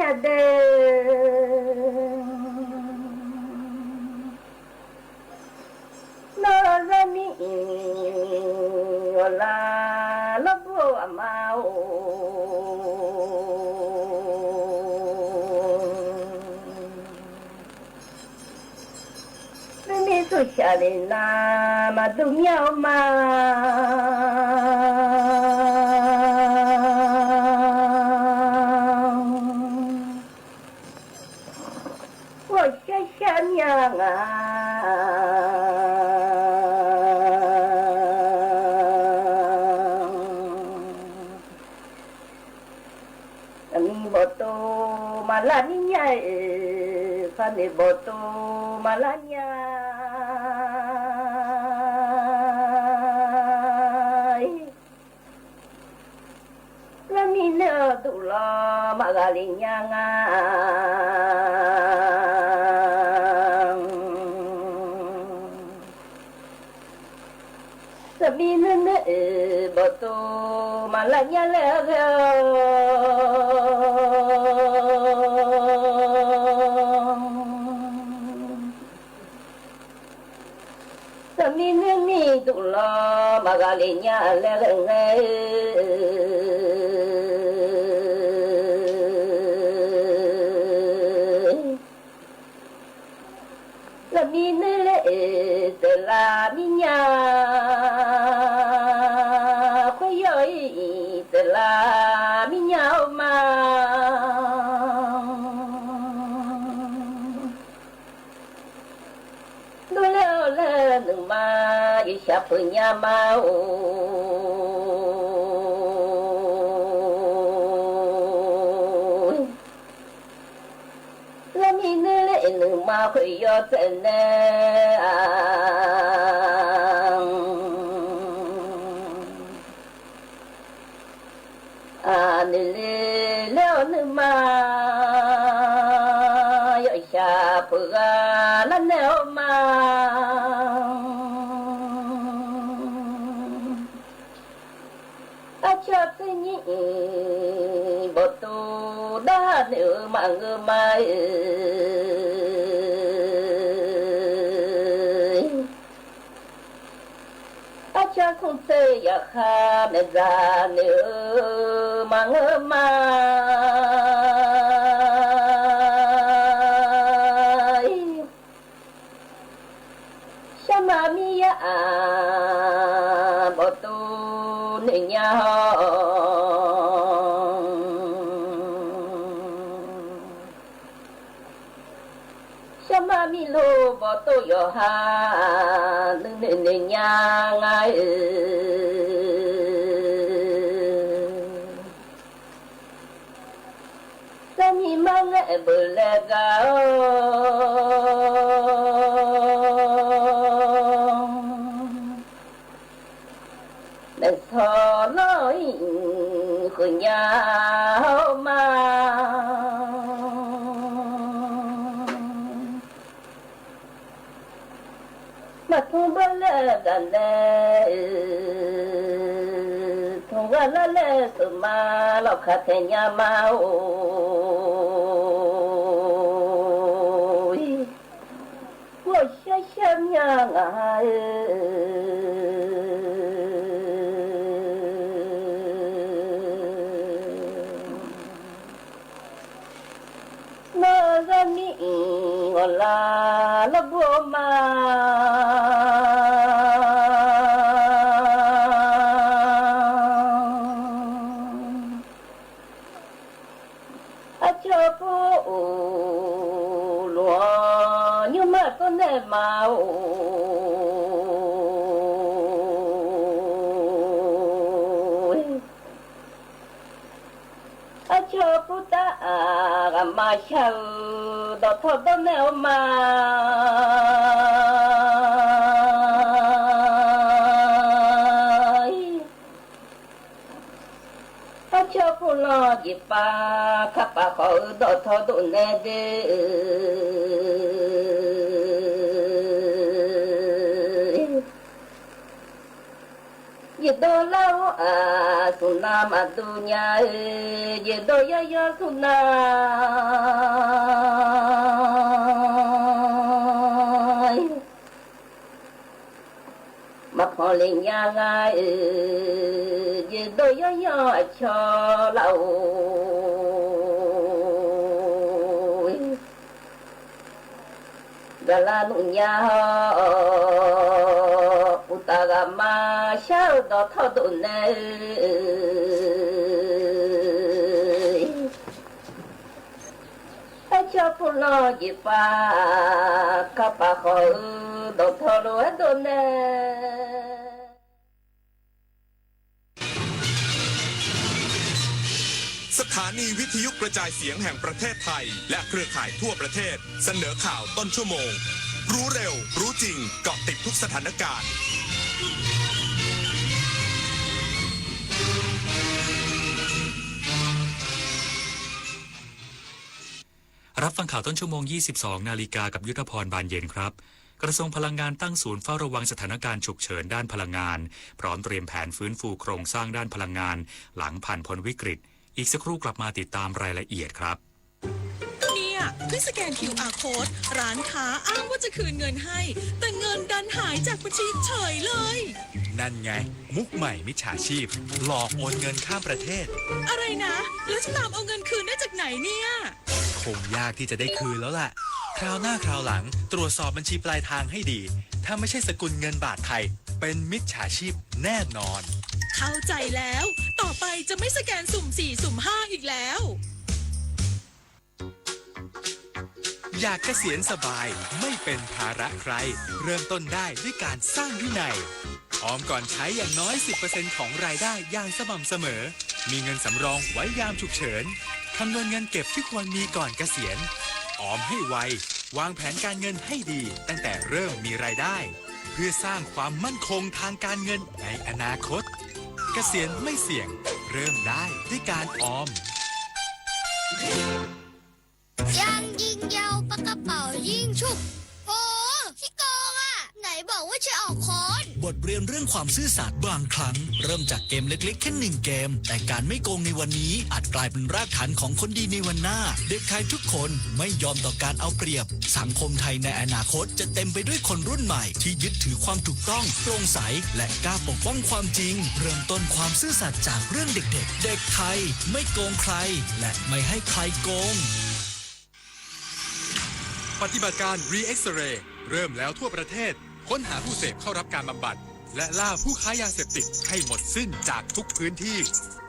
ရမံၤ အိၣ်လၢလီၢ်ဘိအမါအိၣ် မ့မ့ၢ်သူၣ်ဆၣ်လၢနၤ မၤသူၣ်မၠၣ်အီၤမး ဂီၤဆှါဆှါမံၤဧါ သမံၤဘီၣ်တိၢ်မၤလၢ်မံၤညါဧၢ, ဖါမ့ၢ်ဘီၣ်တိၢ်မၤလၢ်မံၤညါ လၢမံၤနၢၤဒူၣ်လီၤ မၤဂၤလံညါငါ သမံၤနၢၤနၢၤဧၢ, ဘီၣ်တိၢ်မၤလၢ်မံၤညါလၢအဂ့ၤ သမံၤနၢၤမံၤဒူၣ်လီၤ မၤဂၤလံညါလၢအဂ့ၤ လၢမံၤနၢၤလၢအ့ၣ် တလးမံၤညါ ခွဲးယီၤအံၤ တလးမံၤညါအိၣ်မး ဒိၣ်လၢအီၣ်လၢနုာ်မး ယဆၢဖုညါမးအိၣ် လၢမံၤနၢၤလၢအ့ၣ်နုာ်မး คุยยอดเสน่ห์ อา นึ่งลีแล้วนึ่งมา ยอดชาเปื้อละแนวมา อาเจ้าตี้นี้ บ่ตู้ด้าเนอมาเงอมาเอย อาเจ้าคงเตยอยากหาแม่จาเนอมาเงอมาเอย สามามียาบ่ตู้นึ่งยา สามามีลูกบ่ตู้ยอหานึ่งนึ่งนึ่งยาไงเอย สามีมาแลเบิ่งแลกา แม่สาวน้อยคือยาวมา มาทุ่งบ้านแลกันแล ทุ่งบ้านละแลสุดมา ลอกขาแทนยามาโอย ว่าเชื่อเชื่อยังไง เมื่อนี้ก็ลาละบัวมา อาเจ้าผู้หลวงอยู่มาก็แน่มาโอ้ย อาเจ้าผู้ตาอามาเช่าดอกทอดดอกแนวมา พระเจ้าผู้รอดหยิบปา ข้าปาขออือดอกทอดดูแน่เด้อ หยิบดอกเหล้าอาสุนามาดูญาเอ้ย หยิบดอกย่อยๆสุนา มาผ่อเล่นยาไงเอ่ย เยโดย่อยๆ ชอละโอย ดาราหนุ่มยาว อุตตรมาเช่าดอกทอดดูแน่เอ่ย พระเจ้าผู้รอดหยิบปา ข้าปาขออือดอกทอดดูแน่ สถานีวิทยุกระจายเสียงแห่งประเทศไทย และเครือข่ายทั่วประเทศ เสนอข่าวต้นชั่วโมง รู้เร็ว รู้จริง เกาะติดทุกสถานการณ์ รับฟังข่าวต้นชั่วโมง ยี่สิบสองนาฬิกา กับยุทธพร บานเย็นครับ กระทรวงพลังงานตั้งศูนย์เฝ้าระวังสถานการณ์ฉุกเฉินด้านพลังงาน พร้อมเตรียมแผนฟื้นฟูโครงสร้างด้านพลังงาน หลังผ่านพ้นวิกฤต อีกสักครู่กลับมาติดตามรายละเอียดครับ เนี่ย เพิ่งสแกน คิวอาร์ code ร้านค้าอ้างว่าจะคืนเงินให้ แต่เงินดันหายจากบัญชีเฉยเลย นั่นไง มุกใหม่มิจฉาชีพ หลอกโอนเงินข้ามประเทศ อะไรนะ แล้วจะตามเอาเงินคืนได้จากไหนเนี่ย คงยากที่จะได้คืนแล้วล่ะ คราวหน้าคราวหลังตรวจสอบบัญชีปลายทางให้ดี ถ้าไม่ใช่สกุลเงินบาทไทย เป็นมิจฉาชีพแน่นอน เข้าใจแล้ว ต่อไปจะไม่สแกนสุ่มสี่สุ่มห้าอีกแล้ว อยากเกษียณสบาย ไม่เป็นภาระใคร เริ่มต้นได้ด้วยการสร้างวินัย ออมก่อนใช้อย่างน้อย สิบเปอร์เซ็นต์ ของรายได้อย่างสม่ำเสมอ มีเงินสำรองไว้ยามฉุกเฉิน คำนวณเงินเก็บที่ควรมีก่อนเกษียณ ออมให้ไว วางแผนการเงินให้ดีตั้งแต่เริ่มมีรายได้ เพื่อสร้างความมั่นคงทางการเงินในอนาคต เกษียณไม่เสี่ยง เริ่มได้ด้วยการออม ยางยิงยาว ปากกระเป๋ายิงฉุบ โอ้ ขี้โกงอะ ไหนบอกว่าจะออกค้อน บทเรียนเรื่องความซื่อสัตย์ บางครั้งเริ่มจากเกมเล็กๆ แค่หนึ่งเกม แต่การไม่โกงในวันนี้อาจกลายเป็นรากฐานของคนดีในวันหน้า เด็กไทยทุกคนไม่ยอมต่อการเอาเปรียบ สังคมไทยในอนาคตจะเต็มไปด้วยคนรุ่นใหม่ที่ยึดถือความถูกต้อง โปร่งใส และกล้าปกป้องความจริง เริ่มต้นความซื่อสัตย์จากเรื่องเด็กๆ เด็กไทยไม่โกงใคร และไม่ให้ใครโกง ปฏิบัติการ Re-X-Ray เริ่มแล้วทั่วประเทศ ค้นหาผู้เสพเข้ารับการบำบัด และล่าผู้ค้ายาเสพติดให้หมดสิ้นจากทุกพื้นที่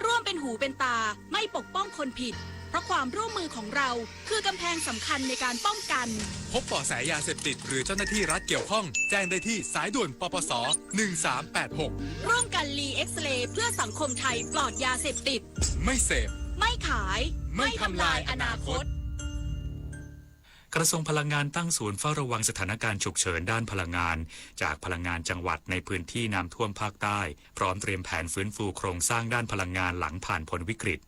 ร่วมเป็นหูเป็นตา ไม่ปกป้องคนผิด เพราะความร่วมมือของเรา คือกำแพงสำคัญในการป้องกัน พบเบาะแสยาเสพติดหรือเจ้าหน้าที่รัฐเกี่ยวข้อง แจ้งได้ที่สายด่วน ปปส หนึ่งสามแปดหก ร่วมกัน Re-X-Ray เพื่อสังคมไทยปลอดยาเสพติด ไม่เสพ ไม่ขาย ไม่ทำลายอนาคต กระทรวงพลังงานตั้งศูนย์เฝ้าระวังสถานการณ์ฉุกเฉินด้านพลังงาน จากพลังงานจังหวัดในพื้นที่น้ำท่วมภาคใต้ พร้อมเตรียมแผนฟื้นฟูโครงสร้างด้านพลังงานหลังผ่านพ้นวิกฤต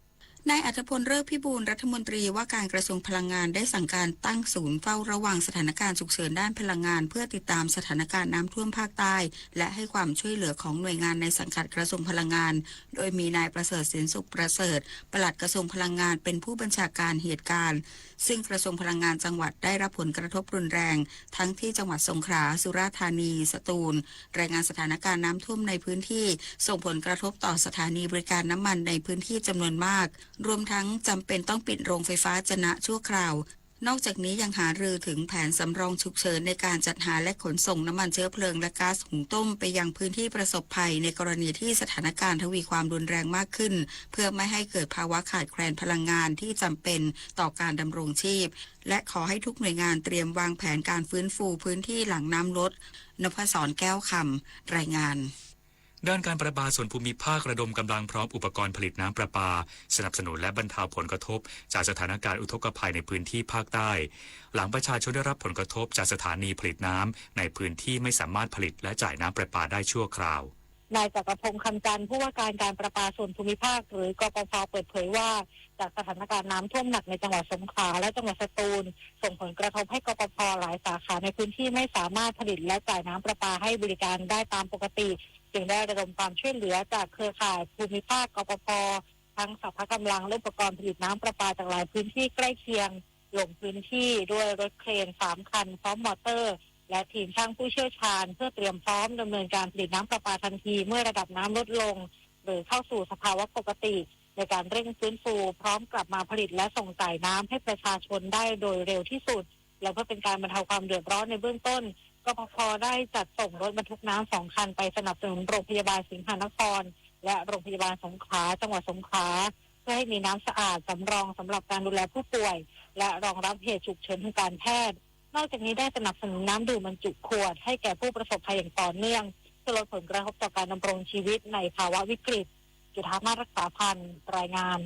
นายอัธพล ฤกษ์พิบูล รัฐมนตรีว่าการกระทรวงพลังงาน ได้สั่งการตั้งศูนย์เฝ้าระวังสถานการณ์ฉุกเฉินด้านพลังงาน เพื่อติดตามสถานการณ์น้ำท่วมภาคใต้ และให้ความช่วยเหลือของหน่วยงานในสังกัดกระทรวงพลังงาน โดยมีนายประเสริฐ สินสุขประเสริฐ ปลัดกระทรวงพลังงาน เป็นผู้บัญชาการเหตุการณ์ ซึ่งกระทรวงพลังงานจังหวัดได้รับผลกระทบรุนแรง ทั้งที่จังหวัดสงขลา สุราษฎร์ธานี สตูล รายงานสถานการณ์น้ำท่วมในพื้นที่ ส่งผลกระทบต่อสถานีบริการน้ำมันในพื้นที่จำนวนมาก รวมทั้งจำเป็นต้องปิดโรงไฟฟ้าจะนะชั่วคราว นอกจากนี้ยังหารือถึงแผนสำรองฉุกเฉินในการจัดหาและขนส่งน้ำมันเชื้อเพลิงและก๊าซหุงต้มไปยังพื้นที่ประสบภัย ในกรณีที่สถานการณ์ทวีความรุนแรงมากขึ้น เพื่อไม่ให้เกิดภาวะขาดแคลนพลังงานที่จำเป็นต่อการดำรงชีพ และขอให้ทุกหน่วยงานเตรียมวางแผนการฟื้นฟูพื้นที่หลังน้ำลด นพศร แก้วคำ รายงาน ด้านการประปาส่วนภูมิภาคระดมกำลังพร้อมอุปกรณ์ผลิตน้ำประปา สนับสนุนและบรรเทาผลกระทบจากสถานการณ์อุทกภัยในพื้นที่ภาคใต้ หลังประชาชนได้รับผลกระทบจากสถานีผลิตน้ำในพื้นที่ไม่สามารถผลิตและจ่ายน้ำประปาได้ชั่วคราว นายจักรพงษ์ คำจันทร์ ผู้ว่าการการประปาส่วนภูมิภาค หรือ กปภ เปิดเผยว่า จากสถานการณ์น้ำท่วมหนักในจังหวัดสงขลาและจังหวัดสตูล ส่งผลกระทบให้ กปภ หลายสาขาในพื้นที่ไม่สามารถผลิตและจ่ายน้ำประปาให้บริการได้ตามปกติ จึงได้ระดมความช่วยเหลือจากเครือข่ายภูมิภาค กปภ ทั้งสรรพกำลังและอุปกรณ์ผลิตน้ำประปาจากหลายพื้นที่ใกล้เคียง ลงพื้นที่ด้วยรถเครนสามคันพร้อมมอเตอร์ และทีมช่างผู้เชี่ยวชาญ เพื่อเตรียมพร้อมดำเนินการผลิตน้ำประปาทันทีเมื่อระดับน้ำลดลง หรือเข้าสู่สภาวะปกติ ในการเร่งฟื้นฟูพร้อมกลับมาผลิตและส่งจ่ายน้ำให้ประชาชนได้โดยเร็วที่สุด และเพื่อเป็นการบรรเทาความเดือดร้อนในเบื้องต้น กปภ ได้จัดส่งรถบรรทุกน้ำสองคันไปสนับสนุนโรงพยาบาลสิงหานคร และโรงพยาบาลสงขลา จังหวัดสงขลา เพื่อให้มีน้ำสะอาดสำรองสำหรับการดูแลผู้ป่วย และรองรับเหตุฉุกเฉินทางการแพทย์ นอกจากนี้ได้สนับสนุนน้ำดื่มบรรจุขวดให้แก่ผู้ประสบภัยอย่างต่อเนื่อง เพื่อลดผลกระทบต่อการดำรงชีวิตในภาวะวิกฤต จุฑามาศ รักษาพันธ์ รายงาน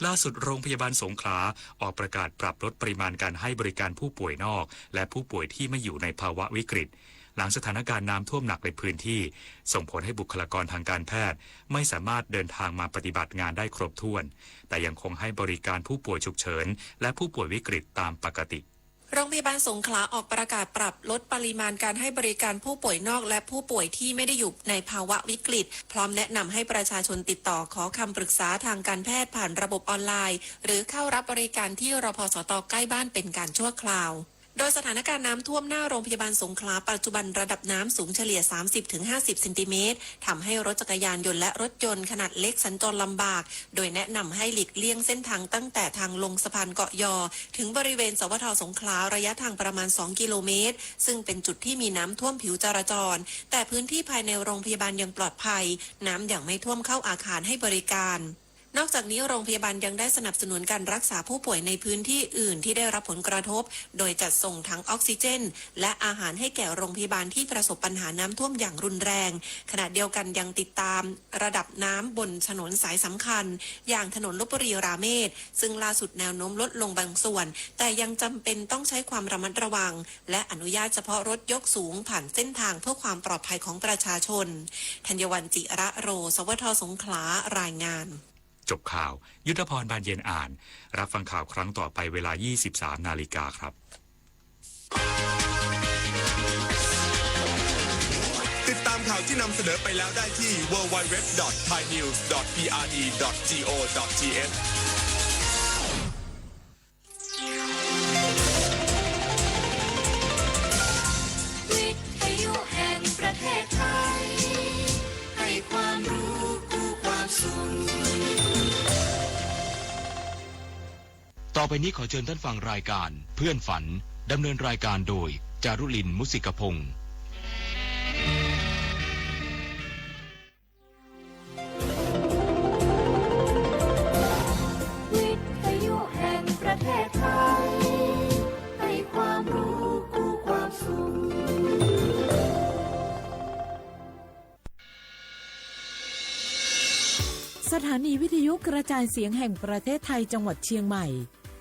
ล่าสุดโรงพยาบาลสงขลาออกประกาศปรับลดปริมาณการให้บริการผู้ป่วยนอก และผู้ป่วยที่ไม่อยู่ในภาวะวิกฤต หลังสถานการณ์น้ำท่วมหนักในพื้นที่ ส่งผลให้บุคลากรทางการแพทย์ไม่สามารถเดินทางมาปฏิบัติงานได้ครบถ้วน แต่ยังคงให้บริการผู้ป่วยฉุกเฉิน และผู้ป่วยวิกฤตตามปกติ โรงพยาบาลสงขลาออกประกาศปรับลดปริมาณการให้บริการผู้ป่วยนอก และผู้ป่วยที่ไม่ได้อยู่ในภาวะวิกฤต พร้อมแนะนำให้ประชาชนติดต่อขอคำปรึกษาทางการแพทย์ผ่านระบบออนไลน์ หรือเข้ารับบริการที่ รพสต ใกล้บ้านเป็นการชั่วคราว โดยสถานการณ์น้ำท่วมหน้าโรงพยาบาลสงขลา ปัจจุบันระดับน้ำสูงเฉลี่ย สามสิบถึงห้าสิบเซนติเมตร ทำให้รถจักรยานยนต์และรถยนต์ขนาดเล็กสัญจรลำบาก โดยแนะนำให้หลีกเลี่ยงเส้นทางตั้งแต่ทางลงสะพานเกาะยอ ถึงบริเวณ สวท สงขลา ระยะทางประมาณ สองกิโลเมตร ซึ่งเป็นจุดที่มีน้ำท่วมผิวจราจร แต่พื้นที่ภายในโรงพยาบาลยังปลอดภัย น้ำยังไม่ท่วมเข้าอาคารให้บริการ นอกจากนี้โรงพยาบาลยังได้สนับสนุนการรักษาผู้ป่วยในพื้นที่อื่นที่ได้รับผลกระทบ โดยจัดส่งถังออกซิเจน และอาหารให้แก่โรงพยาบาลที่ประสบปัญหาน้ำท่วมอย่างรุนแรง ขณะเดียวกันยังติดตามระดับน้ำบนถนนสายสำคัญ อย่างถนนลพบุรีราเมศ ซึ่งล่าสุดแนวโน้มลดลงบางส่วน แต่ยังจำเป็นต้องใช้ความระมัดระวัง และอนุญาตเฉพาะรถยกสูงผ่านเส้นทางเพื่อความปลอดภัยของประชาชน ธัญวัลย์ จิระโร สวท สงขลา รายงาน จบข่าว ยุทธพร บานเย็นอ่าน รับฟังข่าวครั้งต่อไปเวลา ยี่สิบสามนาฬิกาครับ ติดตามข่าวที่นำเสนอไปแล้วได้ที่ ดับเบิลยู ดับเบิลยู ดับเบิลยู ดอท ไทยนิวส์ ดอท พีอาร์ดี ดอท จีโอ ดอท ทีเอช วิทยุแห่งประเทศไทย ให้ความรู้คู่ความสุข ต่อไปนี้ขอเชิญท่านฟังรายการเพื่อนฝัน ดำเนินรายการโดย จารุลิน มุสิกพงษ์ วิทยุแห่งประเทศไทย ให้ความรู้คู่ความสุข สถานีวิทยุกระจายเสียงแห่งประเทศไทยจังหวัดเชียงใหม่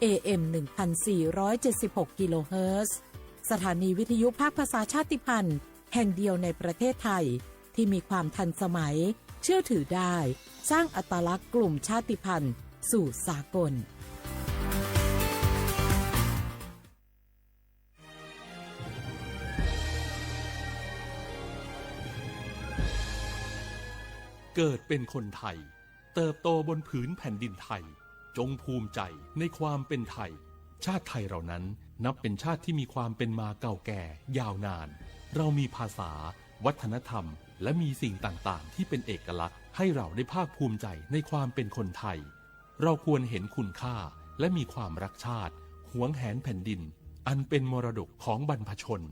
เอเอ็ม หนึ่งพันสี่ร้อยเจ็ดสิบหก กิโลเฮิรตซ์ สถานีวิทยุภาคภาษาชาติพันธุ์ แห่งเดียวในประเทศไทย ที่มีความทันสมัย เชื่อถือได้ สร้างอัตลักษณ์กลุ่มชาติพันธุ์สู่สากล เกิดเป็นคนไทย เติบโตบนผืนแผ่นดินไทย จงภูมิใจในความเป็นไทย ชาติไทยเรานั้นนับเป็นชาติที่มีความเป็นมาเก่าแก่ยาวนาน เรามีภาษา วัฒนธรรม และมีสิ่งต่างๆ ที่เป็นเอกลักษณ์ ให้เราได้ภาคภูมิใจในความเป็นคนไทย เราควรเห็นคุณค่า และมีความรักชาติ หวงแหนแผ่นดิน อันเป็นมรดกของบรรพชน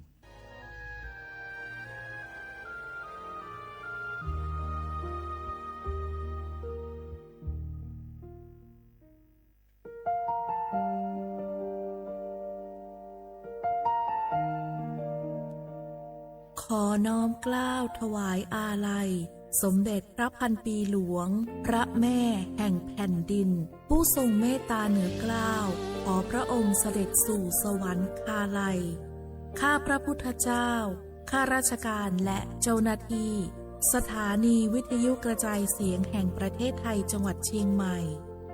ขอน้อมเกล้าถวายอาลัย สมเด็จพระพันปีหลวง พระแม่แห่งแผ่นดิน ผู้ทรงเมตตาเหนือเกล้า ขอพระองค์เสด็จสู่สวรรคาลัย ข้าพระพุทธเจ้า ข้าราชการและเจ้าหน้าที่ สถานีวิทยุกระจายเสียงแห่งประเทศไทยจังหวัดเชียงใหม่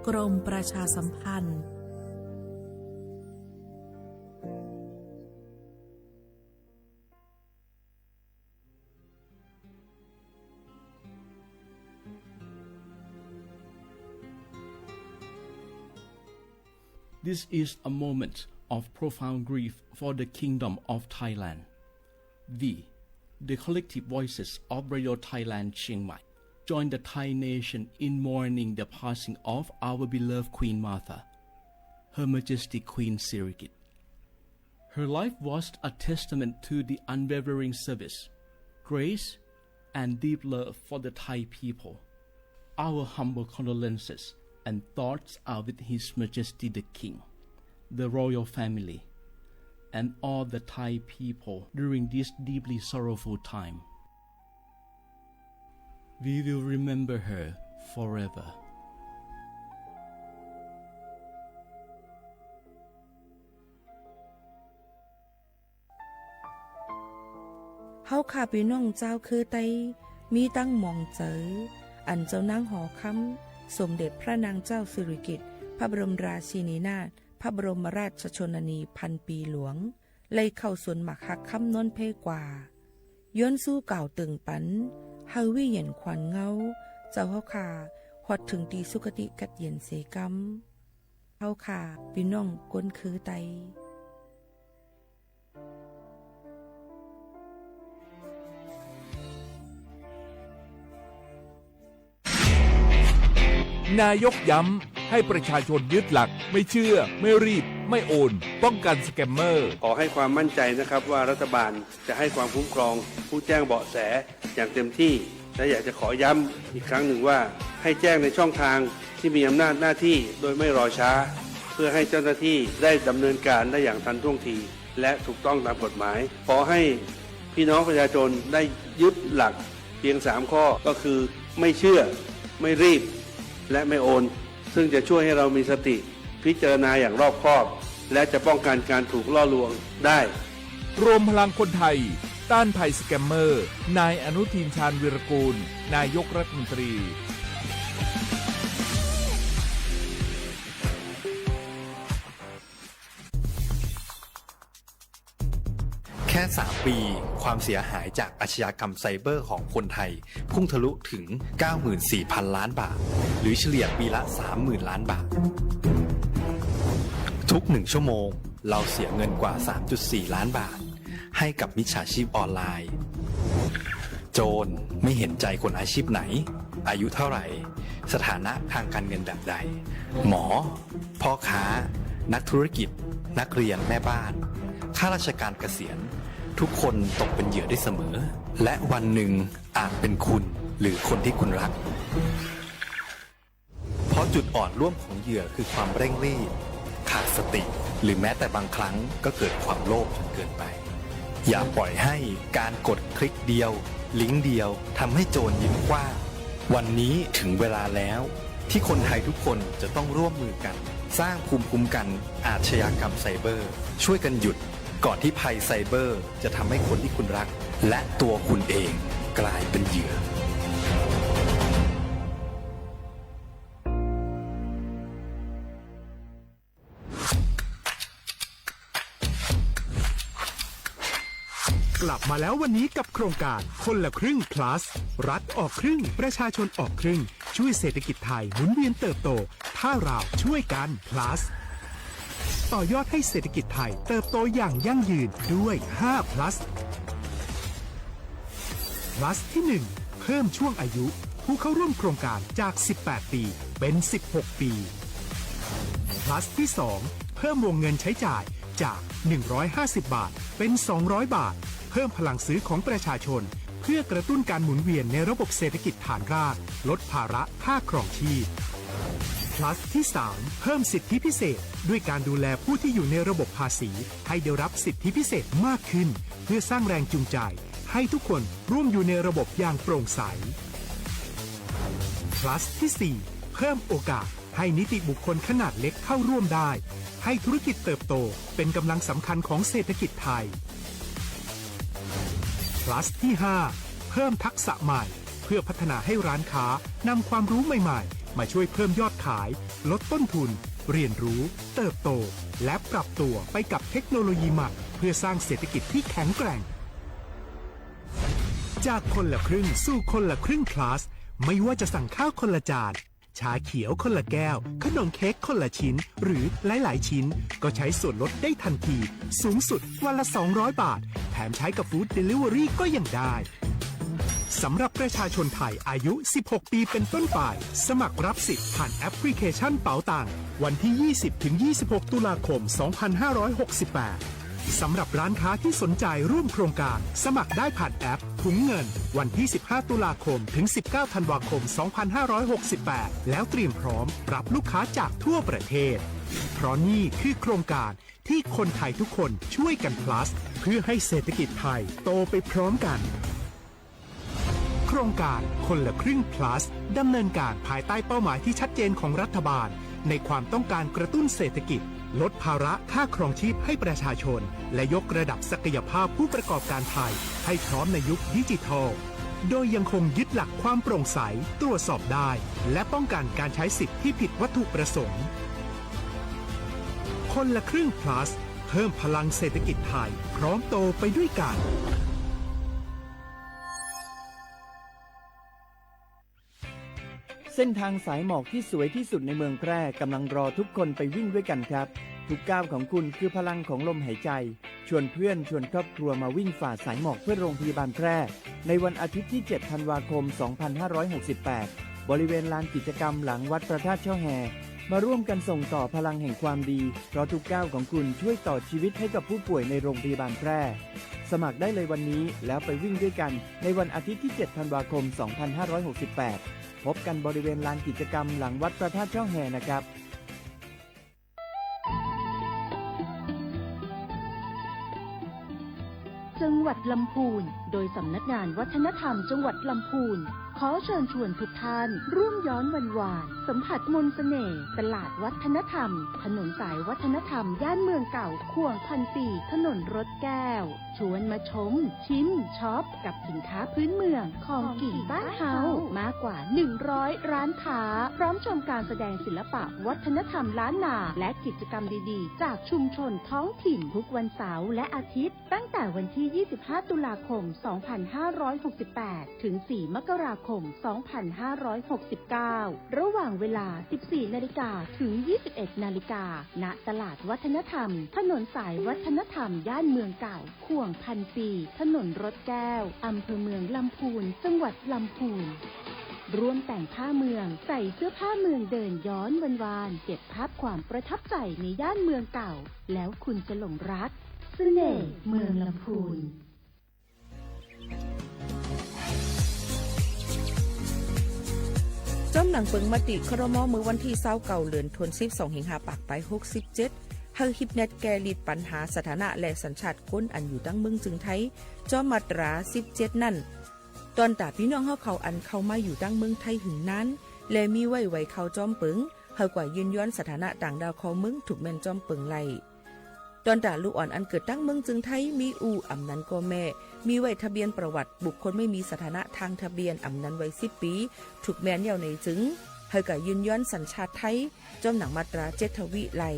กรมประชาสัมพันธ์ This is a moment of profound grief for the Kingdom of Thailand. We, the collective voices of Radio Thailand Chiang Mai, join the Thai nation in mourning the passing of our beloved Queen Mother, Her Majesty Queen Sirikit. Her life was a testament to the unwavering service, grace, and deep love for the Thai people. Our humble condolences and thoughts are with His Majesty the King, the royal family, and all the Thai people during this deeply sorrowful time. We will remember her forever. เฮาข้าปี้น้องจาวเครือไต มีตังหมองเจอ อันเจ้านางหอคำ สมเด็จพระนางเจ้าสิริกิติ์ พระบรมราชินีนาถ พระบรมราชชนนีพันปีหลวง ไล่เข้าสวนหมากฮักคำนนท์เพกว่า ย้อนสู้กล่าวเติ่งปัน เฮาวิญญาณขวัญเงา เจ้าเฮาข้า ฮอดเถิงตี้สุคติกัดเย็นเสกำ เฮาข้าปี้น้องคนเครือไต นายกย้ำให้ประชาชนยึดหลัก ไม่เชื่อ ไม่รีบ ไม่โอน ป้องกันสแกมเมอร์ ขอให้ความมั่นใจนะครับว่ารัฐบาลจะให้ความคุ้มครองผู้แจ้งเบาะแสอย่างเต็มที่ และอยากจะขอย้ำอีกครั้งหนึ่งว่าให้แจ้งในช่องทาง ที่มีอำนาจหน้าที่โดยไม่รอช้า เพื่อให้เจ้าหน้าที่ได้ดำเนินการได้อย่างทันท่วงที และถูกต้องตามกฎหมาย ขอให้พี่น้องประชาชนได้ยึดหลักเพียงสามข้อ ก็คือไม่เชื่อ ไม่รีบ และไม่โอน ซึ่งจะช่วยให้เรามีสติพิจารณาอย่างรอบคอบ และจะป้องกันการถูกล่อลวงได้ รวมพลังคนไทย ต้านภัยสแกมเมอร์ นายอนุทิน ชาญวีรกูล นายกรัฐมนตรี แค่สามปี ความเสียหายจากอาชญากรรมไซเบอร์ของคนไทย พุ่งทะลุถึง เก้าหมื่นสี่พันล้านบาท หรือเฉลี่ยปีละ สามหมื่นล้านบาท ทุกหนึ่งชั่วโมง เราเสียเงินกว่า สามจุดสี่ล้านบาท ให้กับมิจฉาชีพออนไลน์ โจรไม่เห็นใจคนอาชีพไหน อายุเท่าไหร่ สถานะทางการเงินแบบใด หมอ พ่อค้า นักธุรกิจ นักเรียน แม่บ้าน ข้าราชการเกษียณ ทุกคนตกเป็นเหยื่อได้เสมอ และวันหนึ่งอาจเป็นคุณ หรือคนที่คุณรัก เพราะจุดอ่อนร่วมของเหยื่อคือความเร่งรีบ ขาดสติ หรือแม้แต่บางครั้งก็เกิดความโลภจนเกินไป อย่าปล่อยให้การกดคลิกเดียว ลิงก์เดียว ทำให้โจรยิ้มกว้าง วันนี้ถึงเวลาแล้ว ที่คนไทยทุกคนจะต้องร่วมมือกัน สร้างภูมิคุ้มกันอาชญากรรมไซเบอร์ ช่วยกันหยุด ก่อนที่ภัยไซเบอร์จะทำให้คนที่คุณรัก และตัวคุณเองกลายเป็นเหยื่อ กลับมาแล้ววันนี้กับโครงการคนละครึ่ง plus รัฐออกครึ่ง ประชาชนออกครึ่ง ช่วยเศรษฐกิจไทยหมุนเวียนเติบโต ถ้าเราช่วยกัน plus ต่อยอดให้เศรษฐกิจไทยเติบโตอย่างยั่งยืนด้วย ห้า plus plus ที่หนึ่ง เพิ่มช่วงอายุผู้เข้าร่วมโครงการจาก สิบแปด ปี เป็น สิบหก ปี plus ที่สอง เพิ่มวงเงินใช้จ่ายจาก หนึ่งร้อยห้าสิบ บาท เป็น สองร้อย บาท เพิ่มพลังซื้อของประชาชน เพื่อกระตุ้นการหมุนเวียนในระบบเศรษฐกิจฐานราก ลดภาระค่าครองชีพ plus ที่สาม เพิ่มสิทธิพิเศษ ด้วยการดูแลผู้ที่อยู่ในระบบภาษี ให้ได้รับสิทธิพิเศษมากขึ้น เพื่อสร้างแรงจูงใจ ให้ทุกคนร่วมอยู่ในระบบอย่างโปร่งใส plus ที่สี่ เพิ่มโอกาสให้นิติบุคคลขนาดเล็กเข้าร่วมได้ ให้ธุรกิจเติบโตเป็นกำลังสำคัญของเศรษฐกิจไทย plus ที่ห้า เพิ่มทักษะใหม่ เพื่อพัฒนาให้ร้านค้านำความรู้ใหม่ๆ มาช่วยเพิ่มยอดขาย ลดต้นทุน เรียนรู้ เติบโต และปรับตัวไปกับเทคโนโลยีใหม่ เพื่อสร้างเศรษฐกิจที่แข็งแกร่ง จากคนละครึ่งสู่คนละครึ่ง plus ไม่ว่าจะสั่งข้าวคนละจาน ชาเขียวคนละแก้ว ขนมเค้กคนละชิ้น หรือหลายๆ ชิ้น ก็ใช้ส่วนลดได้ทันที สูงสุดวันละ สองร้อย บาท แถมใช้กับ Food Delivery ก็ยังได้ สำหรับประชาชนไทยอายุ สิบหก ปีเป็นต้นไป สมัครรับสิทธิ์ผ่านแอปพลิเคชันเป๋าตัง วันที่ ยี่สิบ ถึง ยี่สิบหก ตุลาคม สองพันห้าร้อยหกสิบแปด สำหรับร้านค้าที่สนใจร่วมโครงการ สมัครได้ผ่านแอปถุงเงิน วันที่ สิบห้า ตุลาคม ถึง สิบเก้า ธันวาคม สองพันห้าร้อยหกสิบแปด แล้วเตรียมพร้อมรับลูกค้าจากทั่วประเทศ เพราะนี่คือโครงการที่คนไทยทุกคนช่วยกัน plus เพื่อให้เศรษฐกิจไทยโตไปพร้อมกัน โครงการคนละครึ่ง plus ดำเนินการภายใต้เป้าหมายที่ชัดเจนของรัฐบาล ในความต้องการกระตุ้นเศรษฐกิจ ลดภาระค่าครองชีพให้ประชาชน และยกระดับศักยภาพผู้ประกอบการไทยให้พร้อมในยุคดิจิทัล โดยยังคงยึดหลักความโปร่งใส ตรวจสอบได้ และป้องกันการใช้สิทธิ์ที่ผิดวัตถุประสงค์ คนละครึ่ง plus เพิ่มพลังเศรษฐกิจไทย พร้อมโตไปด้วยกัน เส้นทางสายหมอกที่สวยที่สุดในเมืองแพร่กำลังรอทุกคนไปวิ่งด้วยกันครับ ทุกก้าวของคุณคือพลังของลมหายใจ ชวนเพื่อนชวนครอบครัวมาวิ่งฝ่าสายหมอกเพื่อโรงพยาบาลแพร่ ในวันอาทิตย์ที่ เจ็ด ธันวาคม สองพันห้าร้อยหกสิบแปด บริเวณลานกิจกรรมหลังวัดพระธาตุช่อแฮ มาร่วมกันส่งต่อพลังแห่งความดี เพราะทุกก้าวของคุณช่วยต่อชีวิตให้กับผู้ป่วยในโรงพยาบาลแพร่ สมัครได้เลยวันนี้แล้วไปวิ่งด้วยกันในวันอาทิตย์ที่ เจ็ด ธันวาคม สองพันห้าร้อยหกสิบแปด พบกันบริเวณลานกิจกรรมหลังวัดพระธาตุช่องแฮนะครับ จังหวัดลำพูน โดยสำนักงานวัฒนธรรมจังหวัดลำพูน ขอเชิญชวนทุกท่านร่วมย้อนวันวาน สัมผัสมนต์เสน่ห์ ตลาดวัฒนธรรม ถนนสายวัฒนธรรม ย่านเมืองเก่า ข่วงพันปี ถนนรถแก้ว ชวนมาชม ชิม ช็อป กับสินค้าพื้นเมือง ของกิ๋นบ้านเฮา มากกว่า หนึ่งร้อย ร้านค้า พร้อมชมการแสดงศิลปะวัฒนธรรมล้านนา และกิจกรรมดีๆ จากชุมชนท้องถิ่น ทุกวันเสาร์และอาทิตย์ ตั้งแต่วันที่ ยี่สิบห้า ตุลาคม สองพันห้าร้อยหกสิบแปด ถึง สี่ มกราคม สองพันห้าร้อยหกสิบเก้า ระหว่างเวลา สิบสี่ นาฬิกา ถึง ยี่สิบเอ็ด นาฬิกา ณ ตลาดวัฒนธรรม ถนนสายวัฒนธรรม ย่านเมืองเก่า ข่วงพันปี ถนนรถแก้ว อำเภอเมืองลำพูน จังหวัดลำพูน ร่วมแต่งผ้าเมือง ใส่เสื้อผ้าเมืองเดินย้อนวันวาน เก็บภาพความประทับใจในย่านเมืองเก่า แล้วคุณจะหลงรัก เสน่ห์เมืองลำพูน จ้อมหนังเปิงมติ ครม. เมื่อวันตี้ ซาวเก้า เดือนธันวาคม สองพันห้าร้อยหกสิบเจ็ด หื้อฮีบแนดแก้ลิดปัญหาสถานะและสัญชาติคนอันอยู่ตังเมืองจึงไทย จ้อมมาตรา สิบเจ็ด นั้น ตอนต๋าปี้น้องเฮาเขาอันเข้ามาอยู่ตังเมืองไทยหึงนาน และมีไว้ไหวเข้าจ้อมเปิง หื้อกว่ายื่นย้อนสถานะต่างด้าวเข้าเมือง ถูกแม่นจ้อมเปิงไล่ ตอนต๋าลูกอ่อนอันเกิดตังเมืองจึงไทย มีอู้อำนั้นก็แม่ มีไว้ทะเบียนประวัติบุคคลไม่มีสถานะทางทะเบียนอำนั้นไว้ สิบ ปี๋ ถูกแม่นแล้วในจึง หื้อกว่ายื่นย้อนสัญชาติไทย จ้อมหนังมาตรา เจ็ด ทวีไล่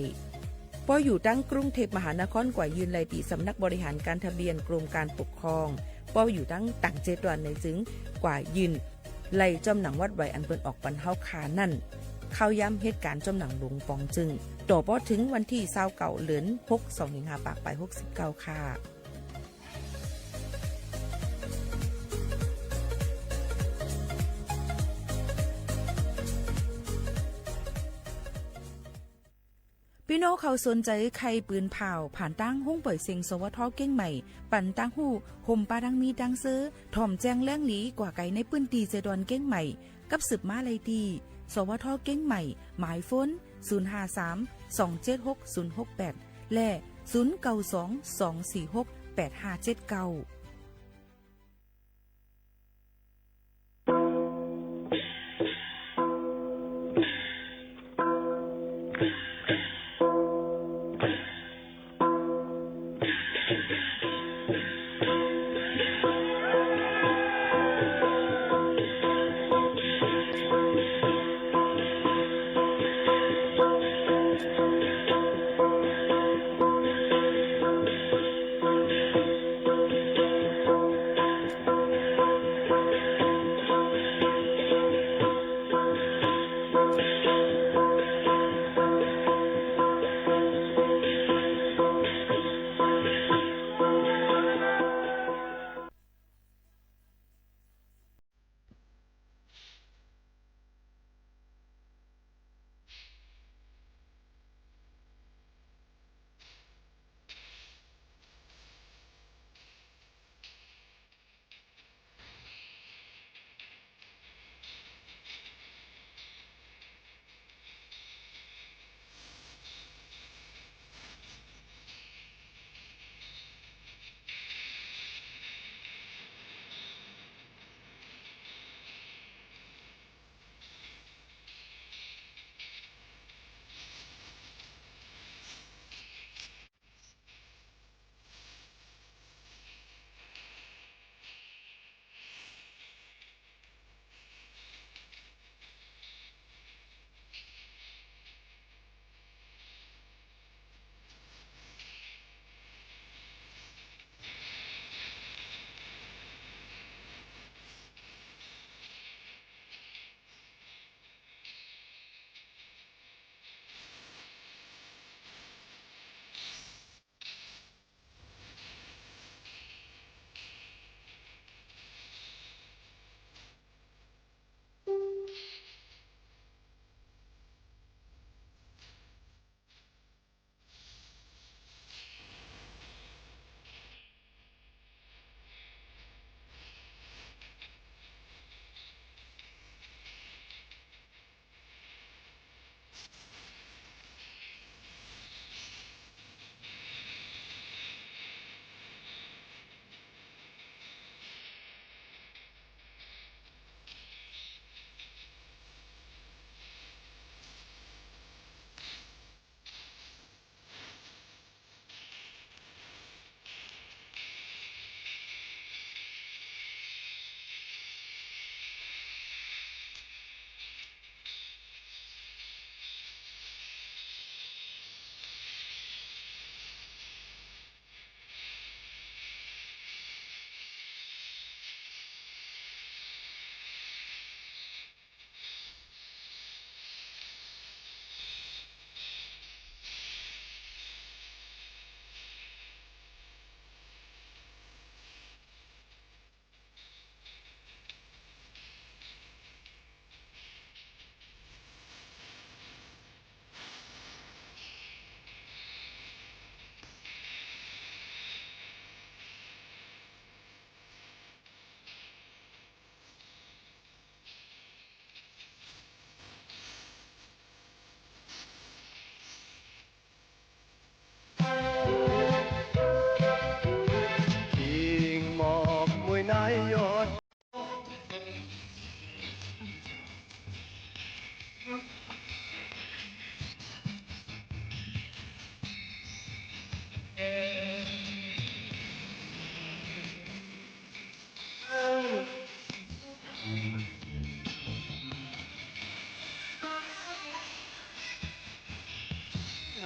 ปออยู่ตังกรุงเทพมหานคร กว่ายื่นไล่ตี้สำนักบริหารการทะเบียนกรมการปกครอง ปออยู่ตังต่างเจตวันในจึง กว่ายื่นไล่จ้อมหนังวัดไหวอันเปิ้นออกปันเฮาค่านั้น เข้าย้ำเหตุก๋ารณ์จ้อมหนังหลวงป๋องจึง ต่อปอเถิงวันตี้ ซาวเก้า เดือนธันวาคม สองพันห้าร้อยหกสิบเก้า ค่ะ ปี้น้องเขาสนใจ๋ใค่ปืนผ่าว ผ่านตางห้องป่อยเสียง สวท. เกียงใหม่ ปันตางฮู้ ห่มปาดังมีตางเซอ ถ่อมแจ้งแหลงหลีกว่าไก๋ในปื้นตี้เจตวันเกียงใหม่ กับสืบมาไล่ตี้ สวท. เกียงใหม่ หมายโฟน ศูนย์ ห้า สาม สอง เจ็ด หก ศูนย์ หก แปด และ ศูนย์ เก้า สอง สอง สี่ หก แปด ห้า เจ็ด เก้า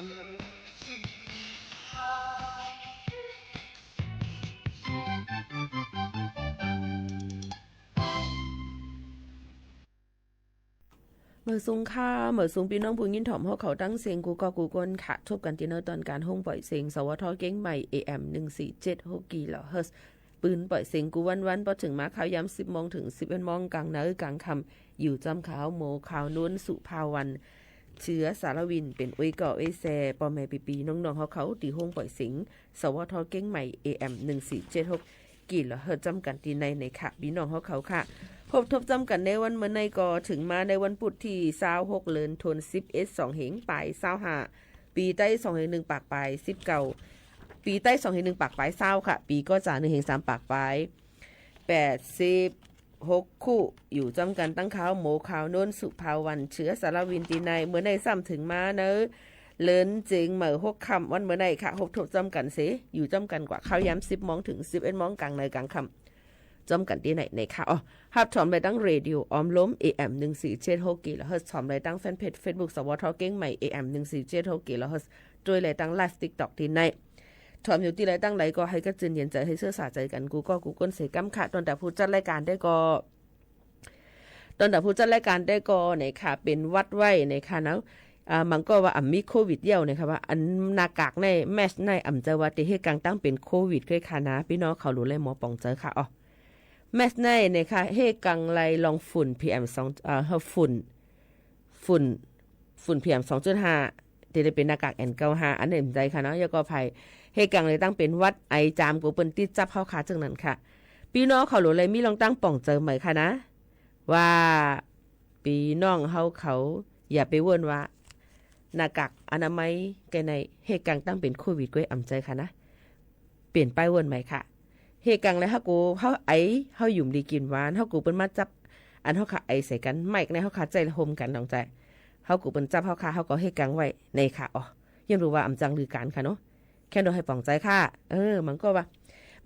หมายสูงค่ะ หมายสูงปี้น้องผู้ยินถ่อมเฮาเขาตังเสียงกู้ก้อกู้ก้นค่ะ ทบกั๋นตี้ในตอนก๋านโฮงป่อยเสียง สวท เกียงใหม่ เอเอ็ม หนึ่งสี่เจ็ดหก กิโลเฮิรตซ์ ปืนป่อยเสียงกู้วันๆ ปอเถิงมาข่าวยามสิบโมงเถิงสิบเอ็ดโมง ก๋างในก๋างค่ำ อยู่จ้ำข้าเฮาโม ข่าวโน้น สุภาวัน เชื้อสารวิน เป๋นอุ้ยก่ออุ้ยแซ ป้อแม่ปี้ๆ น้องๆ เฮาเขา ตี้โฮงป่อยเสียง สวท เกียงใหม่ เอเอ็ม หนึ่งสี่เจ็ดหก กิโลเฮิรตซ์ จ้ำกั๋นตี้ในในค่ะ ปี้น้องเฮาเขาค่ะ พบทบจ้ำกั๋นในวันเมื่อในก็เถิงมาในวันปุธตี้ซาวหก เดือนธันวา สิบเอ็ด สองเฮงปายซาวห้า ปี๋ไต้สองเฮงหนึ่งปากปายสิบเก้า ปี๋ไต้สองเฮงหนึ่งปากปายซาวค่ะ ปี๋ก้อจ๋าหนึ่งเฮงสามปากปายแปดสิบหกคู่ อยู่จ้ำกั๋นตังข้าวโม ข่าวโน้น สุภาวัน เชื้อสารวิน ตี้ใน เมื่อในซ้ำเถิงมาในเดือนเจ็ด ใหม่หกค่ำ วันเมื่อในค่ะ พบทบจ้ำกั๋นเส อยู่จ้ำกั๋นกว่าข่าวยามสิบโมงเถิงสิบเอ็ดโมง ก๋างในก๋างค่ำ จ้ำกั๋นตี้ในในค่ะ อ๋อ ฮับถ่อมได้ตังเรดิโออ้อมลม เอเอ็ม หนึ่งสี่เจ็ดหก กิโลเฮิรตซ์ ถ่อมได้ตังแฟนเพจเฟซบุ๊ก สวท เกียงใหม่ เอเอ็ม หนึ่งสี่เจ็ดหก กิโลเฮิรตซ์ ตวยได้ตังไลฟ์ติ๊กต็อกตี้ใน ถ่อมอยู่ตี้ใดตังใดก็หื้อกั๋นจืนเย็นใจ๋ หื้อเสื้อสาใจ๋กั๋นกู้ก้อกู้ก้นเสียกำค่ะ ตวนตาผู้จัดรายก๋านได้ก็ ตวนตาผู้จัดรายก๋านได้ก็ในค่ะ เป๋นหวัดไว้ในค่ะเนาะ อ่า มันก็ว่าอ่ำมีโควิดเยี่ยวในค่ะ ว่าอันหน้ากากใน แมสก์ใน อ่ำเจอว่าตี้เฮกังตั้งเป๋นโควิดก้วยค่ะนะ ปี้น้องเขาหลูได้หมอป๋องเจอค่ะ อ๋อ แมสก์ในในค่ะ เฮกังไล่ลองฝุ่น พีเอ็ม สอง อ่า เฮาฝุ่น ฝุ่น ฝุ่น พีเอ็ม สองจุดห้า ตี้ได้เป๋นหน้ากาก เอ็น เก้าห้า อันนี้อ่ำใจ๋ค่ะเนาะ แล้วก็ไผเฮกังไล่ตั้งเป๋นหวัดไอจ๋าม กั๋วเปิ้นติดจับเฮาค่ะ เจิ่งนั้นค่ะ ปี้น้องเขาหลูได้มีลองตั้งป๋องเจอไหมค่ะนะ ว่าปี้น้องเฮาเขา อย่าไปเวิ้นว่า หน้ากากอนามัยแก่ใน เฮกังตั้งเป๋นโควิดก้วย อ่ำใจ๋ค่ะนะ เป๋นป้ายเวิ้นไหมค่ะ เฮกังไล่เฮากู เฮาไอ เฮาหยุมดีกิ๋นหวาน เฮากูเปิ้นมาจับ อันเฮาค่ะไอใส่กั๋น ไมค์ในเฮาค่ะใจ๊โฮมกั๋นน้องใจ๋ เฮากูเปิ้นจับเฮาค่ะ เฮาก็เฮกังไว้ในค่ะ อ๋อ ยังรู้ว่าอ่ำจั้งลือกั๋นค่ะเนาะ แค่โดยหื้อป๋องใจ๋ค่ะ เออ มันก็ว่า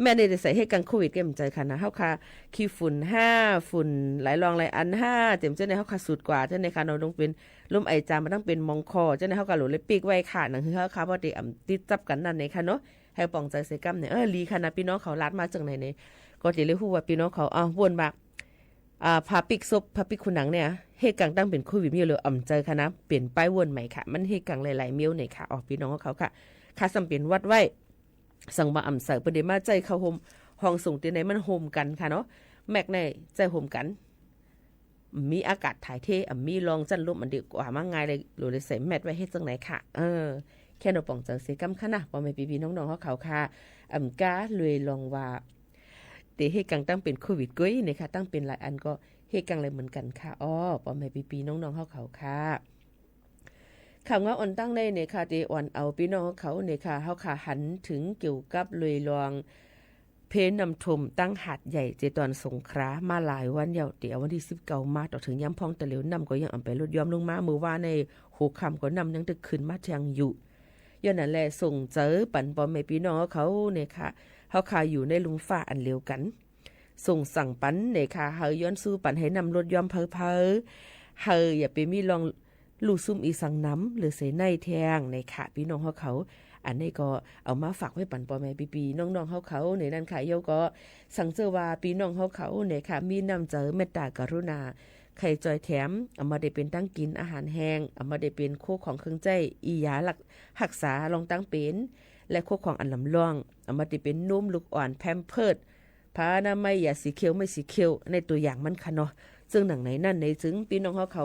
แมสก์ในได้ใส่เฮกังโควิดก้วย อ่ำใจ๋ค่ะนะ เฮาค่ะ ขี้ฝุ่นห้า ฝุ่นหลายรองหลายอันห้า เจ๋มเจ้าในเฮาค่ะสูดกว่า เจ้าในค่ะเนาะ ลงเป๋นลมไอจ๋าม มาตั้งเป๋นมองคอ เจ้าในเฮาค่ะหลูได้ปิ๊กไว้ค่ะ หนังหื้อเฮาค่ะ บ่ได้อ่ำติดจับกั๋นนั่นในค่ะเนาะ หื้อป๋องใจ๋เสียกำใน เออ ดีค่ะนะ ปี้น้องเขาลาดมาเจิ่งในใน ก็จะได้ฮู้ว่าปี้น้องเขา อ้าว เวิ้นว่า อ่า ผ้าปิ๊กศพ ผ้าปิ๊กขุนหนังเนี่ย เฮกังตั้งเป๋นโควิดเมี้ยวเหลือ อ่ำใจ๋ค่ะนะ เป๋นป้ายเวิ้นไหมค่ะ มันเฮกังหลายๆ เมี้ยวในค่ะ อ๋อ ปี้น้องเขาค่ะ ค่ะ ซ้ำเป๋นหวัดไว้ สังว่าอ่ำใส่ เปิ้นได้มาใจ๊เข้าโฮม ห้องส่งตี้ในมันโฮมกั๋นค่ะเนาะ แมสก์ในใจ๊โฮมกั๋น มีอากาศถ่ายเท อ่ำมีรองจั้นลมอันเดียวกว่ามาง่ายเลย หลูได้ใส่แมสก์ไว้ เฮ็ดจั้งไหนค่ะ เออ แค่โดยป๋องใจ๋เสียกำค่ะนะ ป้อแม่ปี้ๆ น้องๆ เฮาเขาค่ะ อ่ำก้าเลยลองว่า ตี้เฮกังตั้งเป๋นโควิดก้วยในค่ะ ตั้งเป๋นหลายอันก็เฮกังไล่เหมือนกั๋นค่ะ อ๋อ ป้อแม่ปี้ๆ น้องๆ เฮาเขาค่ะ ข่าวงานอ่อนตั้งในในค่ะ ตี้อ่อนเอาปี้น้องเฮาเขาในค่ะ เฮาค่ะหันเถิงเกี่ยวกับเลยลอง เพน้ำท่วมตั้งหาดใหญ่ เจตอนสงขลา มาหลายวันแล้ว เตียวันตี้สิบเก้ามา ต่อเถิงยามพ่องตะเหลียว น้ำก็ยังอ่ำไปลดย้อมลงมา เมื่อวานในหัวค่ำก็น้ำยังตึกขึ้นมาแทงอยู่ ย้อนนั้นแหละ ส่งเจอปันป้อแม่ปี้น้องเฮาเขาในค่ะ เฮาค่ะอยู่ในลุ่มฟ้าอันเดียวกั๋น ส่งสั่งปันในค่ะ หื้อย้อนสู้ปันหื้อน้ำลดย้อมเผาๆ หื้ออย่าไปมีลอง ลู่ซุ่มอีสังนำ หรือเสยในแทงในค่ะ ปี้น้องเฮาเขา อันนี้ก็เอามาฝากไว้ปันป้อแม่ปี้ๆ น้องๆ เฮาเขาในนั้นค่ะ เย้าก็สังเจอว่าปี้น้องเฮาเขาในค่ะ มีน้ำใจ๋เมตตากรุณา ใค่จอยแถม อ่ำบ่ได้เป๋นตังกิ๋นอาหารแห้ง อ่ำบ่ได้เป๋นโค้ของเครื่องใจ๊ อียารัก ฮักษาลองตังเป๋น และโค้ของอันลำลอง อ่ำบ่ได้เป๋นนมลูกอ่อน แพมเพิร์ส ผ้าอนามัย ยาสีเขียว ไม้สีเขียว ในตั๋วอย่างมันค่ะเนาะ เจิ่งหนังในนั้นใน เจิ่งปี้น้องเฮาเขา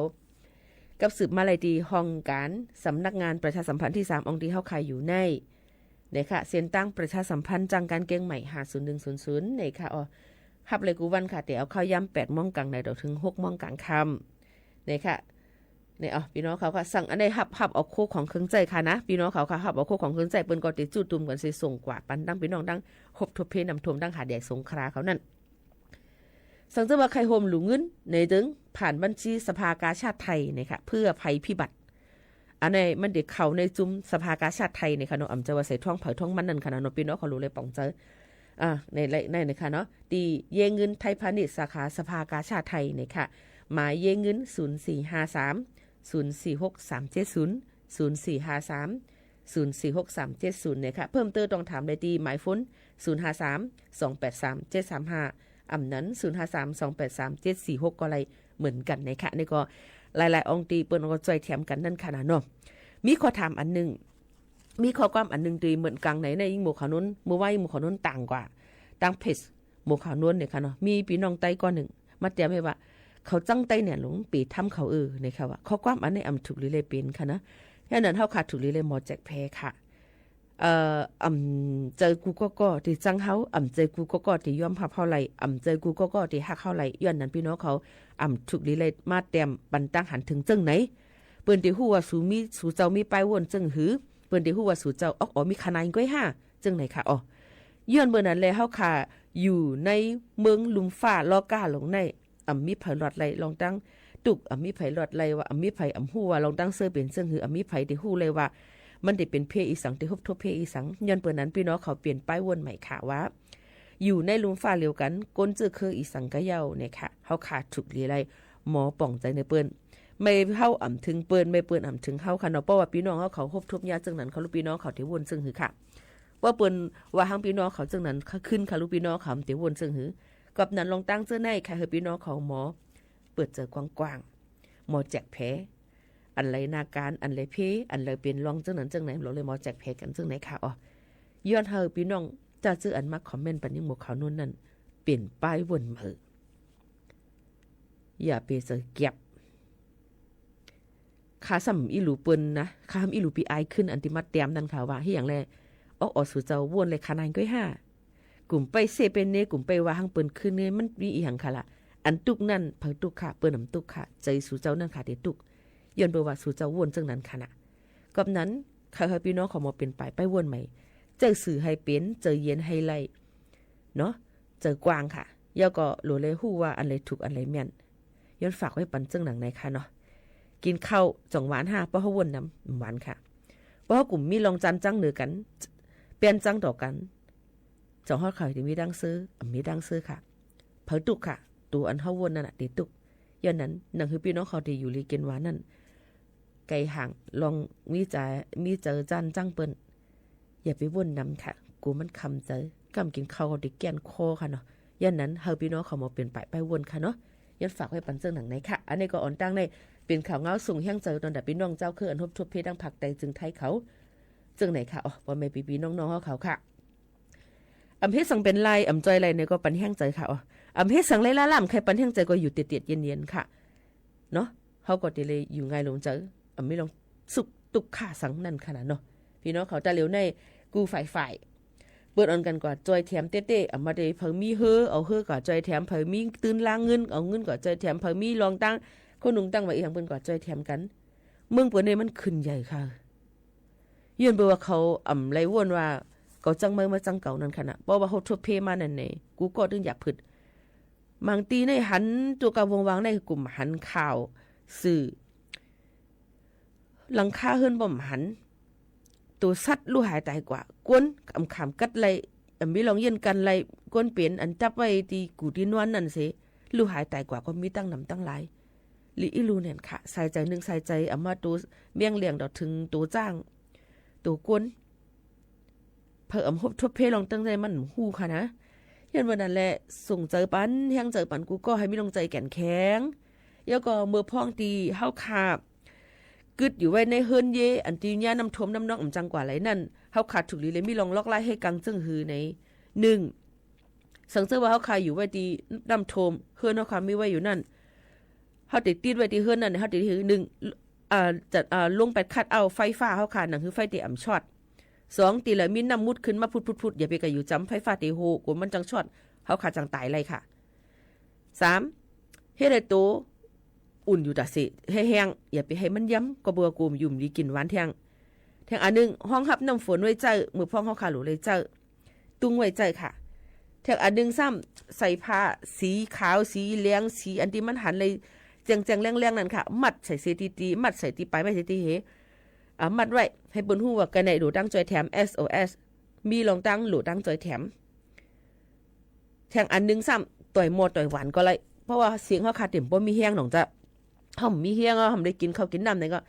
กับสืบมาไล่ตี้ห้องก๋านสำนักงานประชาสัมพันธ์ตี้สาม อ่องตี้เฮาค่ะอยู่ใน ในค่ะ เส้นตางประชาสัมพันธ์จ้างก๋านเกียงใหม่ ห้าศูนย์หนึ่งศูนย์ศูนย์ ในค่ะ อ๋อ ฮับเลยกู้วันค่ะ เตียเอาข่าวยามแปดโมงก๋างในต่อเถิงหกโมงก๋างค่ำ ในค่ะ ใน อ๋อ ปี้น้องเขาค่ะ สั่งอันใดฮับ ฮับเอาโค้ของเครื่องใจ๊ค่ะนะ ปี้น้องเขาค่ะ ฮับเอาโค้ของเครื่องใจ๊ เปิ้นก็เตียจู้ตุ้มกั๋นเสยส่งกว่าปันตังปี้น้องตังฮบทบเพน้ำท่วมตังหาดใหญ่สงขลาเขานั้น สังเจอว่าใค่โฮมหลู่เงินในเจิง ผ่านบัญชีสภากาชาดไทยในค่ะ เพื่อภัยพิบัติ อันนี้มันเตียเข้าในจุมสภากาชาดไทยในค่ะเนาะ อ่ำเจอว่าใส่ท้องไผท้องมันนั่นค่ะเนาะ ปี้น้องเขาหลูเลยป๋องใจ๋ อ่า ใน ใน ในค่ะเนาะ ตี้เย้เงินไทยพาณิชย์สาขาสภากาชาดไทยในค่ะ หมายเย้เงิน ศูนย์สี่ห้าสาม ศูนย์สี่หกสามเจ็ดศูนย์ ศูนย์สี่ห้าสาม ศูนย์สี่หกสามเจ็ดศูนย์ เนี่ยค่ะ เพิ่มเติมต้องถามได้ตี้หมายโฟน ศูนย์ห้าสาม สองแปดสาม เจ็ดสามห้า อ่ำนั้น ศูนย์ห้าสาม สองแปดสาม เจ็ดสี่หก ก็ได้เหมือนกั๋นนะคะ นี่ก็หลายๆ อ่องตี้เปิ้นก็จ้อยแถมกั๋นนั่นค่ะนะเนาะ มีข้อถามอันนึ่ง มีข้อความอันนึ่งตี้เหมือนกั๋นใน ในอิ้งหมู่ข่าวโน้น เมื่อวานอิ้งหมู่ข่าวโน้นต่างกว่า ตางเพจหมู่ข่าวโน้นเนี่ยค่ะเนาะ มีปี้น้องใต้ก้อนนึ่ง มาแต้มไว้ว่า เขาจั้งใต้เนี่ยหลงไปทำเขาเออเนี่ยค่ะว่า ข้อความอันนี้อ่ำถูกหรือเลยเป๋นค่ะนะ ฉะนั้นเฮาค่ะถูกหรือเลยหมอแจกแผลค่ะ เอ่อ อ่ำใจ๋กู้ก้อๆ ตี้จั้งเฮา อ่ำใจ๋กู้ก้อๆ ตี้ยอมฮับเฮาไหล่ อ่ำใจ๋กู้ก้อๆ ตี้ฮักเฮาไหล่ ย้อนนั้นปี้น้องเขา อ่ำถูกหรือเลยมาแต้มปันตังหันเถิงเจิ่งไหน เปิ้นตี้ฮู้ว่าสูมี สูเจ้ามีป้ายว่นเจิ่งหือ เปิ้นตี้ฮู้ว่าสูเจ้าออกออมีคะแนนก้อยห้า เจิ่งไหนค่ะ อ๋อ ย้อนเปิ้นนั้นแล เฮาค่ะอยู่ในเมืองลุ่มฟ้าลอก้าหลงใน อ่ำมีใผหลอดไหล่ลองตั้งตุ๊ก อ่ำมีใผหลอดไหล่ว่า อ่ำมีใผอ่ำฮู้ว่าลองตั้งเซอเป๋นเจิ่งหือ อ่ำมีใผตี้ฮู้เลยว่า มันตี้เป๋นเพศอีสัง ตี้ฮบทบเพศอีสัง ย้อนเปิ้นนั้นปี้น้องเขาเปลี่ยนป้ายว่นใหม่ค่ะว่า อยู่ในลุ่มฟ้าเดียวกั๋น ก้นจื้อคืออีสังก็เย้าเนี่ยค่ะ เฮาค่ะถูกหรือเลยหมอป๋องใจ๋ในเปิ้น ไม่เฮาอ่ำเถิงเปิ้น ไม่เปิ้นอ่ำเถิงเฮาค่ะเนาะ เพราะว่าปี้น้องเฮาเขาฮบทบยาเจิ่งนั้น เขาลูกปี้น้องเขาตี้ว่นเจิ่งหือค่ะ ว่าเปิ้นว่าหังปี้น้องเขาเจิ่งนั้น เขาขึ้นค่ะ ลูกปี้น้องเขาตี้ว่นเจิ่งหือ กับนั้นลองตั้งเจ้อในค่ะ หื้อปี้น้องเขาหมอเปิดใจ๋กว้างๆ หมอแจกแผล อันไหนนาการ อันไหนเพศ อันไหนเป๋นรองเจิ่งนั้นเจิ่งไหน ลองเลยหมอแจกแผลกั๋นเจิ่งไหนค่ะ อ๋อ ย้อนหื้อปี้น้อง จ้าจื้ออันมาคอมเมนต์ปันอิ้งหมู่ข่าวโน้นนั่น เปลี่ยนป้ายว่นใหม่ อย่าไปใจ๋เกียบ ข้าซ้ำอี้หลูเปิ้นนะ ข้าซ้ำอี้หลูปี้อายขึ้น อันตี้มาแต้มนั่นค่ะว่า เหียงแล ออกออสูเจ้าว่นเลยคะแนนก้อยห้า กุ๋มไปเซเปนเน กุ๋มไปว่าหังเปิ้นขึ้นเน มันมีอีหยังค่ะละ อันตุ๊กนั้น ใผตุ๊กค่ะ เปิ้นอ่ำตุ๊กค่ะ ใจ๋สูเจ้านั่นค่ะตี้ตุ๊ก ย้อนเปิ้นว่าสูเจ้าว่นเจิ่งนั้นค่ะนะ กับนั้น ใค่หื้อปี้น้องเขาหมอเปลี่ยนป้าย ป้ายว่นใหม่ ใจ๋ซื่อหื้อเป๋น ใจ๋เย็นหื้อไหล่ เนาะ ใจ๋กว้างค่ะ แล้วก็หลูเลยฮู้ว่าอันไหนถูก อันไหนแม่น ย้อนฝากไว้ปันเจิ่งหนังในค่ะเนาะ กิ๋นข้าวจ่องหวานห้า เพราะเฮาว่นนำหวานค่ะ เพราะเฮากุ๋มมีรองจันจั้งเหนือกั๋น เปลี่ยนจั้งต่อกั๋น จ่องเฮาเขาตี้มีดั้งเซอ อ่ำมีดั้งเซอค่ะ ใผตุ๊กค่ะ ตั๋วอันเฮาว่นนั่นน่ะตี้ตุ๊ก ย้อนนั้น หนังหื้อปี้น้องเขาตี้อยู่หลีกิ๋นหวานนั่น ไก่ห่าง ลองมีใจ๋ มีใจ๋จันจั้งเปิ้น อย่าไปว่นนำค่ะ กั๋วมันคำใจ๋ ก้ำกิ๋นข้าวเขาตี้แก้นคอค่ะเนาะ ย้อนนั้น หื้อปี้น้องเขาหมอเปลี่ยนป้าย ป้ายว่นค่ะเนาะ ย้อนฝากไว้ปันเจิ่งหนังในค่ะ อันนี้ก็อ่อนตั้งใน เป๋นข่าวเงาส่งแฮงใจ๋ตอนตัดปี้น้องเจ้าคืออันฮบทบเพศตังภาคใต้เจิ่งไทยเขา เจิ่งไหนค่ะ อ๋อ ป้อแม่ปี้ๆ น้องๆ เฮาเขาค่ะ อ่ำเฮ็ดสังเป๋นไร อ่ำจ้อยไรเนี่ยก็ปันแฮงใจ๋ค่ะ อ๋อ อ่ำเฮ็ดสังไรล้าๆ ใค่ปันแฮงใจ๋ก็อยู่เตียดๆ เย็นๆ ค่ะ เนาะ เฮาก็ตี้เลยอยู่ง่ายโล่งใจ๋ อ่ำมีรองสุขตุ๊กข์ค่ะสังนั่นค่ะนะเนาะ ปี้น้องเขา ตาเหลียวในกู้ฝ่ายๆ เปิ้นอ่อนกั๋นกว่าจ้อยแถมเต๊ๆ อ่ำมาได้ ใผมีเฮือ เอาเฮือกว่าจ้อยแถม ใผมีตื้นล้างเงิน เอาเงินกว่าจ้อยแถม ใผมีรองตั้งคนหนุ่งตั้งไว้อีหยัง เปิ้นกว่าจ้อยแถมกั๋น เมืองเปิ้นเนี่ยมันขึ้นใหญ่ค่ะ ย้อนเปิ้นว่าเขาอ่ำไรว่นว่า เขาจั้งใหม่มาจั้งเก่านั่นค่ะนะ เพราะว่าฮบทบเพศมานั่นใน กู้ก้อตึงอยากผึด บางตี้ในหันตั๋วกาวงวางในกุ๋มหันข่าว สื่อ หลังคาเฮือนบ่หัน ตั๋วสัตว์ลู่หายต๋ายกว่า คนอ่ำขามกัดไหล่ อ่ำมีรองเยียนกั๋นไหล่ คนเป๋นอันจับไว้ตี้กู่ตี้นอนนั่นเส ลู่หายต๋ายกว่าก็มีตั้งนำตั้งหลาย หลีอี้ลู่แหน่นค่ะ สายใจ๋นึ่งสายใจ๋ อ่ำมาตั๋วเมี่ยงเหลี่ยงต่อเถิงตั๋วจ๊าง ตั๋วคน ใผอ่ำฮบทบเพศรองตั้งใจ๋มันฮู้ค่ะนะ ย้อนเปิ้นนั้นแหละ ส่งใจ๋ปัน แฮงใจ๋ปันกู้ก้อหื้อมีรองใจ๋แก่นแข็ง แล้วก็เมื่อพ้องตี้เฮาค่ะ กึ๊ดอยู่ไว้ในเฮือนเย้ อันตี้เยียะน้ำท่วมน้ำนองอ่ำจังกว่าไหลนั่น เฮาค่ะถูกหลีเลยมีรองลอกไล่หื้อกังเจิ่งหือใน นึ่ง สังเสริญว่าเฮาค่ะอยู่ไว้ตี้น้ำท่วม เฮือนเฮาค่ะมีไว้อยู่นั่น เฮาตี้ติดไว้ตี้เฮือนนั่น เฮาตี้หื้อ นึ่ง อ่า จะ อ่า ลงไปคัดเอาไฟฟ้าเฮาค่ะ หนังหื้อไฟตี้อ่ำช็อต สอง ตี้ละมีน้ำมุดขึ้นมาพุดๆๆ อย่าไปก่าอยู่จ๋ำไฟฟ้าตี้โห กั๋วมันจังช็อต เฮาค่ะจังต๋ายไรค่ะ สาม เฮ็ดหื้อตั๋วอุ่นอยู่ต๋าเส หื้อแฮง อย่าไปหื้อมันเย็น ก็เปื้อกั๋วอยู่บ่ดีกิ๋นหวานแท้ง แท้งอันนึ่ง ฮองฮับน้ำฝนไว้ใจ๊ เมื่อพ้องเฮาค่ะหลู่เลยใจ๊ ตุ้งไว้ใจ๊ค่ะ แท้งอันนึ่งซ้ำ ใส่ผ้าสีขาว สีเหลือง สีอันตี้มันหันเลยแจ้งๆ แล้งๆ นั่นค่ะ มัดใส่เสตี้ๆ มัดใส่ตี้ป๋ายไม้เสตี้เห อ่า มัดไว้ หื้อเปิ้นฮู้ว่าไก่ในหลู่ตังจ้อยแถม เอสโอเอส มีรองตั้งหลู่ตังจ้อยแถม แท้งอันนึ่งซ้ำ ต่อยหม้อต่อยหวานก็ได้ เพราะว่าเสียงเฮาค่ะเต็มบ่มีแฮงหนองจะ เฮาบ่มีแฮงอ่ะ เฮาบ่ได้กิ๋นข้าวกิ๋นน้ำไหนก็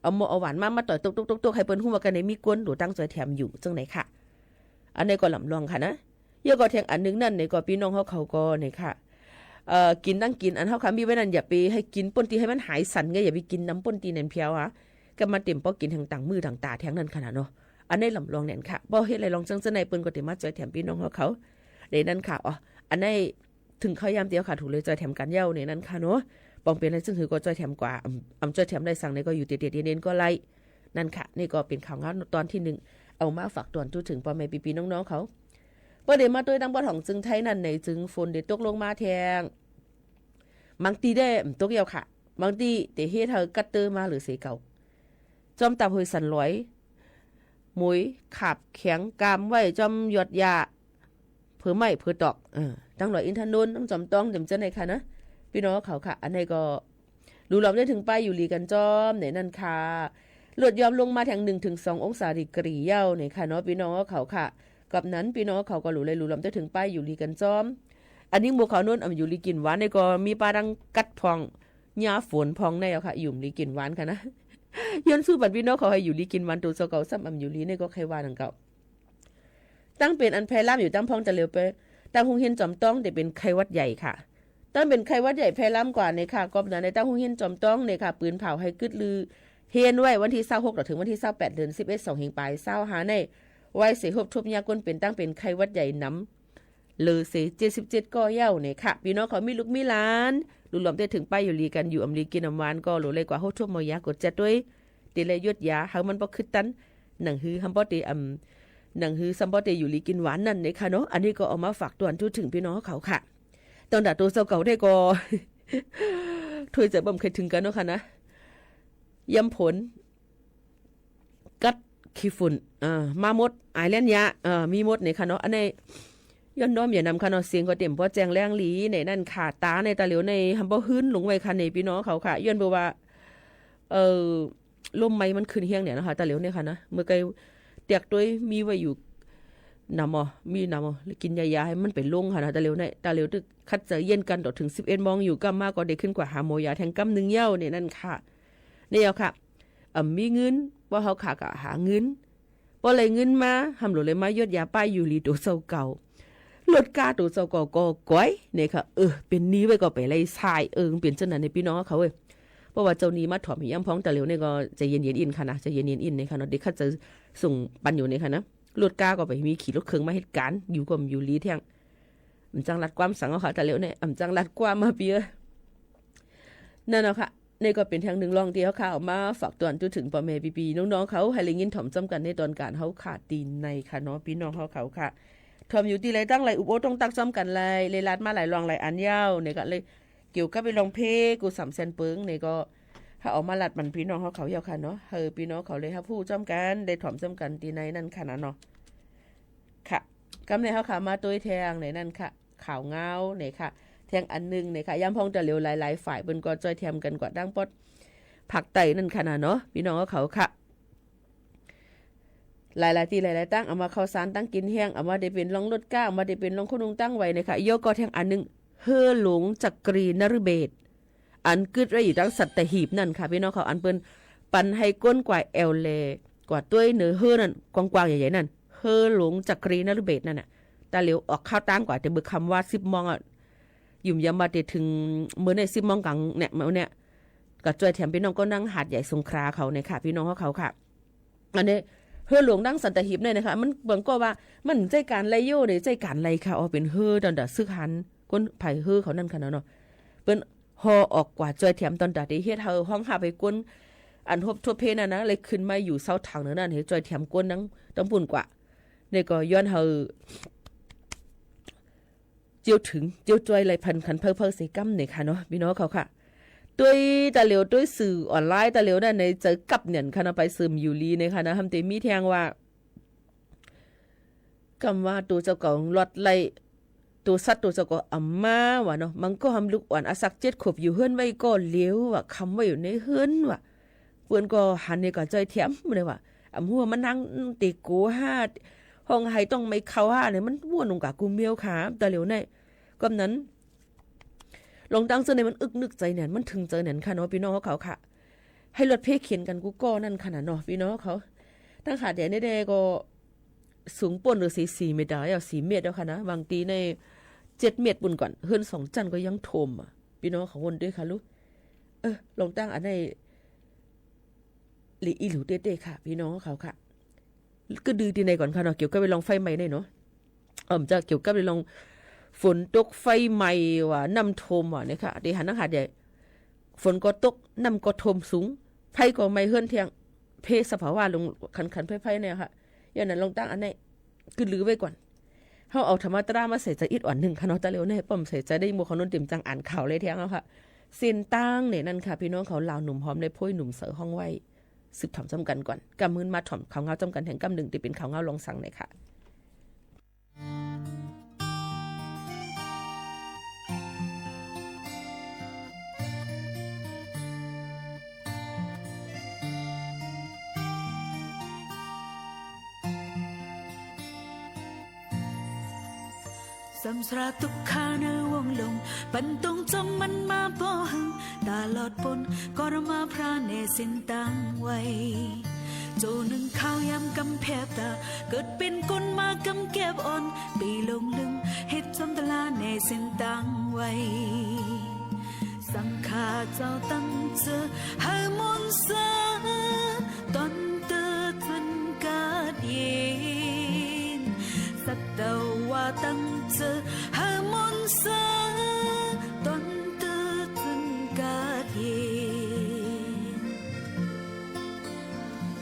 เอาหม้อเอาหวานมา มาต่อยตุ๊กๆๆๆ หื้อเปิ้นฮู้ว่าก้านในมีก้น โตตั้งจ้อยแถมอยู่ จั่งใดค่ะ อันนี้ก็ลำลองค่ะนะ เยียะก็แทงอันนึ่งนั้นเนี่ยก็ปี้น้องเฮาเขาก็เนี่ยค่ะ เอ่อ กิ๋นตังกิ๋นอันเฮาค่ะมีไว้นั้น อย่าไปหื้อกิ๋นป้นตี้หื้อมันหายสั่นไง อย่าไปกิ๋นนำป้นตี้แหนนเผียวอะ ก็มาเต็มปอกกิ๋นแหงต่างมื้อต่างต๋าแทงนั้นค่ะนะเนาะ อันนี้ลำลองแหนนค่ะ บ่เฮ็ดไหลลองจั่งเจ้าในเปิ้นก็เต็มมาจ้อยแถมปี้น้องเฮาเขา ในนั้นค่ะ อ๋อ อันนี้ เถิงเข้ายามเตี้ยวค่ะ ถูกเลยจ้อยแถมกั๋นเย้าในนั้นค่ะเนาะ ปองเป๋นอะไรซึ่งหือก็จ้อยแถมกว่า อำ อำจ้อยแถมได้สังในก็อยู่เตียๆ เย็นๆ ก็ไล่ นั่นค่ะ นี่ก็เป๋นข่าวเงาต๋อนตี้นึ่ง เอามาฝากต๋อนทู่เถิงป้อแม่ปี้ๆ น้องๆ เขา เปิ้นได้มาตวยตังปอดของจึงไทยนั้นในจึงฝนได้ตกลงมาแทง บางตี้ได้ อืม ตกเย้าค่ะ บางตี้เต๋เฮ็ดหื้อกั๊ดเตอร์มาเหลือเสียเก่า จ้อมต๋ามห้วยสันลอย หมวยขาบแข็งกามไว้จ้อมยอดหญ้า เผลอไหม้เผลอตอก เออ ตังดอยอินทนนท์ ตังจอมต้อง แจ่มจั้นในค่ะนะ ปี้น้องเขาค่ะ อันนี้ก็ หลูหลอมได้เถิงป้ายอยู่หลีกั๋นจ้อม ในนั้นค่ะ ลดหย่อนลงมาแทงนึ่งเถิงสององศาดีกรีเย้าในค่ะเนาะ ปี้น้องเขาค่ะ กับนั้นปี้น้องเขาก็หลูเลยหลูหลอมได้เถิงป้ายอยู่หลีกั๋นจ้อม อันนี้หมู่เขาโน้น อำอยู่หลีกิ๋นหวานนี่ก็มีป้าดังกั๊ดพ่อง หญ้าฝนพ่องในเย้าค่ะ อยู่หลีกิ๋นหวานค่ะนะ ย้อนสู้ปันปี้น้องเขาหื้ออยู่หลีกิ๋นหวาน โตเจ้าเก่าซ้ำอำอยู่หลีนี่ก็ใค่ว่าดังเก่า ตั้งเป๋นอันแพร่ลามอยู่ตังพ่องตะเหลียวไป ตังโฮงเฮียนจอมต้องเต๋เป๋นไข้หวัดใหญ่ค่ะ ตั้งเป๋นไข้หวัดใหญ่แพร่ลามกว่าในค่ะ ก็นั้นในตังโฮงเฮียนจอมต้องในค่ะ ปืนเผาหื้อกึ๊ดลือ เฮียนไว้วันตี้ซาวหกต่อเถิงวันตี้ซาวแปด เดือนสิบเอ็ด สองเฮงปายซาวห้าใน ไว้เสียฮบทบญาก้นเป๋นตั้งเป๋นไข้หวัดใหญ่นำ เหลือเสียเจ็ดสิบเจ็ดก่อเย้าในค่ะ ปี้น้องเขามีลูกมีหลาน หลูหลอมได้เถิงป้ายอยู่หลีกั๋น อยู่อำหลีกิ๋นอำหวานก็หลูเลยกว่าฮบทบหมอยาก๋ดแจ๊ดตวย เต๋เลยยดยาหื้อมันบ่ขึ้นตัน หนังหื้อซ้ำบ่เต๋ อำ หนังหื้อซ้ำบ่เต๋อยู่หลีกิ๋นหวานนั่นในค่ะเนาะ อันนี้ก็เอามาฝากต๋อนทู่เถิงปี้น้องเขาค่ะ ต๋อนดาโตเจ้าเก่าได้ก็ ถ้วยใจ๋บ่เคยเถิงกั๋นเนาะค่ะนะ ยามฝน กั๊ดขี้ฝุ่น อ่า มาหมด อายแล่นยา อ่า มีหมดในค่ะเนาะ อันนี้ ย้อนน้อมอย่านำค่ะเนาะ เสียงก็เต๋มป้อแจ้งแรงหลีในนั้นค่ะ ต๋าในตะเหลียวในหำบ่หื้นลงไว้ค่ะในปี้น้องเขาค่ะ ย้อนเปิ้นว่า เอ่อ ลมไหม้มันขึ้นเฮี้ยงเนี่ยนะคะ ตะเหลียวเนี่ยค่ะนะ เมื่อไก่เตียกตวยมีไว้อยู่ หนำอ๋อ มีหนำอ๋อ เลยกิ๋นยายาหื้อมันไปลงค่ะนะ ตะเหลียวเนี่ย ตะเหลียวตึกขัดใจ๋เยียนกั๋นต่อเถิงสิบเอ็ดโมงอยู่ ก้ำมาก็ได้ขึ้นกว่าหาหมอยาแทงก้ำนึ่งเย้าในนั้นค่ะ นี่เย้าค่ะ อ่ำมีเงิน ว่าเฮาขาก็หาเงิน ปอไหลเงินมา หำหลวงเลยมายดยาป้ายอยู่หลีโตเจ้าเก่า ลดก้าโตเจ้าเก่าก็ก๋อยเนี่ยค่ะ เออ เป๋นหนี้ไว้ก็ไปไล่ส่าย เออ เป๋นจั้นนั้นในปี้น้องเขาเอ้ย เพราะว่าเจ้าหนี้มาถ่อมยามพ่องตะเหลียวเนี่ยก็ใจ๋เย็นๆ อิ้นค่ะนะ ใจ๋เย็นๆ อิ้นเนี่ยค่ะเนาะ เดี๋ยวข้าจะส่งปันอยู่เนี่ยค่ะนะ ลดก้าก็ไปมีขี่รถเครื่องมาเฮ็ดก๋าน อยู่ก็บ่อยู่หลีแท้ง อำจั้งลัดความสังเอาค่ะ ตะเหลียวเนี่ย อำจั้งลัดความมาเปีย นั่นเนาะค่ะ นี่ก็เป๋นแทงนึ่งลองตี้เฮาค่ะ เอามาฝากต๋อนทู่เถิงป้อแม่ปี้ๆ น้องๆ เขา หื้อได้ยินถ่อมจ้อมกั๋นในต๋อนก๋านเฮาค่ะ ตี้ในค่ะเนาะ ปี้น้องเฮาเขาค่ะ ถ่อมอยู่ตี้ใดตั้งหลาย อุบโอ้ต้องตักจ้อมกั๋นหลาย เลยลาดมาหลายลองหลายอันเย้า นี่ก็เลย เกี่ยวกับไอ้ลองเพลงกู้สามแสนเปิงนี่ก็ หื้อเอามาลาดปันปี้น้องเฮาเขาเย้าค่ะเนาะ หื้อปี้น้องเขาเลยฮับฮู้จ้อมกั๋น ได้ถ่อมจ้อมกั๋นตี้ในนั้นค่ะนะเนาะ ค่ะ ก้ำในเฮาค่ะ มาตวยแทงในนั้นค่ะ ข่าวเงาในค่ะ แทงอันนึ่งในค่ะ ยามพ่องตะเหลียวหลายๆ ฝ่ายเปิ้นก็จ้อยแถมกั๋นกว่าตังปอดภาคใต้นั่นค่ะนะเนาะ ปี้น้องเฮาเขาค่ะ หลายๆ ตี้หลายๆ ตัง อำว่าข้าวสารตังกิ๋นแห้ง อำว่าได้เป๋นลองลดก้า อำว่าได้เป๋นลองคนนุงตังไหวในค่ะ เยียะก็แทงอันนึ่ง เฮอหลวงจักรีนฤเบศร อันกึ๊ดไว้อยู่ตังสัตหีบนั่นค่ะ ปี้น้องเขา อันเปิ้นปันหื้อก้นกว่าแอ่วแล กว่าตวยเนอเฮอนั่น กว้างๆ ใหญ่ๆ นั่น เฮอหลวงจักรีนฤเบศรนั่นน่ะ ตะเหลียวออกข้าวตังกว่า แต่เบิ่งกำว่าสิบโมงอะ หยุมยามว่าเต๋เถิงเมื่อในสิบโมงก๋างเนี่ย เมื่อเนี่ย ก็จ้อยแถมปี้น้องก้นตังหาดใหญ่สงขลาเขาเนี่ยค่ะ ปี้น้องเฮาเขาค่ะ อันนี้ เฮอหลวงตังสัตหีบเนี่ยนะคะ มัน บางก็ว่า มันใจ้ก๋านไล่โยเนี่ย ใจ้ก๋านไล่ค่ะ อ๋อ เป๋นเฮอต๋อนดาศึกหัน ก้นผายเฮอเขานั่นค่ะเนาะ เปิ้นฮอออกกว่าจ้อยแถมต๋อนดาตี้เฮ็ดหื้อห้องฮับหื้อก้น อันฮบทบเพศนั่นนะ เลยขึ้นมาอยู่เซาถังเนอนั่น หื้อจ้อยแถมก้นตัง ตังปุ้นกว่า นี่ก็ย้อนหื้อ เจียวเถิง เจียวจ้อยไล่พันขันเพ้อๆ เสียก้ำเนี่ยค่ะเนาะ ปี้น้องเขาค่ะ ตวยตะเหลียว ตวยสื่อออนไลน์ตะเหลียวนั่นในเจอกับเนี่ยค่ะเนาะ ไปเสิร์มอยู่หลีเนี่ยค่ะนะ หำเต๋มีแทงว่า กำว่าโตเจ้าเก่าลอดไล่ โตสัตว์โตเจ้าเก่าอำมาว่าเนาะ มันก็หำลูกอ่อนอาสักเจ็ดขวบอยู่เฮือนไว้ก็เหลียวว่า คำไว้อยู่ในเฮือนว่า เปิ้นก็หันเนี่ยก็จ้อยแถมเลยว่า อำหัวมันนั่งเตะโกห้า ฮ้องไห้ต้องไม่เข้าห้าเนี่ย มันม่วนลงกะกูเมียวค่ะ ตะเหลียวเนี่ย ก็นั้น ลองตังเสื้อในมันอึกนึกใจ๋เนี่ย มันถึงใจ๋เนี่ยค่ะเนาะ ปี้น้องเฮาเขาค่ะ ให้รถเพเข็ญกั๋นกู้ก้อนั่นค่ะน่ะเนาะ ปี้น้องเขา ตังหาดใหญ่นี่แด่ก็สูงป้นฤๅษีสี่เมตรแล้ว สี่เมตรแล้วค่ะนะ บางตี้ในเจ็ดเมตรปู้นก่อน เฮือนสองจั้นก็ยังถ่วมอะ ปี้น้องเขาวนตวยค่ะลูก เออ ลองตั้งอันไหน หลีอี้หลูเต๊ๆ ค่ะ ปี้น้องเขาค่ะ ก็ดื้อตี้ไหนก่อนค่ะเนาะ เกี่ยวกับเรื่องไฟไหม้นี่เนาะ เอิ่ม จะเกี่ยวกับเรื่องฝนตกไฟไหม้ว่าน้ำถ่วมว่าเนี่ยค่ะ ตี้หันตังหาดใหญ่ ฝนก็ตก น้ำก็ถ่วมสูง ไฟก็ไหม้เฮือนเตี้ยง เพสภาวะลงขันๆ ไพร่ๆ เนี่ยค่ะ ย้อนนั้นลองตั้งอันไหน ก็ลือไว้ก่อน เฮาเอาธรรมะตรามาใส่ใจ๋อีกอ่อนนึ่งค่ะเนาะ ตะเหลียวนี่ป้อมใส่ใจ๋ได้หมู่เขานนเต็มจังอ่านข่าวเลยเตี้ยงเอาค่ะ เส้นตางเนี่ยนั่นค่ะ ปี้น้องเขา ลาวหนุ่มหอมได้โพยหนุ่มเสาฮ้องไว้ สืบถ่อมจ้ำกั๋นก่อน กำมื้อมาถ่อมข่าวเงาจ้ำกั๋นแถมกำนึ่งตี้เป๋นข่าวเงาลองสังเนี่ยค่ะ สามสราตุ๊กขาเนอวงลง ปันตรงจ้องมันมาบ่หึง ตลอดป๊นก็ระมาพระแน่เส้นตางไว้ โจนึ่งข้าวยามกำแพบต๋า เกิดเป๋นคนมากำแก็บอ่อน ปี้หลงลืม เฮ็ดจอมตะลาแน่เส้นตางไว้ สังข้าเจ้าตั้งเจื้อหื้อมนต์เสริง ต๋อนเต๊อะเจิ่นกาดเย็น สัตวาตั้งเจื้อหื้อมนต์เสริง ต๋อนเต๊อะเจิ่นกาดเย็น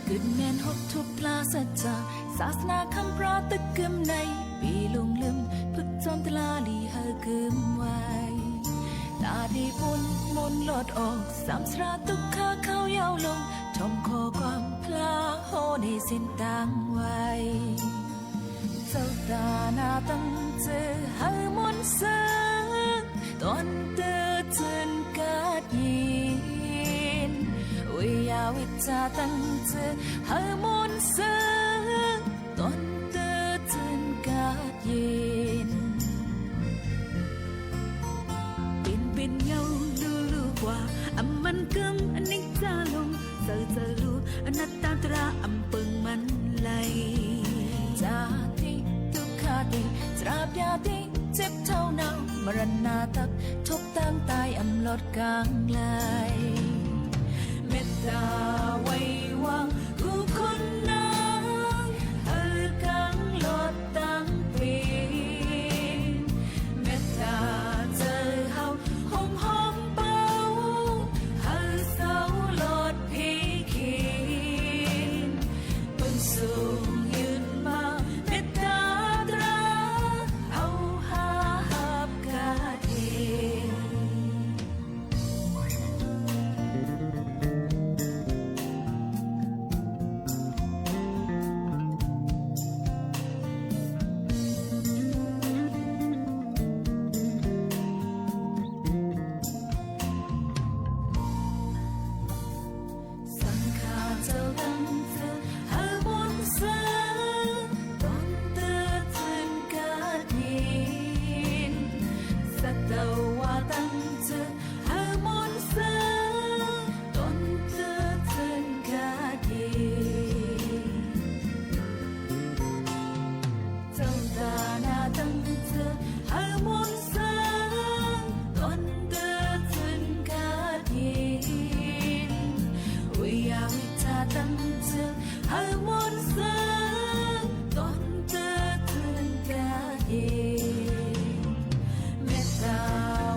กึ๊ดแม่นฮบทุกปราศจาก ศาสนาคำพระตึกกึ๊มใน ปี้หลงลืม ฝึกจอมตะลาหลีหื้อกึ๊มไว้ ต๋าดีบุญมนต์หลอดออก สามสราตุ๊กขาข้าวยาวลง ถ่อมข้อความพระโหในเส้นตางไว้ เจ้าต๋านาตั้งเจื้อหื้อมนต์เสริง ต๋อนเต๊อะเจิ่นกาดเย็น วิยาวิจาตั้งเจื้อหื้อมนต์เสริง ต๋อนเต๊อะเจิ่นกาดเย็น เป๋นเป๋นเงาลู่ลู่กว่า อำมันกึ๊มอนิจจาลง เสริงเจิ่นลู่อนัตตาตรา อำเปิงมันไหล จาติ ทุกขาติ จราพยาธิ เจ็บเฒ่าเนามรณาตัก ทุกข์ตางต๋าย อำหลอดกางไหล เมตตาไหว้วางกู้คนนัง หื้อกางหลอดตังเป๋น เมตตาเจิ่นเฮา ห่มฮ้องเบา หื้อเศร้าหลอดเพ่เข็ญ เปิ้นสูงยืนมา เมตตาตรา เฮาหาฮับกาดเย็น สังข้าเจ้าตั้งเจื้อหื้อมนต์เสริง ต๋อนเต๊อะเจิ่นกาดเย็น สัตวาตั้งเจื้อหื้อมนต์เสริง ต๋อนเต๊อะเจิ่นกาดเย็น เจ้าต๋านาตั้งเจื้อหื้อมนต์เสริง ต๋อนเต๊อะเจิ่นกาดเย็น วิยาวิจาตั้งเจื้อหื้อมนต์เสริง ต๋อนเต๊อะเจิ่นกาดเย็น เมตตา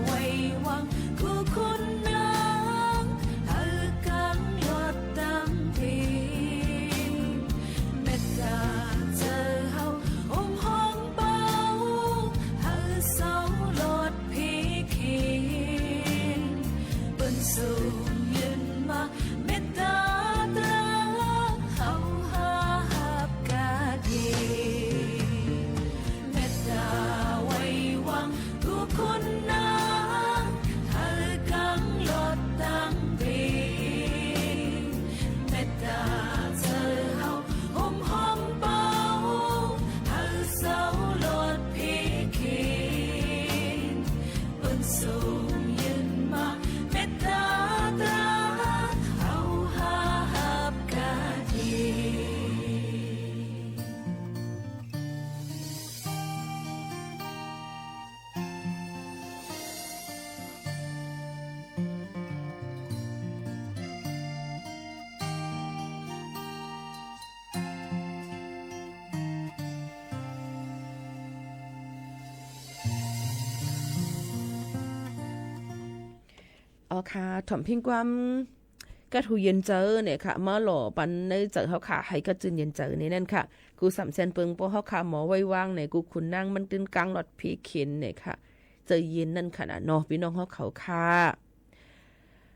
ไหว้วางกู้คนนัง หื้อกางหลอดตังเป๋น เมตตาเจิ่นเฮา อุ้มฮ้องเบา หื้อเศร้าหลอดเพ่เข็ญ เปิ้นสูงยืนมา เมตตาตรา เฮาหาฮั อ๋อค่ะ ถ่อมเพ็งความกั๊ดหูเย็นใจ๋เนี่ยค่ะ มาหล่อปันในใจ๋เฮาค่ะ หื้อกั๊ดจืนเย็นใจ๋ในนั้นค่ะ กู้สามแสนเปิง ป้อเฮาค่ะ หมอไหว้วางในกู้ขุนนางมันตึงกางหลอดเพเข็ญเนี่ยค่ะ ใจ๋เย็นนั่นค่ะนะเนาะ ปี้น้องเฮาเขาค่ะ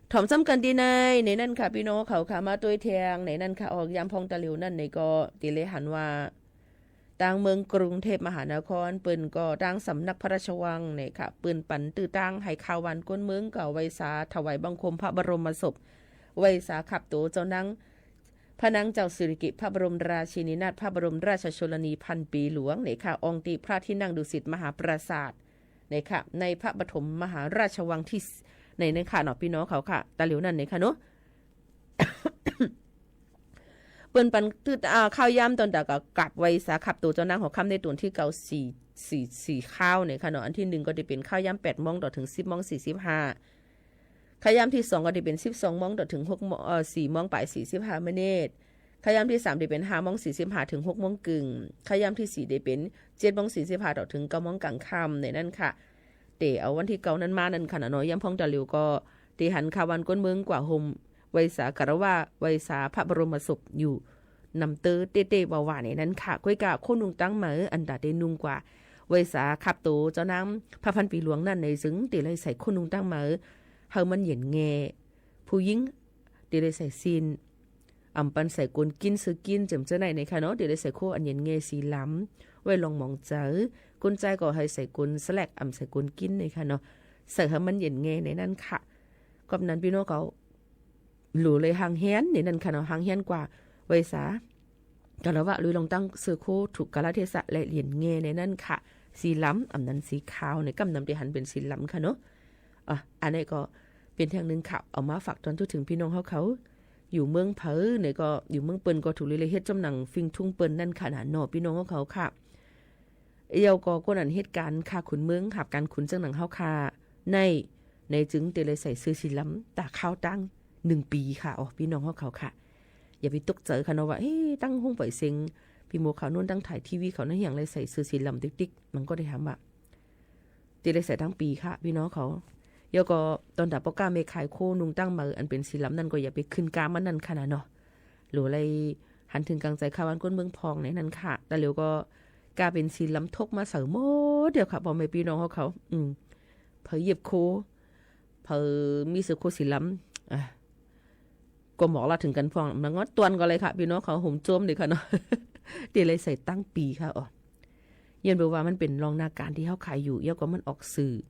ถ่อมซ้ำกั๋นตี้ใน ในนั้นค่ะ ปี้น้องเขาค่ะ มาตวยแทงในนั้นค่ะ ออกยามพ่องตาเหลียวนั่นในก็ ตี้เลยหันว่า ตางเมืองกรุงเทพมหานคร เปิ้นก็ตางสำนักพระราชวังเนี่ยค่ะ เปิ้นปันตื้อตางหื้อข่าวหวานก้นเมือง ก็ไหว้สาถวายบังคมพระบรมศพ ไหว้สาขับโตเจ้านาง พระนางเจ้าสิริกิติ์ พระบรมราชินีนาถ พระบรมราชชนนีพันปีหลวงเนี่ยค่ะ อองค์ตี้พระที่นั่งดุสิตมหาปราสาทเนี่ยค่ะ ในพระปฐมมหาราชวังตี้ ในนั้นค่ะเนาะ ปี้น้องเขาค่ะ ตาเหลียวนั่นเนี่ยค่ะเนาะ เปิ้นปันตื้อ อ่า ข่าวยามต๋อนตากากับไหว้สาขับโตเจ้านางหอค่ำในตั๋วตี้เก้า สี่ สี่ สี่ข่าวเนี่ยค่ะเนาะ อันตี้นึ่งก็จะเป๋นข่าวยามแปดโมงต่อเถิงสิบโมงสี่สิบห้า ข่าวยามตี้สองก็จะเป๋นสิบสองโมงต่อเถิงหกโมง เอ่อ สี่โมงป๋ายสี่สิบห้ามินิต ข่าวยามตี้สามจะเป๋นห้าโมงสี่สิบห้าเถิงหกโมงกึ่ง ข่าวยามตี้สี่จะเป๋นเจ็ดโมงสี่สิบห้าต่อเถิงเก้าโมงก๋างค่ำในนั้นค่ะ เต๋เอาวันตี้เก้านั้นมานั่นค่ะนะเนาะ ยามพ่องตาเหลียวก็ ตี้หันข่าวหวานก้นเมืองกว่าโฮม ไหว้สาคารวะ ไหว้สาพระบรมศพอยู่ นำเต๊อะเต๊ะๆ ว่าๆ ในนั้นค่ะ ก้อยก่าโค้นุ่งตางไหม อันตาเต๊ะนุ่งกว่า ไหว้สาขับโตเจ้านางพระพันปีหลวงนั่นใน ซึ่งเต๊ะเลยใส่โค้นุ่งตางไหม หื้อมันเย็นแง่ ผู้หญิงเต๊ะเลยใส่สิ้น อ่ำปันใส่ก๋นกิ๋น เสื้อกิ๋น เจิ่มเจ้าไหนในค่ะเนาะ เต๊ะเลยใส่โค้อันเย็นแง่สีหลำ ไว้รองหมองใจ๋ คนจายก็หื้อใส่ก๋นสแล็ก อ่ำใส่ก๋นกิ๋นในค่ะเนาะ ใส่หื้อมันเย็นแง่ในนั้นค่ะ ก็นั้นปี้น้องเขา หลูเลยห่างเฮียนในนั้นค่ะเนาะ ห่างเฮียนกว่า ไหว้สา คารวะ ลุยลองตั้งเสื้อโค้ถูกกาลเทศะและเย็นแง่ในนั้นค่ะ สีหลำ อ่ำนั้นสีขาวใน ก้ำนำตี้หันเป๋นสีหลำค่ะเนาะ อ่ะ อันนี้ก็เป๋นแทงนึ่งข่าว เอามาฝากตอนทั่วเถิงปี้น้องเฮาเขา อยู่เมืองเผอในก็ อยู่เมืองเปิ้นก็ถูกเลยเฮ็ดจ้อมหนังฟิงทุงเปิ้นนั่นค่ะนะเนาะ ปี้น้องเฮาเขาค่ะ เอี้ยวก็คนอันเฮ็ดก๋านค่าขุนเมือง หาบก๋านขุนเจิ่งหนังเฮาค่ะ ใน ในจึงเต๊ะเลยใส่เสื้อสีหลำ ต๋าข้าวตั้งนึ่งปี๋ค่ะ อ๋อ ปี้น้องเฮาเขาค่ะ อย่าไปตกใจ๋ค่ะเนาะว่า เอ๊ะ ตั้งห้องปล่อยเสียง ปี้หมวกขาวนุ่น ตั้งถ่ายทีวีเขานั่น เหียงเลยใส่เสื้อสีหลำติ๊กๆ มันก็ได้ถามว่า เต๊ะเลยใส่ตั้งปี๋ค่ะ ปี้น้องเขา เอี้ยวก็ต๋อนต๋าป้อก้าแม่ขายโค้นุ่งตางไหม อันเป๋นสีหลำนั่นก็อย่าไปขึ้นก้ามันนั่นค่ะนะเนาะ หลูเลยหันเถิงกังใจ๋ข่าวหวานก้นเมืองพ่องในนั้นค่ะ ตาเหลียวก็ก้าเป๋นสีหลำทกมาใส่หมดเดียวค่ะ ป้อแม่ปี้น้องเฮาเขา อืม เผอเหยียบโค้ เผอมีเสื้อโค้สีหลำ อ่ะ ก็หมอกละเถิงกั๋นพ่อง มันก็ตวนก็เลยค่ะ ปี้น้องเขา โฮมโจมเลยค่ะเนาะ เต๊ะเลยใส่ตั้งปี๋ค่ะ อ๋อ ย้อนเปื้อว่ามันเป๋นรองนาก๋านตี้เฮาขายอยู่ เอี้ยวก็มันออกสื่อ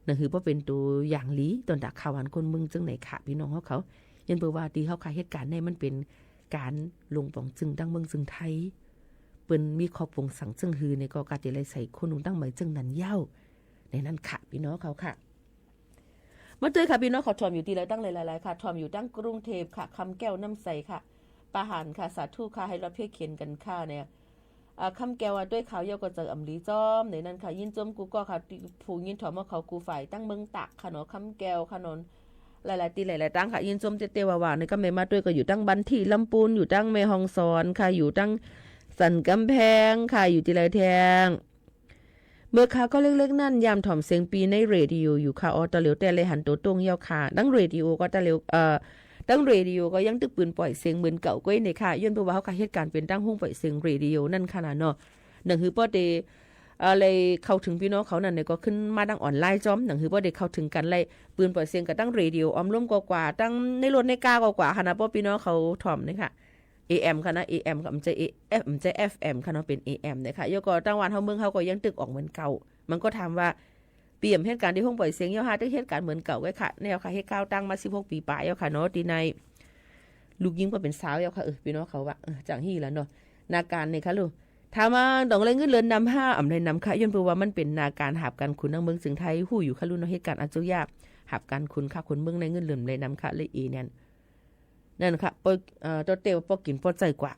หนังหือป้อเป๋นตั๋วอย่างหลี ต๋อนต๋าข่าวหวานก้นเมืองเจิ่งไหนค่ะ ปี้น้องเฮาเขา ย้อนเปื้อว่าตี้เฮาขายเฮ็ดก๋านในมันเป๋นก๋านลงป๋องจึงตั้งเมืองจึงไทย เปิ้นมีข้อปรงสั่งเจิ่งหื้อในก็กาเต๊ะเลยใส่โค้นุ่งตางไหมเจิ่งนั้นเย้า ในนั้นค่ะ ปี้น้องเขาค่ะ มาเต๊อะค่ะ ปี้น้องเขา ถ่อมอยู่ตี้ใดตั้งหลายๆ ค่ะ ถ่อมอยู่ตั้งกรุงเทพฯค่ะ คำแก้ว น้ำใสค่ะ ปาหานค่ะ สาธุค่ะ หื้อรอดเพียกเข็ญกั๋นค่ะเนี่ย อ่า คำแก้วว่าตวยข่าวเย้าก็เจออ่ำหลีจ้อมในนั้นค่ะ ยินจมกู้ก้อค่ะ ตี้ผู้ยินถ่อมว่าเขากู้ฝ่ายตั้งเมืองตากค่ะเนาะ คำแก้วค่ะเนาะ หลายๆ ตี้หลายๆ ตังค่ะ ยินจมเต๊ะๆ ว่าๆ ในก้ำในมาตวยก็อยู่ตั้งบันที ลำปูน อยู่ตั้งแม่ฮ่องสอนค่ะ อยู่ตั้งสันก๋ำแพงค่ะ อยู่ตี้ใดแทง เมื่อคราวก็เล็กๆ นั้น ยามถ่อมเสียงปี๋ในเรดิโออยู่ค่ะ อ๋อ ตาเหลียวเต๊ะเลยหันตั๋วตรงเย้าค่ะ ตั้งเรดิโอก็ตาเหลียว เอ่อ ตั้งเรดิโอก็ยังตึกปืนป่อยเสียงเหมือนเก่าก้อยเนี่ยค่ะ ย้อนเปื้อว่าเฮาขายเฮ็ดก๋านเป๋นตั้งห้องป่อยเสียงเรดิโอนั่นค่ะนะเนาะ หนังหือป้อเต๊ะ เอ่อ เลยเข้าเถิงปี้น้องเขานั่นเนี่ยก็ขึ้นมาตั้งออนไลน์จ้อม หนังหือป้อเต๊ะเข้าเถิงกั๋นเลย ปืนป่อยเสียงกับตั้งเรดิโอออมร่วมก็กว่า ตั้งในรถในก้าก็กว่าค่ะนะ ป้อปี้น้องเขาถ่อมเนี่ยค่ะ เอเอ็ม ค่ะนะ เอเอ็ม ค่ะ บ่ใจ้ เอเอฟ บ่ใจ้ เอฟเอ็ม ค่ะเนาะ เป๋น เอเอ็ม เนี่ยค่ะ เอี้ยวก็ตั้งบ้านเฮาเมืองเฮาก็ยังตึกออกเหมือนเก่า มันก็ถามว่า เปียมเฮ็ดก๋านตี้ห้องป่อยเสียงเย้าฮะ ตึกเฮ็ดก๋านเหมือนเก่าไว้ค่ะ แนวค่ะ เฮ็ดข่าวตั้งมาสิบหกปี๋ป๋ายเย้าค่ะเนาะ ตี้ใน ลูกยิงก็เป๋นสาวเย้าค่ะ เออ ปี้น้องเขาว่า เออ จั่งฮี่ละเนาะ นาก๋านเนี่ยค่ะลูก ถามว่าต้องได้เงินเดือนนำห้า อ่ำได้นำค่ะ ย้อนเปื้อว่ามันเป๋นนาก๋านหาบก๋านขุนตั้งเมืองจึงไทย ฮู้อยู่ค่ะลูกเนาะ เฮ็ดก๋านอาจุยา หาบก๋านขุนค่ะ ขุนเมืองในเงินเดือนได้นำค่ะ เลยเอเนี่ย นั่นค่ะ ป้อ เอ่อ ตวยเต๊ะว่าป้อกิ๋นป้อใจ๊กว่า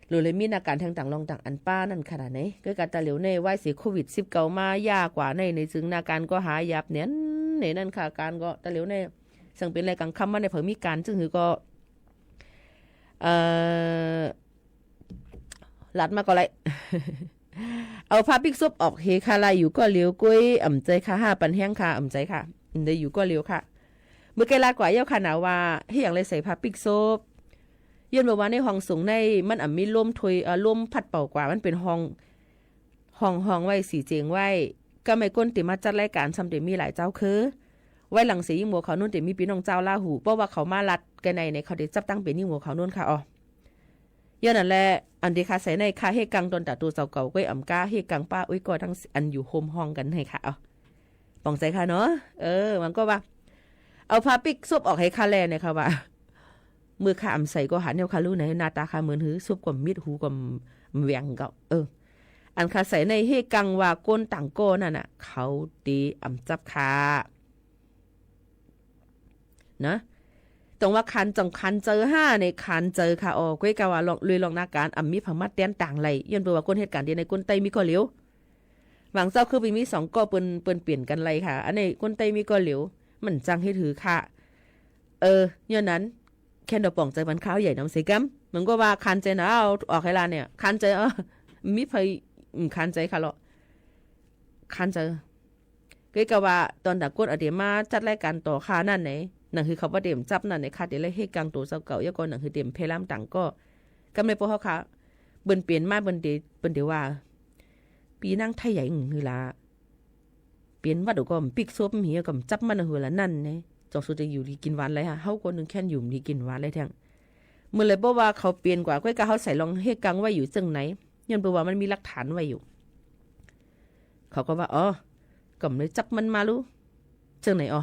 หลูเลยมีนาก๋านแทงต่างรองต่างอันป้านั่นขนาดไหน ก็กาตาเหลียวในไหว้เสียโควิดสิบเก้ามาย้ากว่าใน ในจึงนาก๋านก็หายับเนี่ย ในนั้นค่ะ ก๋านก็ตาเหลียวใน สั่งเป๋นรายก๋างค่ำมาในเผอมีก๋าน จึงหือก็ เอ่อ ลัดมาก็ไล่ เอาผ้าปิ๊กซบออกเฮคาลายอยู่ก็เหลียวก้อย อ่ำใจ้ค่ะ ห้าปันแฮงค่ะ อ่ำใจ้ค่ะ ได้อยู่ก็เหลียวค่ะ มื่อกี้ลาดกว่าเย้าค่ะนะว่า เฮาหยังเลยใส่ผ้าปิกศพ ย้อนเปื้อว่าในห้องสงฆ์ในมันอ่ำมีลมถ้วย เอ่อ ลมพัดเป่ากว่า มันเป๋นห้อง ห้อง ห้องไว้สีเจ๋งไว้ ก็แม่นก้นตี้มาจัดรายก๋านซ้ำตี้มีหลายเจ้าคือ ไว้หลังเสียยิ่งหัวเขานู่นตี้มีปี้น้องจาวลาหู เพราะว่าเขามาลัดกันใน ในเขาได้จับตั้งเป๋นยิ่งหัวเขานู่นค่ะ อ๋อ ย้อนนั้นแหละ อันตี้ข้าใส่ในข้าเฮกังต๋อนต๋าตั๋วเจ้าเก่า ก้อยอ่ำก้าเฮกังป้า อุ๊ย ก็ตังอันอยู่โฮมห้องกั๋นให้ค่ะ อ๋อ ป๋องใจ๋ค่ะเนาะ เออ มันก็ว่า เอาผ้าปิกศพออกให้ข้าแลเนี่ยค่ะว่า เมื่อข้าอ่ำใส่ก็หันเนี่ยค่ะ ลูกไหนหน้าต๋าข้าเหมือนหื้อ ศพก็มิด หูก็แหว่งก็ เออ อันข้าใส่ในเฮกังว่าก้นต่างก้อนั่นน่ะ เขาเต๋อ่ำจับข้า นะ ต้องว่าขานจ๋องขานเจอห้าในขานเจอค่ะ อ๋อ ก้อยกาว่าลอง เลยลองหน้าก๋าน อ่ำมีผามัดแตนต่างไร ย้อนเปื้อว่าก้นเหตุก๋ารณ์ตี้ในก้นใต้มีก้อเหลียว บางเจ้าคือไปมีสองก้อ เปิ้น เปิ้นเปลี่ยนกั๋นไรค่ะ อันนี้ก้นใต้มีก้อเหลียว มันจังเฮ็ดหื้อค่ะ เออ ย้อนนั้น แค่นเดาป๋องใจ๋ปันข้าวใหญ่นำเสกำ มันก็ว่าขานเจอนะ เอาออกให้ลาเนี่ย ขานเจอ เออ มีใผ อืม ขานเจอค่ะเลาะ ขานเจอ ก้อยกาว่าต๋อนต๋าก้นเอาเต๋มาจัดรายก๋านต่อข้านั่นไหน หนังหื้อเขาบ่าเต๋มจับนั่นไหน ข้าเต๋เลยเฮกังตั๋วเจ้าเก่า แล้วก็หนังหื้อเต๋มเพลามต่างก้อ กำในปอเฮาค่ะ เปิ้นเปลี่ยนมาเปิ้นเต๋ เปิ้นเต๋ว่า ปี้นางไทยใหญ่หื้อละ เปลี่ยนวัดก็ปิกศพเหียก็จับมันหื้อละนั่นไหน จองสูจะอยู่ดีกิ๋นหวานไรฮะ เฮาคนหนึ่งแค่นอยู่ดีกิ๋นหวานไรแท้ง เมื่อไรบ่ว่าเขาเปลี่ยนกว่า ก้อยกาเฮาใส่ลองเฮกังไว้อยู่เจิ่งไหน ย้อนเปื้อว่ามันมีหลักฐานไว้อยู่ เขาก็ว่า อ๋อ ก็เลยจับมันมาลู้ เจิ่งไหน อ๋อ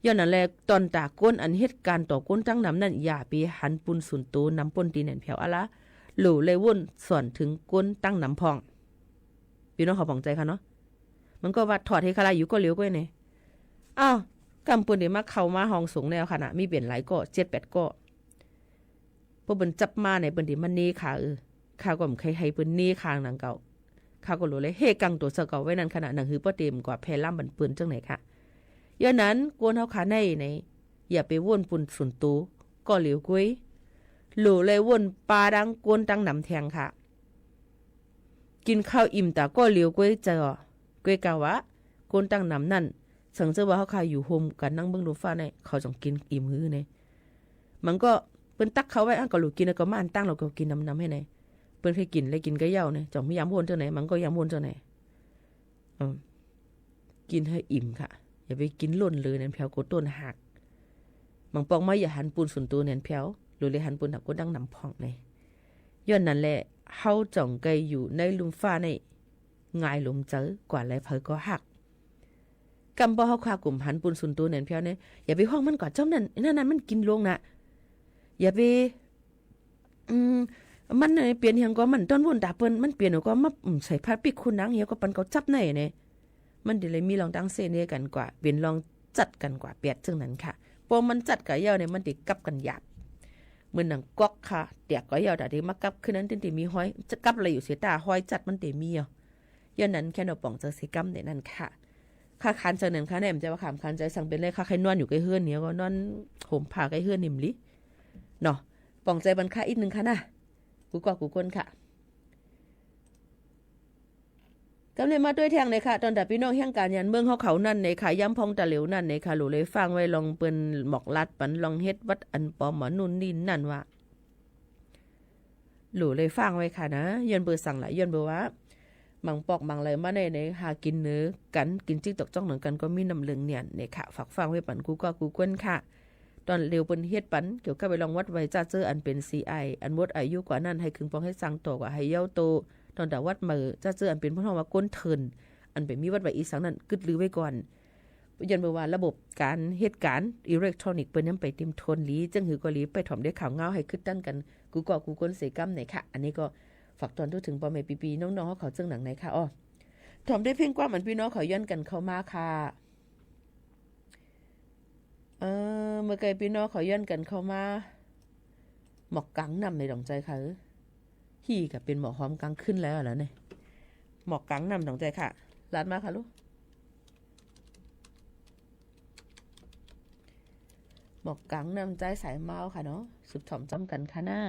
ย้อนนั้นแหละ ต๋อนต๋าก้นอันเหตุก๋ารณ์ต่อก้นตั้งนำนั่น อย่าไปหันปูนส่วนตัวนำป้นตี้แหนนแผวอะละ โหลเลยว่นสอนเถิงก้นตั้งนำพ่อง ปี้น้องเขาป๋องใจ๋ค่ะเนาะ มันก็ว่าถอดให้ข้าลาอยู่ก้อเหลียวก้อยเนี่ย อ้าว กำเปิ้นเต๋มาเข้ามาห้องสงฆ์แล้วค่ะนะ มีเป๋นหลายก้อ เจ็ดแปดก้อ พอเปิ้นจับมาเนี่ย เปิ้นเต๋มาเน่ข้า เออ ข้าก็บ่ใค่หื้อเปิ้นเน่ข้าหนังเก่า ข้าก็โหลเลยเฮกังตั๋วเจ้าเก่าไว้นั่นค่ะนะ หนังหื้อป้อเต๋มกว่าเพลามบันเปิ้นเจิ่งไหนค่ะ ย้อนนั้น ก้นเฮาข้าในไหน อย่าไปว่นปูนส่วนตัวนำก้อเหลียวก้อย โหลเลยว่นปาดังก้นตั้งนำแท้งค่ะ กิ๋นข้าวอิ่มต๋าก้อเหลียวก้อยเจ้า ก้อยกาว่า ก้นตั้งนำนั่น สังเจ้าว่าเฮาข้าอยู่โฮมกั๋นนั่งเบิ่งลุมฟ้าใน เขาจ๋องกิ๋นอิ่มหื้อใน มันก็เปิ้นตักข้าวไว้ อ่ะ ก็ลูกกิ๋นแล้วก็มาอันตั้ง แล้วก็กิ๋นนำๆ หื้อใน เปิ้นใค่กิ๋นและกิ๋นก้าเย้าใน จ๋องมียามว่นเจิ่งไหน มันก็ยามว่นเจิ่งไหน อืม กิ๋นหื้ออิ่มค่ะ อย่าไปกิ๋นล้นเลยแหนนแผว กั๋วต้นหัก บางปองมาอย่าหันปูนส่วนตัวนำแหนนแผว โหลเลยหันปูนต๋าก้นตั้งนำพ่องใน ย้อนนั้นแหละ เฮาจ๋องใก้อยู่ในลุมฟ้าใน ง่ายลมเจอกว่าหลายเผยก็ฮัก กำบ่เฮาข้ากุ่มหันปูนส่วนตัวนำแหนนแผวเนี่ย อย่าไปฮ้องมันกว่าจ้อมนั่น นั่นๆ มันกิ๋นลงนะ อย่าไป อืม มันเนี่ยเปลี่ยนเหียงก็มันต้อนว่นต๋าเปิ้น มันเปลี่ยนก็มา อืม ใส่ผ้าปิกคุณนางเหียก็ปันเขาจับในเนี่ย มันเต๋เลยมีลองตั้งเส้นเฮกั๋นกว่า เป๋นลองจัดกั๋นกว่าเปียดเจิ่งนั้นค่ะ ปอมันจัดก้าเย้าเนี่ย มันเต๋กับกั๋นหยาบ เหมือนหนังก๊อกค่ะ แตกก้าเย้า ต๋าเต๋มากับคืนนั้น เต๋ เต๋มีฮอย จะกับอะไรอยู่เสียต๋า ฮอยจัดมันเต๋มีอ่ะ ย้อนนั้นแค่เดาป๋องเจอเสกำในนั้นค่ะ ข้าขานเจอนั้นค่ะ แหนมจะว่าข้าขานเจอสั่งเป๋นเลย ข้าใค่นอนอยู่ใก้เฮือนเนี่ย ก็นอนห่มผ้าใก้เฮือนนิ่มลิ เนาะ ป๋องใจ๋ปันข้าอีกนึ่งค่ะนะ กู้ก้อกู้ก้นค่ะ กำเนิดมาตวยแท้งเลยค่ะ ต๋อนต๋าปี้น้องแห่งก๋านยานเมืองเฮาเขานั่นเลยค่ะ ยามพ่องต๋าเหลียวนั่นเลยค่ะ โหลเลยฟังไว้ลองเปิ้นหมอกลัดปันลองเฮ็ดวัดอันปอมหมอนู่นนี่นั่นว่า โหลเลยฟังไว้ค่ะนะ ย้อนเปื้อสังละ ย้อนเปื้อว่า บางปอกบางไหลมาใน ในหากิ๋นเหนือกั๋น กิ๋นจิ๊กตอกจ้องเหนือกั๋นก็มีน้ำเลืองเนียนเนี่ยค่ะ ฝากฟังไว้ปันกู้ก้อกู้ก้นค่ะ ต๋อนเหลียวเปิ้นเฮ็ดปัน เกี่ยวกับไปลองวัดไหว้จ้าเจ้ออันเป๋นซีไอ อันหมดอายุกว่านั้น หื้อขึงปองหื้อสร้างต่อกว่าหื้อเย้าโต ต๋อนต๋าวัดใหม่จ้าเจ้ออันเป๋นเปิ้นฮ้องว่าก้นเถิ่น อันไปมีวัดไหว้อีสังนั่น กึ๊ดลือไว้ก่อน ย้อนเปื้อว่าระบบก๋านเฮ็ดก๋านอิเล็กทรอนิกส์เปิ้นยังไปเต๋มทนหลี เจิ่งหื้อก็หลี ไปถ่อมได้ข่าวเงาหื้อคึดตั้นกั๋น กู้ก้อกู้ก้นเสกำในค่ะ อันนี้ก็ฝากตอนทูตเถิงปอแม่ปี้ๆ น้องๆ เฮาเขาเจิ่งหนังในค่ะ อ้อ ถ่อมได้เพ่งความอันปี้น้องเขาย้อนกั๋นเข้ามาค่ะ เออ เมื่อไกลปี้น้องเขาย้อนกั๋นเข้ามา หมอกก๋างน้ำในดวงใจ๋ค่ะ เออ ฮี่ก็เป๋นหมอกหอมก๋างคืนแล้วล่ะเนี่ย หมอกก๋างน้ำดวงใจ๋ค่ะ ลาดมาค่ะลูก หมอกก๋างน้ำใจ๋สายเมาค่ะเนาะ สืบถ่อมจ้ำกั๋นค่ะหน้า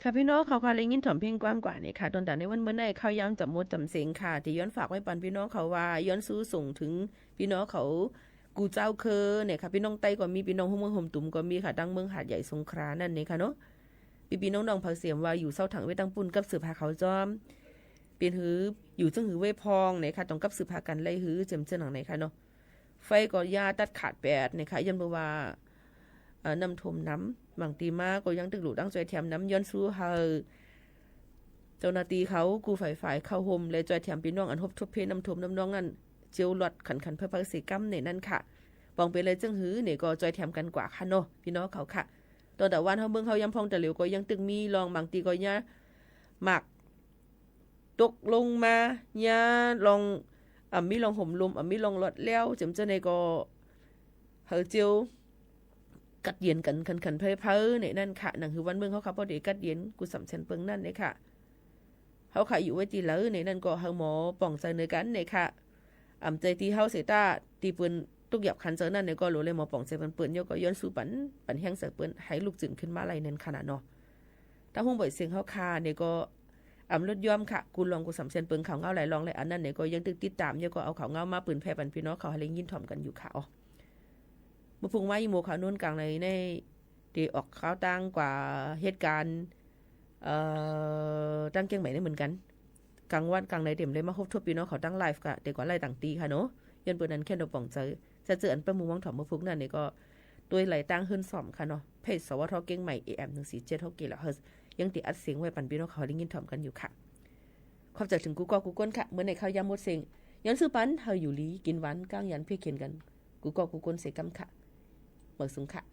ค่ะ ปี้น้องเขาค่ะ ได้ยินถ่อมเพียงความกว่านี่ค่ะ ตอนตางในวันเมื่อนี้ ข้าวยามจ๋ำหมดจ๋ำเสียงค่ะ ตี้ย้อนฝากไว้ปันปี้น้องเขาว่า ย้อนสู้ส่งเถิงปี้น้องเขา กู้เจ้าเคือนี่ค่ะ ปี้น้องใต้ก็มี ปี้น้องฮู้เมืองโฮมตุ่มก็มีค่ะ ตังเมืองหาดใหญ่สงขลานั่นนี่ค่ะเนาะ ปี้ๆ น้องๆ เผาเสียมว่าอยู่เซาถังไว้ตังปุ้น กับสืบหาเขาจ้อม เป๋นหือ อยู่เซิ่งหือไว้พ่องนี่ค่ะ ต้องกับสืบหากั๋นไล่หื้อเจียมเจื้อหนังไหนค่ะเนาะ ไฟก็อย่าตัดขาดแป๊ดนี่ค่ะ ย้อนเปื้อว่า เอ่อ น้ำท่วมน้ำ บางตี้มาก็ยังตึกหลู่ตังจ้อยแถมน้ำ ย้อนสู้หื้อ เจ้าหน้าตี้เขากู้ไฟฟ้าเข้าโฮม และจ้อยแถมปี้น้องอันฮบทบเภน้ำท่วมน้ำนองนั้น เจียวรอดขันๆ เผาๆ เสียก้ำนี่นั่นค่ะ ปองเป๋นไรเจิ้งหื้อนี่ก็จ้อยแถมกั๋นกว่าค่ะเนาะ ปี้น้องเขาค่ะ ตอนตะวันเฮาเมืองเฮายามพ่องตะเหลียวก็ยังตึกมีร่อง บางตี้ก็ยาหมากตกลงมา ยาร่อง อ่ำมีร่องหมลม อ่ำมีร่องรอดแล้ว เจียมเจื้อในก็ หื้อเจียว กัดเย็นกั๋นขันๆ เผาๆ นี่นั่นค่ะ หนังหื้อวันเมืองเฮาค่ะ ปอเดกัดเย็น กู้สำเซ็นเปิงนั่นนี่ค่ะ เฮาค่ะอยู่ไว้ตี้ใดนี่นั่นก็หื้อหมอป๋องใจ๋เน่อกั๋นนี่ค่ะ อ่ำใจ๋ตี้เฮาเสียต้า ตี้เปิ้นตุ๊กข์ยากขันใจ๋นั่นนี่ก็หลัวเลยหมอป๋องใจ๋เปิ้นๆ ยอดก็ย้อนสู้ปัน ปันแฮงใจ๋เปิ้น หื้อลุกจึงขึ้นมาได้นั่นค่ะน่ะเนาะ ตางห้องบ่อยเสียงเฮาค่ะนี่ก็ อ่ำลดย้อมค่ะ กู้ร่องกู้สำเซ็นเปิง ข่าวเงาหลายร่องหลายอันนั่นนี่ก็ยังตึกติดต๋าม ยอดก็เอาข่าวเงามาเปิยแผ่ปันปี้น้องเขาหื้อได้ยินถ่อมกั๋นอยู่ค่ะ อ๋อ เมื่อพุงว่ายี่โมงข่าวโน้นกลางในใน ตี้ออกข่าวตางกว่าเหตุก๋ารณ์ เอ่อ ตางเจียงใหม่นี่เหมือนกั๋น กลางวันกลางในเต็มเลยมาฮบทบปี้น้องเขาตางไลฟ์ค่ะ ตี้กว่าไล่ต่างตี้ค่ะเนาะ ย้อนเปื้อนั้นแค่นเอาป๋องใจ๋ จะเจออันเปิ้นมุงมองถ่อมเมื่อพุงนั่นนี่ก็ ตวยไล่ตางเฮิรนซ่อมค่ะเนาะ เพจ สวท เจียงใหม่ เอเอ็ม หนึ่งสี่เจ็ด หกกิโลเฮิรตซ์ ยังตี้อัดเสียงไว้ปันปี้น้องเขาได้ยินถ่อมกั๋นอยู่ค่ะ ขอบใจ๋เถิงกู้ก้อกู้ก้นค่ะ เมื่อในข่าวยามหมดเสียง ย้อนสู้ปัน หื้ออยู่ดีกิ๋นหวาน ก้างหยันเพียรเขียนกั๋น กู้ก้อกู้ก้นเสียก้ำค่ะ หมดสุงค่ะ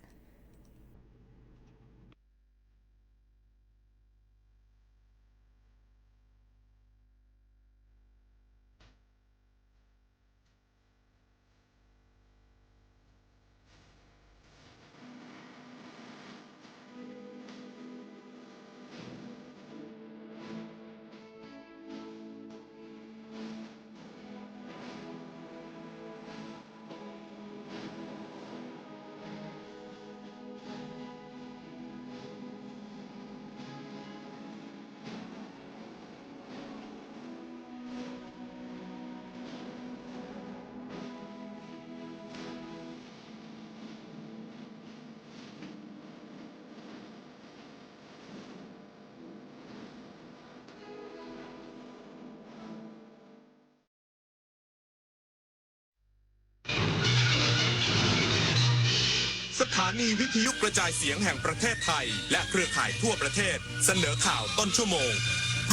สถานีวิทยุกระจายเสียงแห่งประเทศไทย และเครือข่ายทั่วประเทศ เสนอข่าวต้นชั่วโมง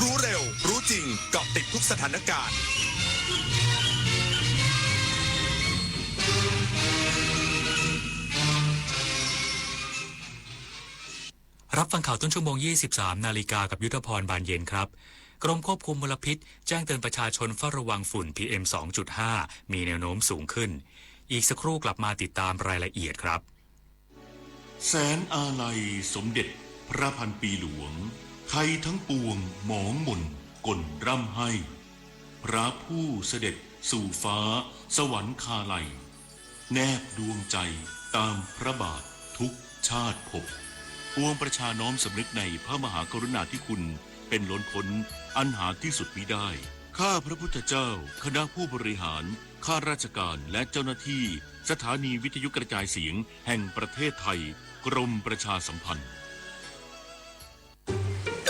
รู้เร็ว รู้จริง เกาะติดทุกสถานการณ์ รับฟังข่าวต้นชั่วโมง ยี่สิบสามนาฬิกา กับยุทธพร บานเย็นครับ กรมควบคุมมลพิษ แจ้งเตือนประชาชนเฝ้าระวังฝุ่น พีเอ็ม สองจุดห้า มีแนวโน้มสูงขึ้น อีกสักครู่กลับมาติดตามรายละเอียดครับ แสนอาลัยสมเด็จพระพันปีหลวง ไทยทั้งปวงหมองหม่นก่นร่ำไห้ พระผู้เสด็จสู่ฟ้าสวรรคาลัย แนบดวงใจตามพระบาททุกชาติภพ ปวงประชาน้อมสำนึกในพระมหากรุณาธิคุณเป็นล้นพ้นอันหาที่สุดมิได้ ข้าพระพุทธเจ้า คณะผู้บริหาร ข้าราชการ และเจ้าหน้าที่สถานีวิทยุกระจายเสียงแห่งประเทศไทย กรมประชาสัมพันธ์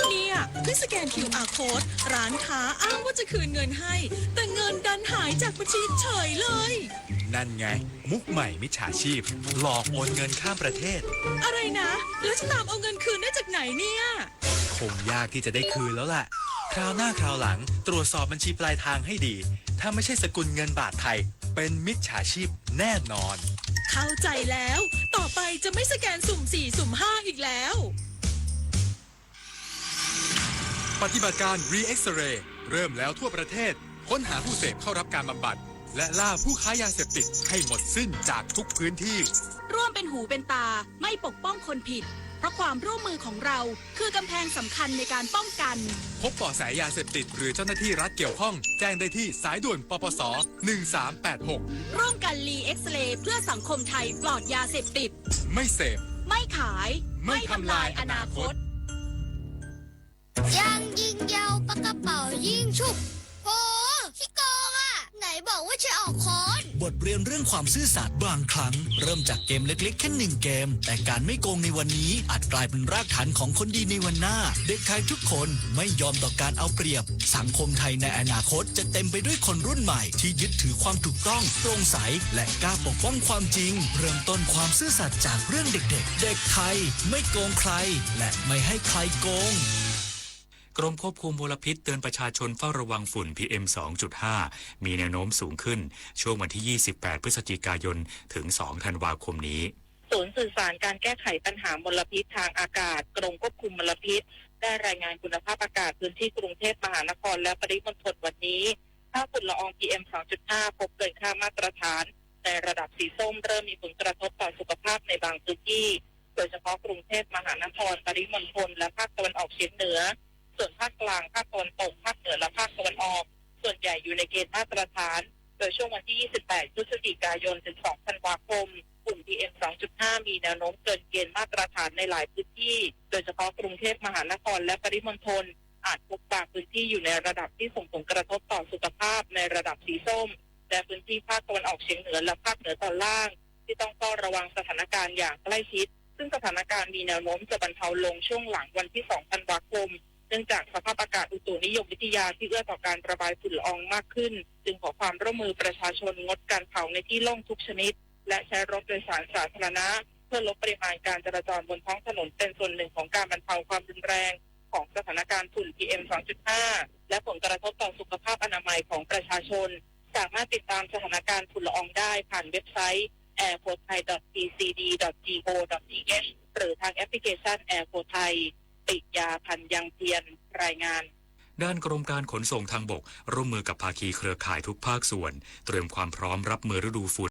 เนี่ย เพิ่งสแกน คิวอาร์ code ร้านค้าอ้างว่าจะคืนเงินให้ แต่เงินดันหายจากบัญชีเฉยเลย นั่นไง มุกใหม่มิจฉาชีพ หลอกโอนเงินข้ามประเทศ อะไรนะ แล้วจะตามเอาเงินคืนได้จากไหนเนี่ย คงยากที่จะได้คืนแล้วล่ะ คราวหน้าคราวหลังตรวจสอบบัญชีปลายทางให้ดี ถ้าไม่ใช่สกุลเงินบาทไทย เป็นมิจฉาชีพแน่นอน เข้าใจแล้ว ต่อไปจะไม่สแกนสุ่มสี่ สุ่มห้า อีกแล้ว ปฏิบัติการ Re-X-Ray เริ่มแล้วทั่วประเทศ ค้นหาผู้เสพเข้ารับการบำบัด และล่าผู้ค้ายาเสพติดให้หมดสิ้นจากทุกพื้นที่ ร่วมเป็นหูเป็นตา ไม่ปกป้องคนผิด เพราะความร่วมมือของเรา คือกำแพงสำคัญในการป้องกัน พบเบาะแสยาเสพติดหรือเจ้าหน้าที่รัฐเกี่ยวข้อง แจ้งได้ที่สายด่วน ปปส หนึ่งสามแปดหก ร่วมกัน Re-X-Ray เพื่อสังคมไทยปลอดยาเสพติด ไม่เสพ ไม่ขาย ไม่ทำลายอนาคต ยางยิงยาว ปากกระเป๋ายิงฉุบ โอ้ ขี้โกงอะ ไหนบอกว่าจะออกค้อน บทเรียนเรื่องความซื่อสัตย์ บางครั้งเริ่มจากเกมเล็กๆ แค่หนึ่งเกม แต่การไม่โกงในวันนี้อาจกลายเป็นรากฐานของคนดีในวันหน้า เด็กไทยทุกคนไม่ยอมต่อการเอาเปรียบ สังคมไทยในอนาคตจะเต็มไปด้วยคนรุ่นใหม่ที่ยึดถือความถูกต้อง โปร่งใส และกล้าปกป้องความจริง เริ่มต้นความซื่อสัตย์จากเรื่องเด็กๆ เด็กไทยไม่โกงใคร และไม่ให้ใครโกง กรมควบคุมมลพิษเตือนประชาชนเฝ้าระวังฝุ่น พีเอ็ม สองจุดห้า มีแนวโน้มสูงขึ้น ช่วงวันที่ ยี่สิบแปด พฤศจิกายน ถึง สอง ธันวาคมนี้ ศูนย์สื่อสารการแก้ไขปัญหามลพิษทางอากาศ กรมควบคุมมลพิษ ได้รายงานคุณภาพอากาศพื้นที่กรุงเทพมหานครและปริมณฑลวันนี้ ค่าฝุ่นละออง พีเอ็ม สองจุดห้า พบเกินค่ามาตรฐาน ในระดับสีส้ม เริ่มมีผลกระทบต่อสุขภาพในบางพื้นที่ โดยเฉพาะกรุงเทพมหานคร ปริมณฑล และภาคตะวันออกเฉียงเหนือ ส่วนภาคกลาง ภาคตะวันตก ภาคเหนือ และภาคตะวันออก ส่วนใหญ่อยู่ในเกณฑ์มาตรฐาน โดยช่วงวันที่ ยี่สิบแปด พฤศจิกายน ถึง สอง ธันวาคม กลุ่ม พีเอ็ม สองจุดห้า มีแนวโน้มเกินเกณฑ์มาตรฐานในหลายพื้นที่ โดยเฉพาะกรุงเทพมหานคร และปริมณฑล อาจพบบางพื้นที่อยู่ในระดับที่ส่งผลกระทบต่อสุขภาพในระดับสีส้ม และพื้นที่ภาคตะวันออกเฉียงเหนือ และภาคเหนือตอนล่าง ที่ต้องเฝ้าระวังสถานการณ์อย่างใกล้ชิด ซึ่งสถานการณ์มีแนวโน้มจะบรรเทาลงช่วงหลังวันที่ สอง ธันวาคม เนื่องจากสภาพอากาศอุตุนิยมวิทยาที่เอื้อต่อการระบายฝุ่นละอองมากขึ้น จึงขอความร่วมมือประชาชนงดการเผาในที่โล่งทุกชนิด และใช้รถโดยสารสาธารณะ เพื่อลดปริมาณการจราจรบนท้องถนน เป็นส่วนหนึ่งของการบรรเทาความรุนแรงของสถานการณ์ฝุ่น พีเอ็ม สองจุดห้า และผลกระทบต่อสุขภาพอนามัยของประชาชน สามารถติดตามสถานการณ์ฝุ่นละอองได้ผ่านเว็บไซต์ แอร์โฟร์ไทย ดอท พีซีดี ดอท จีโอ ดอท ทีเอช หรือทางแอปพลิเคชัน แอร์โฟร์ไทย ปิยา ธัญยังเพียร รายงาน ด้านกรมการขนส่งทางบก ร่วมมือกับภาคีเครือข่ายทุกภาคส่วน เตรียมความพร้อมรับมือฤดูฝุ่น